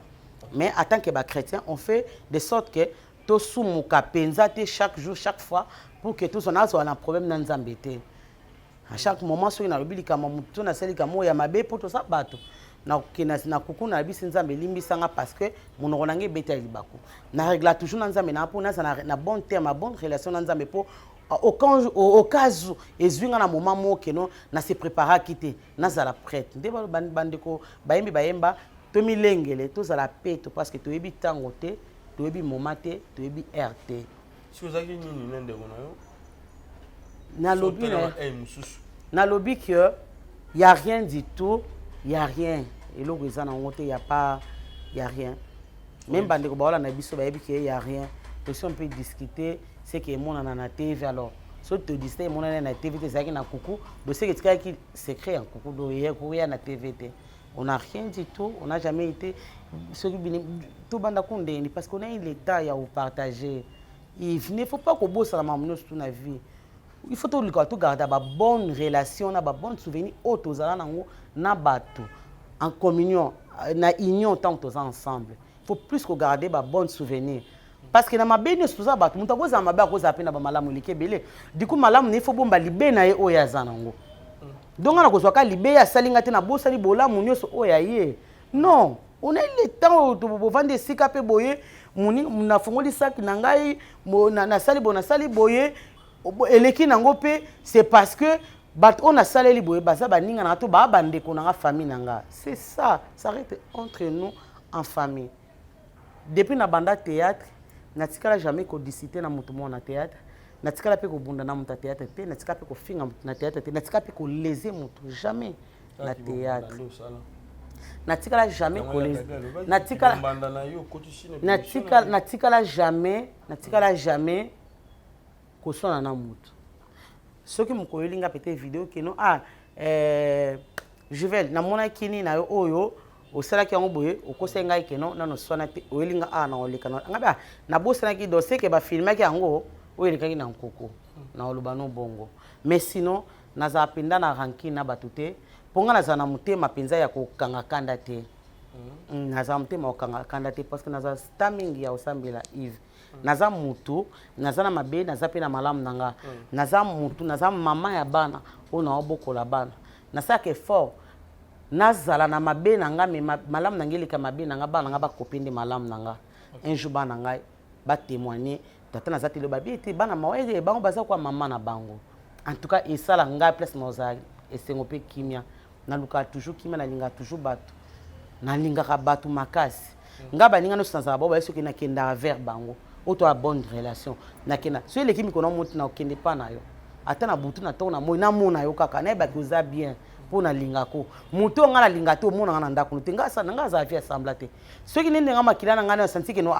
Mais en tant que bachrétien, on fait de sorte que tosumuka mpenza te chaque jour, chaque fois, pour que tozwa nazwa na problème na Nzambe te. À chaque moment soki nalobi likambo motu to nasali likambo oyo ya mabe, mpo toza bato, nakokende na kuku nayebisi Nzambe elimbisanga, parce que monoko na ngai ebeta ya libaku. Na régla toujours na Nzambe na mpo naza na bon terme, bonne relation na Nzambe, mpo au cas où ezwi nga na moment moko keno na se préparaki te, nazala prête. Nde bandeko bayembi bayemba tomilengele, tozala peto, parce que toyebi ntango te, toyebi moment te, toyebi heure te. Si ozalaki nini na ndeko na yo? Nalobi na mosusu. Nalobi que y a rien du tout, y a rien, eloko eza nango te, y a pas, y a rien. Même bandeko baolanda biso bayebi ke y a rien. Tosi on peut discuter ce que emonana na TV. Alors soki todiscute, emonana na TV te, ezalaki na kuku. Doseke etikalaki secret ya kuku, do koya na TV te. On n'a rien du tout, on n'a jamais été soki tobanda kundeni, parce qu'on a eu l'état ya kopartager. Il ne faut pas kobosana makambo nyonso tu na vie. Il faut toluka togarda babonne relation na babonne souvenir oyo tozala nango na bato en communion, na union. Ntango toza ensemble, il faut plus kogarder babonne souvenir, parce que na mabe nyonso toza bato, moto akozala mabe, akozala mpe na bamalamu eleki ebele. Du coup malamu na ye, faut bomba libe na ye oyo aza nango. Donc nga nakozwaka libe ye asali nga te, nabosani bolamu nyonso oyo aye. Non, on a eu le temps oyo bovandi esika mpe boye, nafongoli saki na ngai, nasali boye, nasali boye, eleki nango mpe. C'est parce que bato oyo nasaleli boye baza baninga na nga to baa bandeko na nga, famille na nga. C'est ça, ça reste entre nous en famille. Depuis na banda théâtre, natikala jamais kodiscute na moto moko na théâtre, natikala mpe kobunda na moto ya théâtre te, natikala mpe kofinga moto na théâtre te, natikala mpe koléser moto jamais na théâtre. Natikala jamais koléser, natikala jamais, natikala jamais koswana na moto. Soki mokolo oyelinga peut-être vidéo keno, ah, Juvel, namonaki nini na yo oyo osalaki yango boye, okosaki ngai keno nano swana te, oyelinga awa na oleka ngai ba nabosanaki doseke bafilmaki yango oyo elekaki na nkoko na oloba no bongo. Mais sinon nazala mpenza na rancune na bato te, mpo ngai nazala na motema mpenza ya kokanga kanda te. Nazala motema ya kokanga kanda te, parce que nazala sta mingi ya kosambela. Yves, naza mutu, naza na mabe, naza mpe na malamu na nga. Naza mutu, naza mama ya bana oyo naobokola bana. Nasalaka effort nazala na mabe na nga, me malamu na ngai eleka mabe na nga. Bana na nga bakope nde malamu na nga. Un jour bana na ngai batémoigne, tata naza te, loba ete bana mawa ete bango baza kwa mama na bango. En tout cas esala ngai place nazala esengo mpe kimia. Nalukaka toujours kimia, nalingaka toujours bato, nalingaka bato makasi. Ngai baninga nyonso nazala bao baye, soki nakendaka vers bango oyo toya bonne relation, nakenda. Soki eleki mikolo na moti, nakokende mpa na yo, ata na butu, na ntongo, na moi, namona yo kaka, nayebaki oza bien, mpo nalingako moto oyo ngai nalinga te. Omonanga na ndako no te, ngai azala vie asambla te. Soki nde ndenge makila na ngai nasanti keno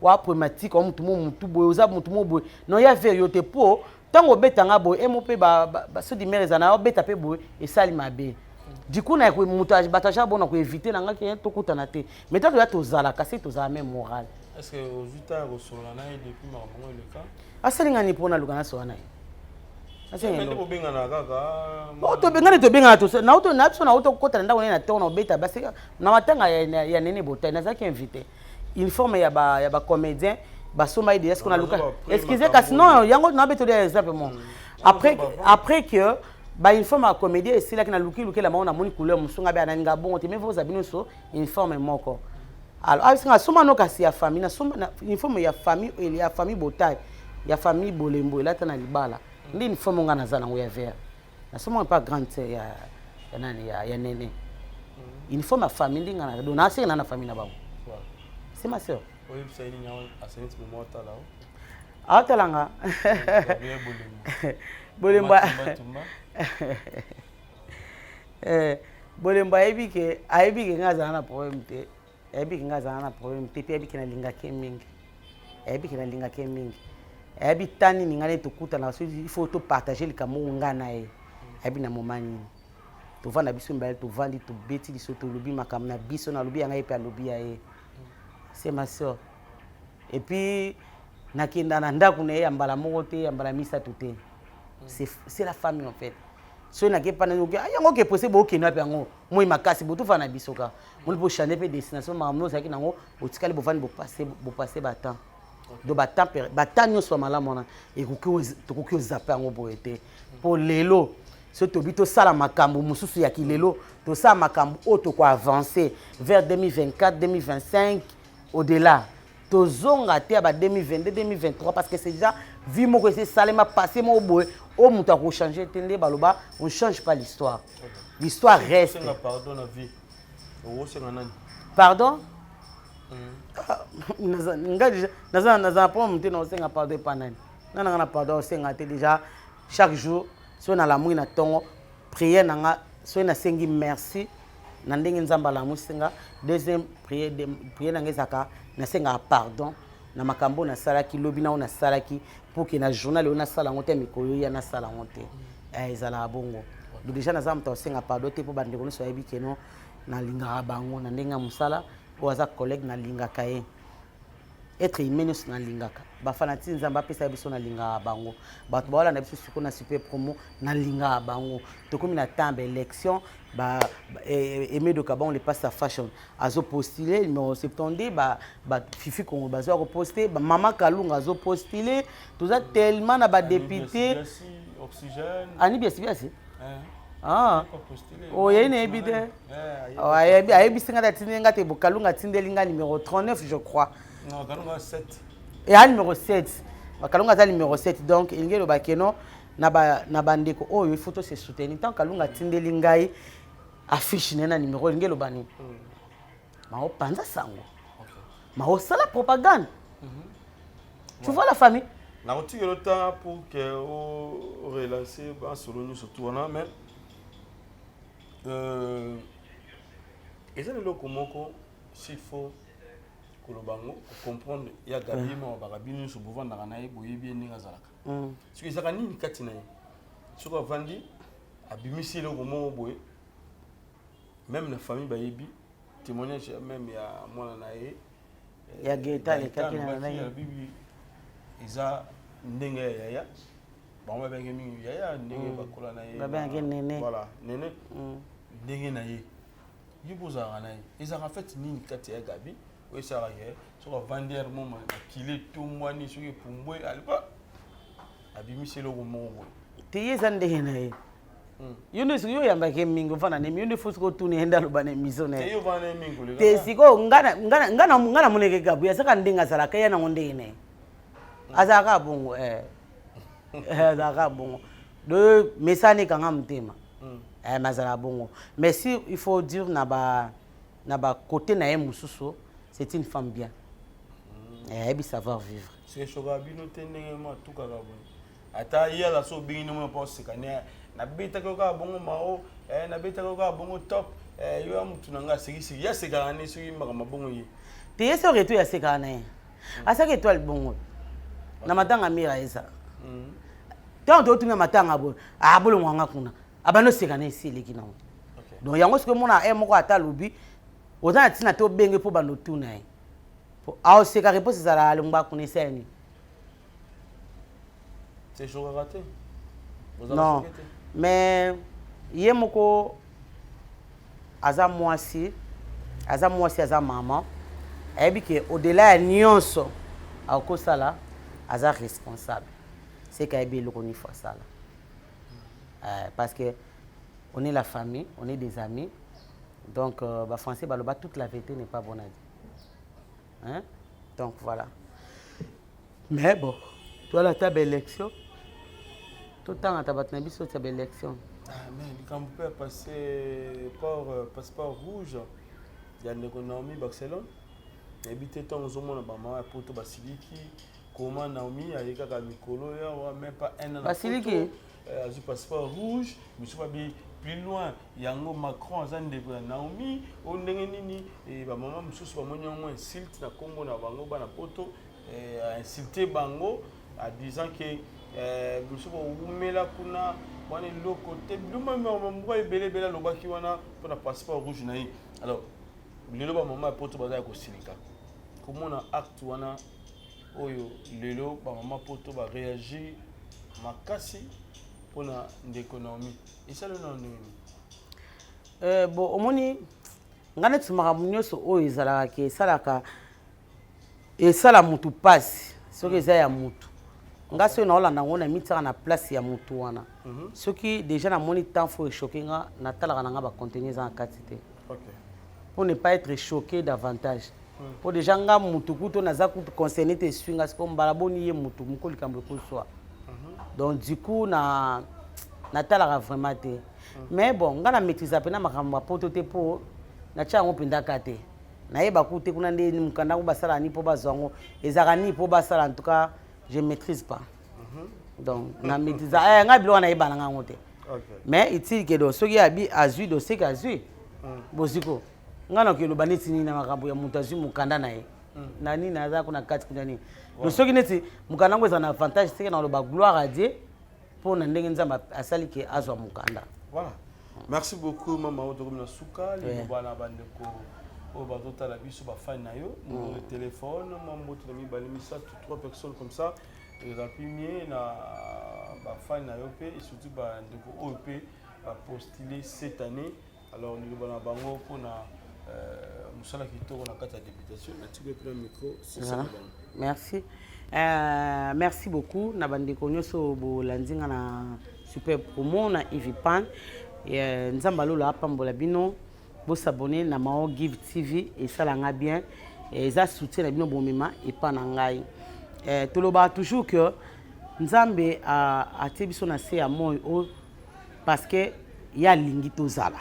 wa problématique wa motu mo motu boye, oza motu mo boye, no ya vers yo te, mpo ntango obetanga boye emo mpe basodi mare eza na obeta mpe boye, esali mabe. Du coup na moto bato aja bona koéviter na ngai ke tokutana te. Mais ntango toya tozalaka se tozala même moral. Est ce que ozwi temps ya kosolola na ye depuis makambo yango eleka? Asali ngai ni mpo naluka nasola na ye? Nde bobengana kaka? Tobengani, tobengana na biso. Nauta kokota na ndako nene na ntongo na obeta basi na matanga ya nene botai. Nazalaki invité, uniforme ya bacomédien basomba ye déjà. Siko naluka excuse kasi non, yango nabetoli ya exemple mo. Après que bauniforme ya comédien esilaki, naluki lukela bango, namoni couleur mosusu, ngai be analinga bongo te, mais voza bino so uniforme moko. Alors abisinga asomba no kasi ya famille, nasomba uniforme ya famille, ya famille botai, ya famille bolembo elata na libala. Nde uniforme nga naza nango ya vert, nasomba mpa grande sœur ya nani, ya nene. Uniforme ya famille nde nga na donc naseka na na famille na bango. C'est ma sœur. Oyebisa ye nini asengi ti moma otala o? Aotala nga. Bolembo. Eh, bolembo ayebi ke ayebi ke nga azala na problème te. Ayebi ke nga azala na problème te pe ayebi ke nalingaka ye mingi. Ayebi ke nalingaka ye mingi. Ayebi temps nini nga na ye tokutanaka soki il faut to partager likambo oyo nga na ye. Ayebi na moment nini. Tovanda biso mibale tovandi tobeti liso tolobi makambo na biso nalobi ya nga ye pe alobi ya ye. C'est ma soeur. Et puis nakenda na ndako na ye ya mbala moko te ya mbala misato te. C'est la famille en fait. Soki nake pana yoki ah, yango ke presse bokende wapi yango moi makasi botufa na biso ka moni bo changer pe destination makambo ozalaki nango botikali bovandi bopasse bopasse ba temps. Donc ba temps ba temps nyonso ya malamu wana ekoki tokoki ozape yango boye te. Po lelo soki tobi tosala makambo mosusu ya kilelo tosala makambo oyo toko avancer vers 2024 2025 au-delà tozonga te ya ba 2022 2023 parce que c'est déjà vie moko esi esalema passé moko boye oyo moto akochange te nde baloba on change pas l'histoire. L'histoire reste. Osenga pardon na vie okosenga nani pardon? Nga déjà naza naza problème te na osenga pardon epa nani nga nanga na pardon osenga te déjà chaque jour soki nalamuki na ntongo prière na nga soki nasengi merci na ndenge nzambe alamusi nga deuxième prière prière na nga ezalaka nasengaka pardon na makambo oyo nasalaki lobi na oyo nasalaki pour que na journal oyo nasala yango te mikolo ya nasala yango te ezalaka bongo. Donc déjà naza moto akosenga pardon te mpo bandeko nyonso bayebi ke non nalingaka bango na ndenge ya mosala oyo aza collègue nalingaka ye. Être humain nyonso nalingaka bafanati nzambe apesa biso nalingaka bango bato baolanda biso sikoyo na super promo nalingaka bango tokomi na temps ba élection ba Emedo Kabongo le passe à fashion azo postuler numéro 72 ba ba Fifi Kongo bazo ko poster ba Mama Kalunga azo postuler toza tellement na ba député oxygène Ani Biasi Biasi ah oyebi nayebi te ayebi ayebisi nga te atindeli nga te Kalunga atindeli nga numéro 39 je crois. Non, Kalunga 7. Et numéro 7. Kalunga aza numéro 7 donc elingi eloba ke non na ba na bandeko oyo il faut to se soutenir tant Kalunga atindeli ngai affiche na ye na numéro elingi eloba nini maopanza sango maosala propagande. Tu vois la famille. Nakotikela temps pour que o relancer basolo nyonso tu wana mais eza eloko moko s'il faut koloba yango comprendre ya Gabi mo baka bino nyonso bovandaka na ye boyebi ye ndenge azalaka soki ezalaka nini kati na ye soki avandi abimisi eloko moko boye même na famille bayebi témoignage même ya mwana na ye ya Gaëtan alekaki na nani bibi eza ndenge ya yaya bango babengaki mingi yaya ndenge bakola na ye babengaki nene voilà nene ndenge na ye ye bozalaka na ye ezalaka fete nini kati ya Gabi oyo esalaka ye soki avandi ere mo makili etombwani soki epumbwe alipa abimisi eloko moko boye te ye eza ndenge na ye yo nde soki oyambaki ye mingi ofanda na ye yo nde fo soki otuna ye nde aloba na émission na ye te sikoyo nga namoneke Gabi azalaka ndenge azalaka ye nango ndenge na ye azalaka bongo azalaka bongo de mesana ekanga motema mais azalaka bongo. Mais si il faut dire na ba na ba côté na ye mosusu c'est une femme bien ayebi savoir vivre. Soki bino te ndenge mo atukaka boye ata ye ala so obengi ndenge mpo oseka ne nabetaki kaka bongo mao nabetaki kaka bongo top yo ya mutu na ngai asekisiki ye asekaka ne soki makambo bongo ye te ye soki eto asekaka na ye asaki étoile bongo na matanga mira eza ntango totuna matanga boye abolongwa nga kuna abandi oseka na esi eleki nango. Donc yango soki omona ye moko ata alobi oza na ntina te obenge mpo bando otuna ye aoseka réponse ezalaka alongwa kuna esali nini. Non mais ye moko aza mwasi aza mwasi aza mama ayebi ke au-delà ya nyonso akosala aza responsable c'est qu'ayebi eloko nini fo asala parce que on est la famille, on est des amis. Donc bah, français baloba toute la vérité n'est pas bonne à dire. Hein? Donc voilà. Mais bon, toi la table élection, tout le temps tu as battu la élection. Ah, mais likambo mpe ya passeport, passeport rouge ya ndeko Naomi Barcelone, nayebi te ntango ozomona bamama ya poto basiliki koma. Naomi aye kaka mikolo yawa, même pas un an na Basiliki? poto, azwi passeport rouge. Misu babi plus loin yango, Macron aza ndeko ya Naomi oyo ndenge nini? Bamama mosusu bamoni yango insulte na nkombo na bango bana poto, insulte bango en disant que biso bowumela kuna wana eloko te, biloko ebele ebele alobaki wana mpona passeport rouge na ye. Alors lelo bamama ya poto baza ya kosilika komona acte wana oyo. Lelo bamama poto baréagir makasi mpona ndeko Naomi. Esali na ndenge nini? Bon, omoni ngai neti makambo nyonso oyo ezalaka ke esalaka, esala mutu mpasi soki eza ya mutu. Nga soki naolanda yango, na mitiaka na place ya mutu wana. Soki déjà namoni temps fo echoquer nga, natalaka na nga bacontenu eza na kati te pour ne pas être choqué davantage, po déjà nga mutu kutu naza kutu concerné te, esui nga siko mbala boni ye mutu moko likambo ekoswa. Donc du coup na natalaka vraiment te. Mais bon, nga na maîtrise mpena makambo ya poto te, mpo natia yango mpenza ka te, nayeba ku te kuna nde mokanda yango basala nini mpo bazwa yango, ezalaka nini mpo basala. En tout cas, je maîtrise pas. Donc na maîtrise ngai biloko nayeba na ngai yango te. Mais utile ke do soki abi azwi dossier ke azwi boziko, ngai nakoki eloba neti nini na makambo ya moto azwi mokanda na ye na nini aza kuna kati kuna nini. Donc soki neti mokanda yango eza na avantage seke, naloba gloire à Dieu mpo na ndenge Nzambe asali ke azwa mokanda. Voilà, merci beaucoup mama. Oyo tokomi na suka, liloba na bandeko oyo bazotala biso, bafani na yo, numéro de téléphone, mwa mbote na mibale, misato, trois personnes comme ça ezala mpe mie na bafani na yo mpe et surtout bandeko oyo mpe bapostule cette année. Alors liloba na bango mpona mosala kitoko na kati ya députation, natiki mpe na micro sisa na bango. Merci, merci beaucoup na bandeko nyonso bolandi nga na Super Promo na Ivipan. Nzambe alola apambola bino. Bosabonner na Mao Give TV, esalanga bien, eza soutien na bino bomema epa na ngai. Tolobaka toujours que Nzambe atie biso na se ya moi oyo parce que ye alingi tozala.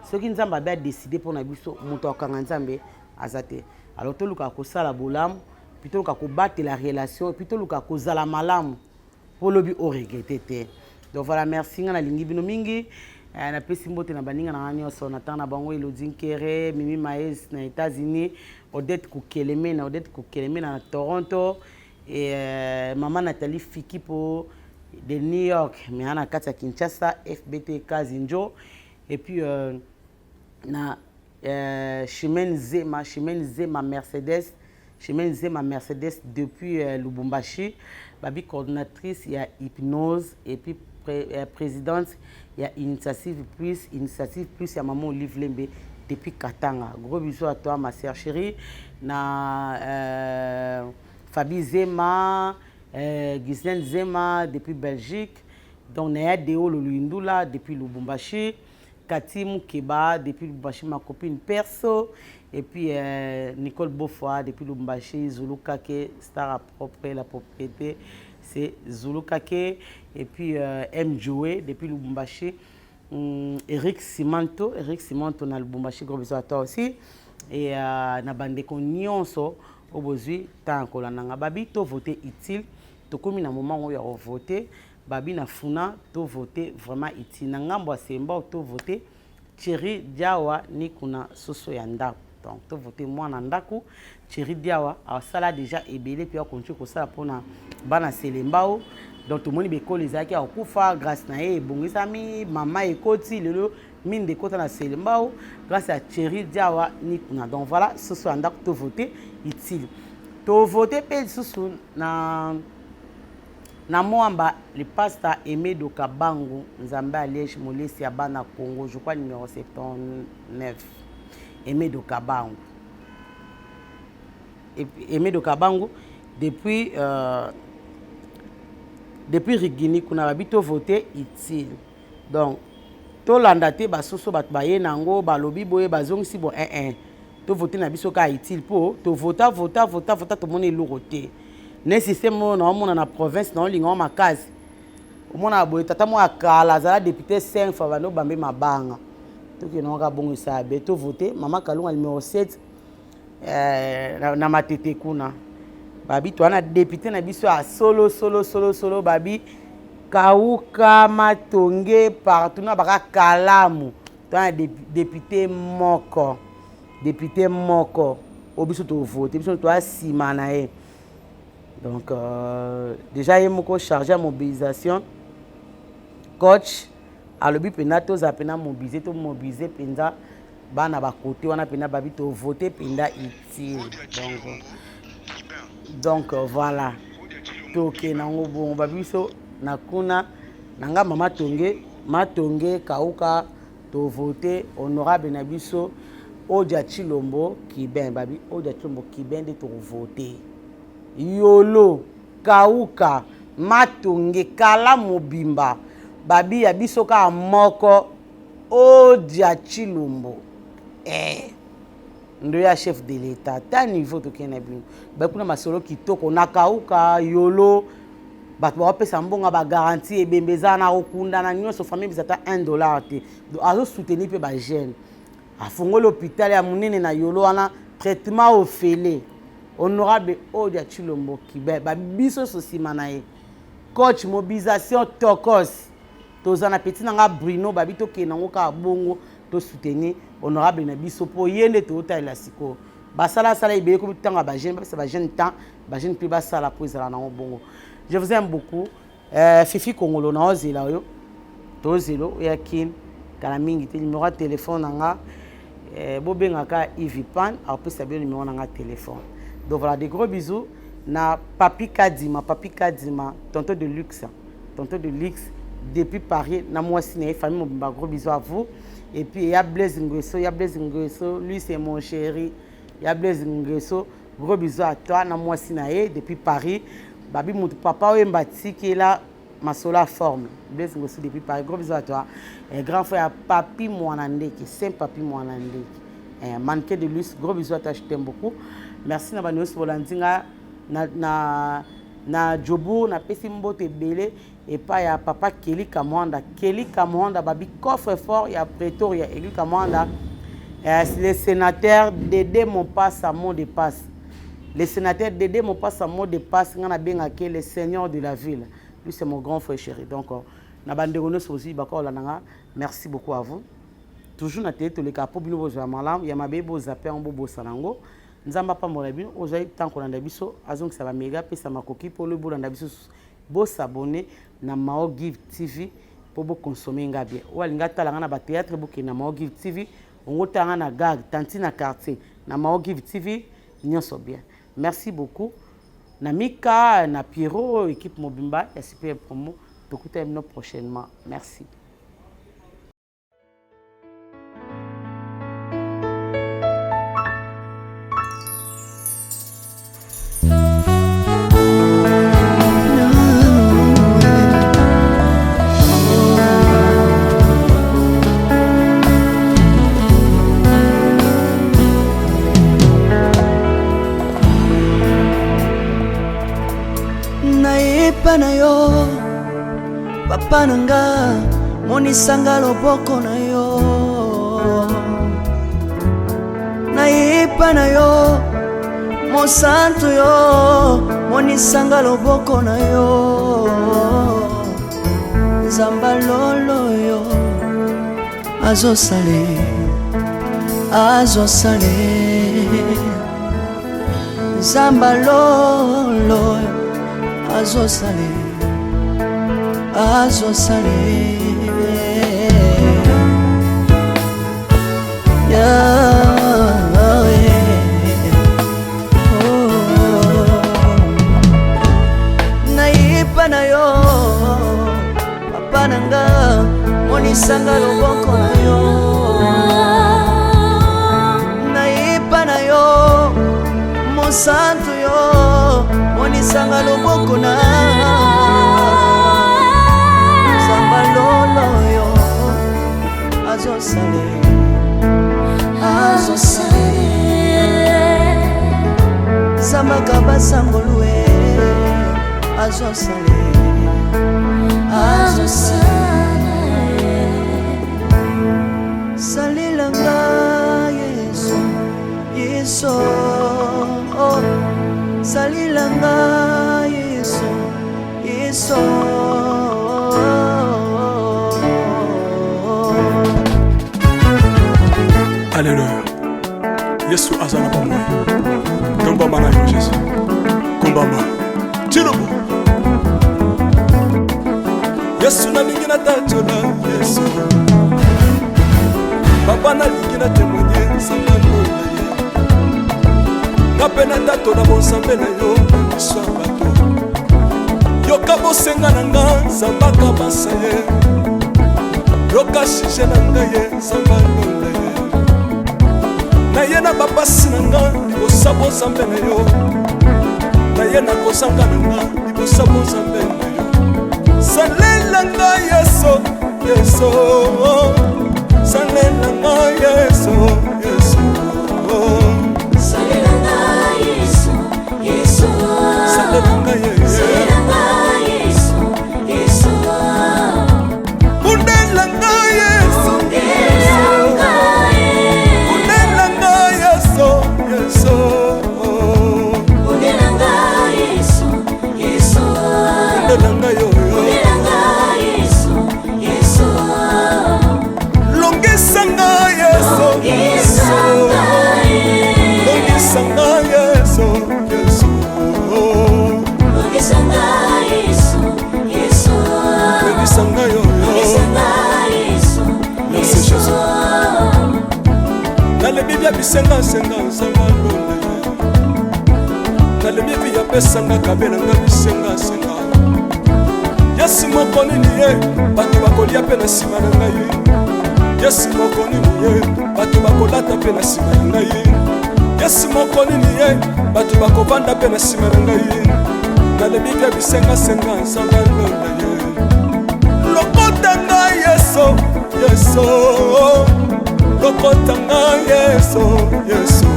Soki Nzambe abe adécider mpo na biso, moto akokanga Nzambe aza te. Alors tolukaka kosala bolamu, puis toluka kobatela relation, puis toluka kozala malamu mpo lobi oregretter te. Donc voilà, merci. Nga nalingi bino mingi. Napesi mbote na baninga na nga nyonso na ntango na bango: Elodi Nkere, Mimi Maes na États-Unis, Odette Kokeleme na Odette Kokeleme na Toronto, et mama Nathalie Fikipo de New York, mais na kati ya Kinshasa, FBT Kazinjo, et puis na Chimène Zema, Chimène Zema Mercedes, Chimène Zema Mercedes depuis Lubumbashi, babi coordonnatrice ya hypnose et puis présidente ya Initiative Plus, Initiative Plus ya maman Olive Lembe depuis Katanga. Gros bisous à toi, ma sœur chérie. Na Fabi Zema, Ghislaine Zema depuis Belgique. Donc Naya Deo Loluindula depuis Lubumbashi. Cathy Moukeba depuis Lubumbashi, ma copine perso. Et puis Nicole Bofoa depuis Lubumbashi, Zulu Kake, star à propre, la propriété, c'est Zulu Kake. Et puis M. Joué depuis Lubumbashi. Eric Simanto, Eric Simanto na Lubumbashi, gros bisous à toi aussi. Et na bandeko nyonso oyo bozwi ntango kolanda nga, babi to voter utile. Tokomi na moment oyo ya kovoter. Babi na funa to voter vraiment utile, na ngambo ya Semba to voter Thierry Diawa ni kuna soso ya ndako. Donc to voter mwana ndako Thierry Diawa, asala déjà ebele mpe akontinue kosala mpona bana Selembao. Donc tomoni bekolo ezalaki ya kokufa, grâce na ye ebongisami, mama ekoti lelo minde ekota na Selembao grâce à Thierry Diawa ni kuna. Donc voilà, soso ya ndako, to voter utile. Tovote mpe lisusu na Mwamba, le pasteur Aimé Dokabangu, Nzambe Aliège Molesi ya bana Congo, je crois numéro 79. Aimé Dokabangu, Aimé Dokabangu depuis Rigini kuna, babi to voter utile. Donc tolanda te basusu bato baye nango, balobi boye, bazongisi bo 1 1. Tovote na biso kaka utile, mpo tovota, vota, vota, vota, tomoni eloko te. Ne système oyo naomona na province, naolinga ngo makasi. Omonaka boye tata moko ya kala azala député 5 fois bando bambe mabanga. Tokende kaka bongo esala be to voter mama Kalunga numéro 7 eh, na Matete kuna. Babi toa na député na biso ya solo solo solo solo babi Kauka Matonge partout na baka kalamu. Toa na député moko. Député moko. Oyo biso to voter biso toa sima na ye. Donc déjà ye moko chargé ya mobilisation coach alobi mpenza tozala mpenza mobiliser, to mobiliser mpenza bana bakote wana mpenza babi to voter mpenza utile. Donc voilà tokende yango bongo babi biso na kuna na nga mama Tonge Matonge Kauka to voter honorable na biso Odia Tshilombo Kibin babi Odia Tshilombo Kibin nde to voter Yolo Kauka Matonge kala mobimba babi ya biso kaka moko Odia Tshilombo eh ndo ya chef de l'état ta niveau tokende na bino ba kuna masolo kitoko na Kauka Yolo bato bakopesa mbongo ba garantie ebembe eza na kokunda na nyonso famille bisa ata 1 dollar te. Donc azo soutenir mpe ba jeune, afongoli hôpital ya monene na Yolo wana traitement ofele. Honorable Odia Tshilombo Kibin ba biso so nsima na ye coach mobilisation tokos toza na petit na nga Bruno babi tokende yango kaka bongo to soutenir honorable na biso po ye nde toyotalela sikoyo basalasala ebele komi ntango ya ba jeune bapesa ba jeune temps ba jeune mpe basala po ezala nango bongo. Je vous aime beaucoup. Fifi Kongolo na ozela oyo tozelo oya kin kala mingi te numéro ya téléphone na nga bobengaka Yves Pan akopesa bino numéro na nga téléphone. Donc voilà, des gros bisous na Papi Kadima, Papi Kadima, tonton de luxe, tonton de luxe depuis Paris na mwasi na ye famille mobimba, gros bisous à vous. Et puis ya Blaise Nguesso, ya Blaise Nguesso, lui c'est mon chéri, ya Blaise Nguesso, gros bisous à toi na mwasi na ye depuis Paris. Babi mutu papa oyo mbatikela masolo ya forme, Blaise Nguesso depuis Paris, gros bisous à toi. Et grand frère Papi Mwana Ndeke, Saint Papi Mwana Ndeke, mannequin de luxe, gros bisous à toi, je t'aime beaucoup. Merci na bano nyonso bolandi nga na Jobourg, na pesi mbote ebele epai ya papa Kelly Kamwanda, Kelly Kamwanda babi coffre fort ya Pretoria, Kelly Kamwanda, le sénateur Dédé Mompasa mot de passe, le sénateur Dédé Mompasa mot de passe, nga na bengake le seigneur de la ville, lui c'est mon grand frère chéri. Donc na bandeko nyonso aussi bakolanda nga, merci beaucoup à vous. Toujours na télé toleka po bino bozwa malamu ya mabe bozape yango bobosana yango. Nzambe apambola bino, ozali ntango kolanda biso, azongisa ba mega pesa makoki po lobi bolanda biso. Bo s'abonner na Mao Give TV po bo consommer nga bien. Oyo alingi atala nga na ba théâtre bokende na Mao Give TV, ongo tala nga na gag tantine na quartier na Mao Give TV nyonso bien. Merci beaucoup na Mika na Pierrot équipe mobimba ya Super Promo, tokutana bino prochainement. Merci. Nayepa na yo papa na nga, monisanga loboko na yo. Nayepa na yo mosantu yo, monisanga loboko na yo. Nzamba lolo yo azosale, azosale. Nzamba lolo azosale, azosale. Nayepa na yo papa na nga, monisanga loboko na yo. Nayepa na yo mosantu yo, monisanga loboko na Nzamba lolo yo azosale, azosale. Nzambaka basangolue azosale, Azosala ye. Salela nga Yesu, Yesu, oh. Salela nga Yesu, Yesu. Alleluya. Yesu aza na bomoi. Tombama na yo Jésus. Kumbama. Tilobo. Yesu nalingi natatola Yesu. Papa nalingi na témoigner nzambe lola ye. Nga mpe natatola bonzambe na yo na miso ya bato. Yoka bosenga na nga nzambe akabasa ye. Yoka sujet na ngai ye nzambe alola ye. Naye na bapasi na nga libosa bonzambe na yo. Naye na kozanga na nga libosa bonzambe na yo. Salela nga Yesu, Yesu. Salela nga Yesu, Yesu. Salela nga Yesu, Yesu. Salela nga Yesu. Salela nga Yesu, Yesu. Bundela nga Yesu. Bundela nga Yesu. Bundela nga Yesu, Yesu. Bundela nga Yesu, Yesu. Bundela nga yo, yo. Bundela nga Yesu, Yesu. Longisa nga Yesu. Longisa nga Yesu. Longisa nga Yesu, Yesu. Longisa nga Yesu, Yesu. Longisa nga yo, yo. Longisa nga Yesu, Merci Yesu. Jésus. Nalebi bia bisengasenga nzambe alonda ye. Nalebi bi apesanga kabelanga bisengasenga. Yesu moko nini ye bato bakolia mpe na nsima na ngai. Yesu moko nini ye bato bakolata mpe na nsima na ngai. Yesu moko nini ye bato bakovanda mpe na nsima na ngai. Nalebi bia bisengasenga nzambe alonda ye. Lokota ngai Yesu, Yesu. Lokota ngai Yesu, Yesu.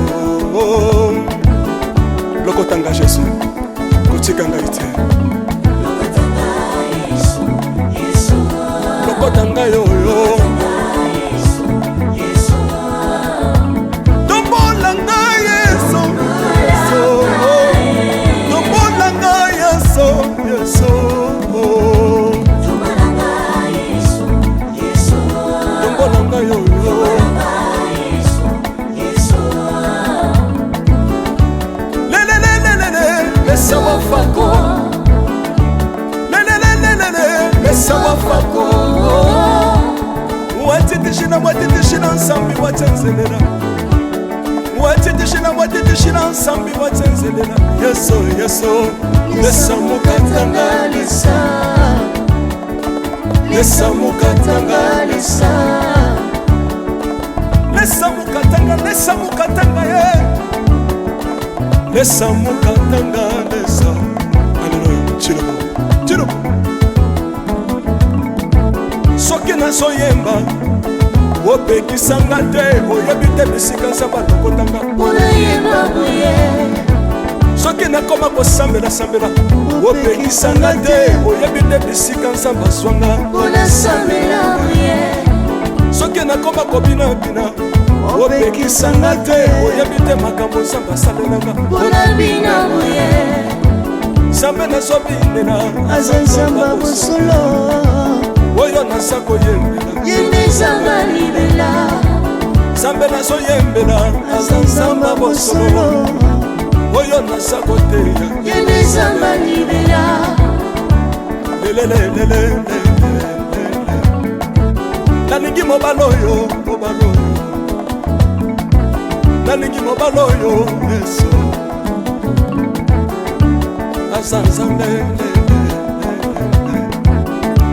Lokota ngai Jésus, kotika ngai te. Lokota nga Yesu, Yesu. Lokota ngai oyo. Yesu, Yesu. Tombola ngai Yesu, Yesu. Tombola ngai Yesu, Yesu. Tombola nga Yesu, Yesu. Tombola ngai oyo. Tombola nga Yesu, Yesu. Lelelelelele, lesa wafako. Lelelelelele, lesa wafako. Watitishina, watitishina, nsambi watsenzelela. Watitishina, watitishina, nsambi watsenzelela. Yesu, Yesu, lesa mukatanga, lesa. Lesa mukatanga, lesa. Lesa mukatanga, lesa mukatanga, ye. Lesa mukatanga, lesa. Alléluia. Tshilombo, tshilombo. Soki nazoyemba opekisanga te, oyebi te bisika nzambe alokotanga. Mpona yemba boye. Soki nakoma kosambelasambela opekisanga te, oyebi te bisika nzambe azwanga. Mpona sambela boye. Soki nakoma kobinabina opekisanga te, oyebi te makambo nzambe asalelanga. Mpona bina boye. Nzambe nazobinela Aza nzambe ya bosolo. Oyo naza koyembela Ye nde nzambe ya libela. Nzambe nazoyembela aza nzambe ya bosolo. Oyo naza koteya Ye nde nzambe ya libela. Lelelelelele. Nalingi mobali oyo, mobali oyo. Nalingi mobali oyo Yesu aza nzambe.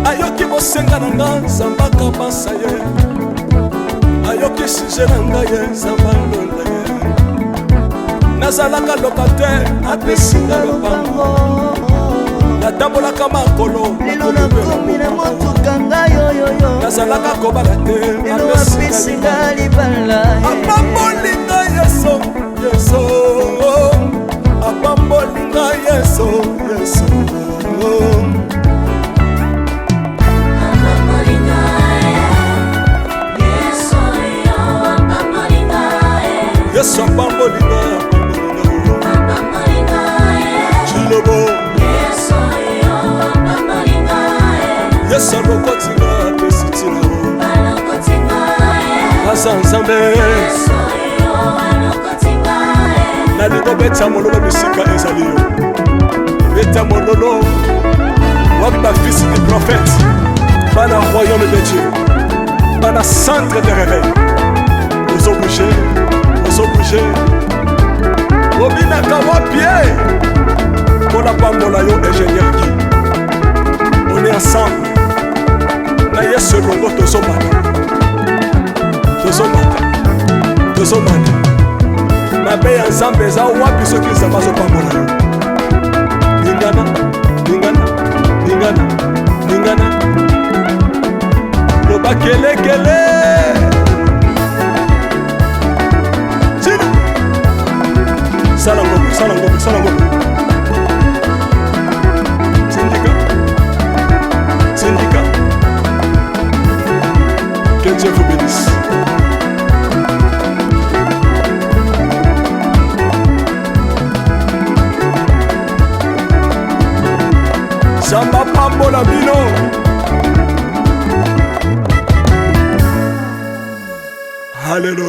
Ayoki bosenga na nga nzambe akabasa ye. Ayoki sujet na ngai ye nzambe alonda ye. Nazalaka locataire apesi nga lopango. Natambolaka makolo Lelo nakomi na motuka ngai oyoyo. Nazalaka kobala te Lelo apesi nga libala. Apamboli ngai Yesu, Yesu. Apamboli ngai Yesu, Yesu. Aza Nzambe. Nalingo beta mololo bisika ezali yo. Beta mololo. Wapi ba fils du prophète? Bana royaume de Dieu. Bana centre de réveil. Ozo bouger, ozo bouger. Obinaka wapi ye? Mpo pambola yo ingénieur Guy. On est ensemble. Na Yesu elongo tozomata. Tozomata. Tozomata. Mabe ya Nzambe eza wapi soki Nzambe azopambola yo? Ningana, ningana, ningana, ningana. Loba kelekele. Tina. Sala ngombe, sala ngombe, sala ngombe. Sindika. Sindika. Que Dieu vous bénisse. Nzambe apambola bino. Alléluia.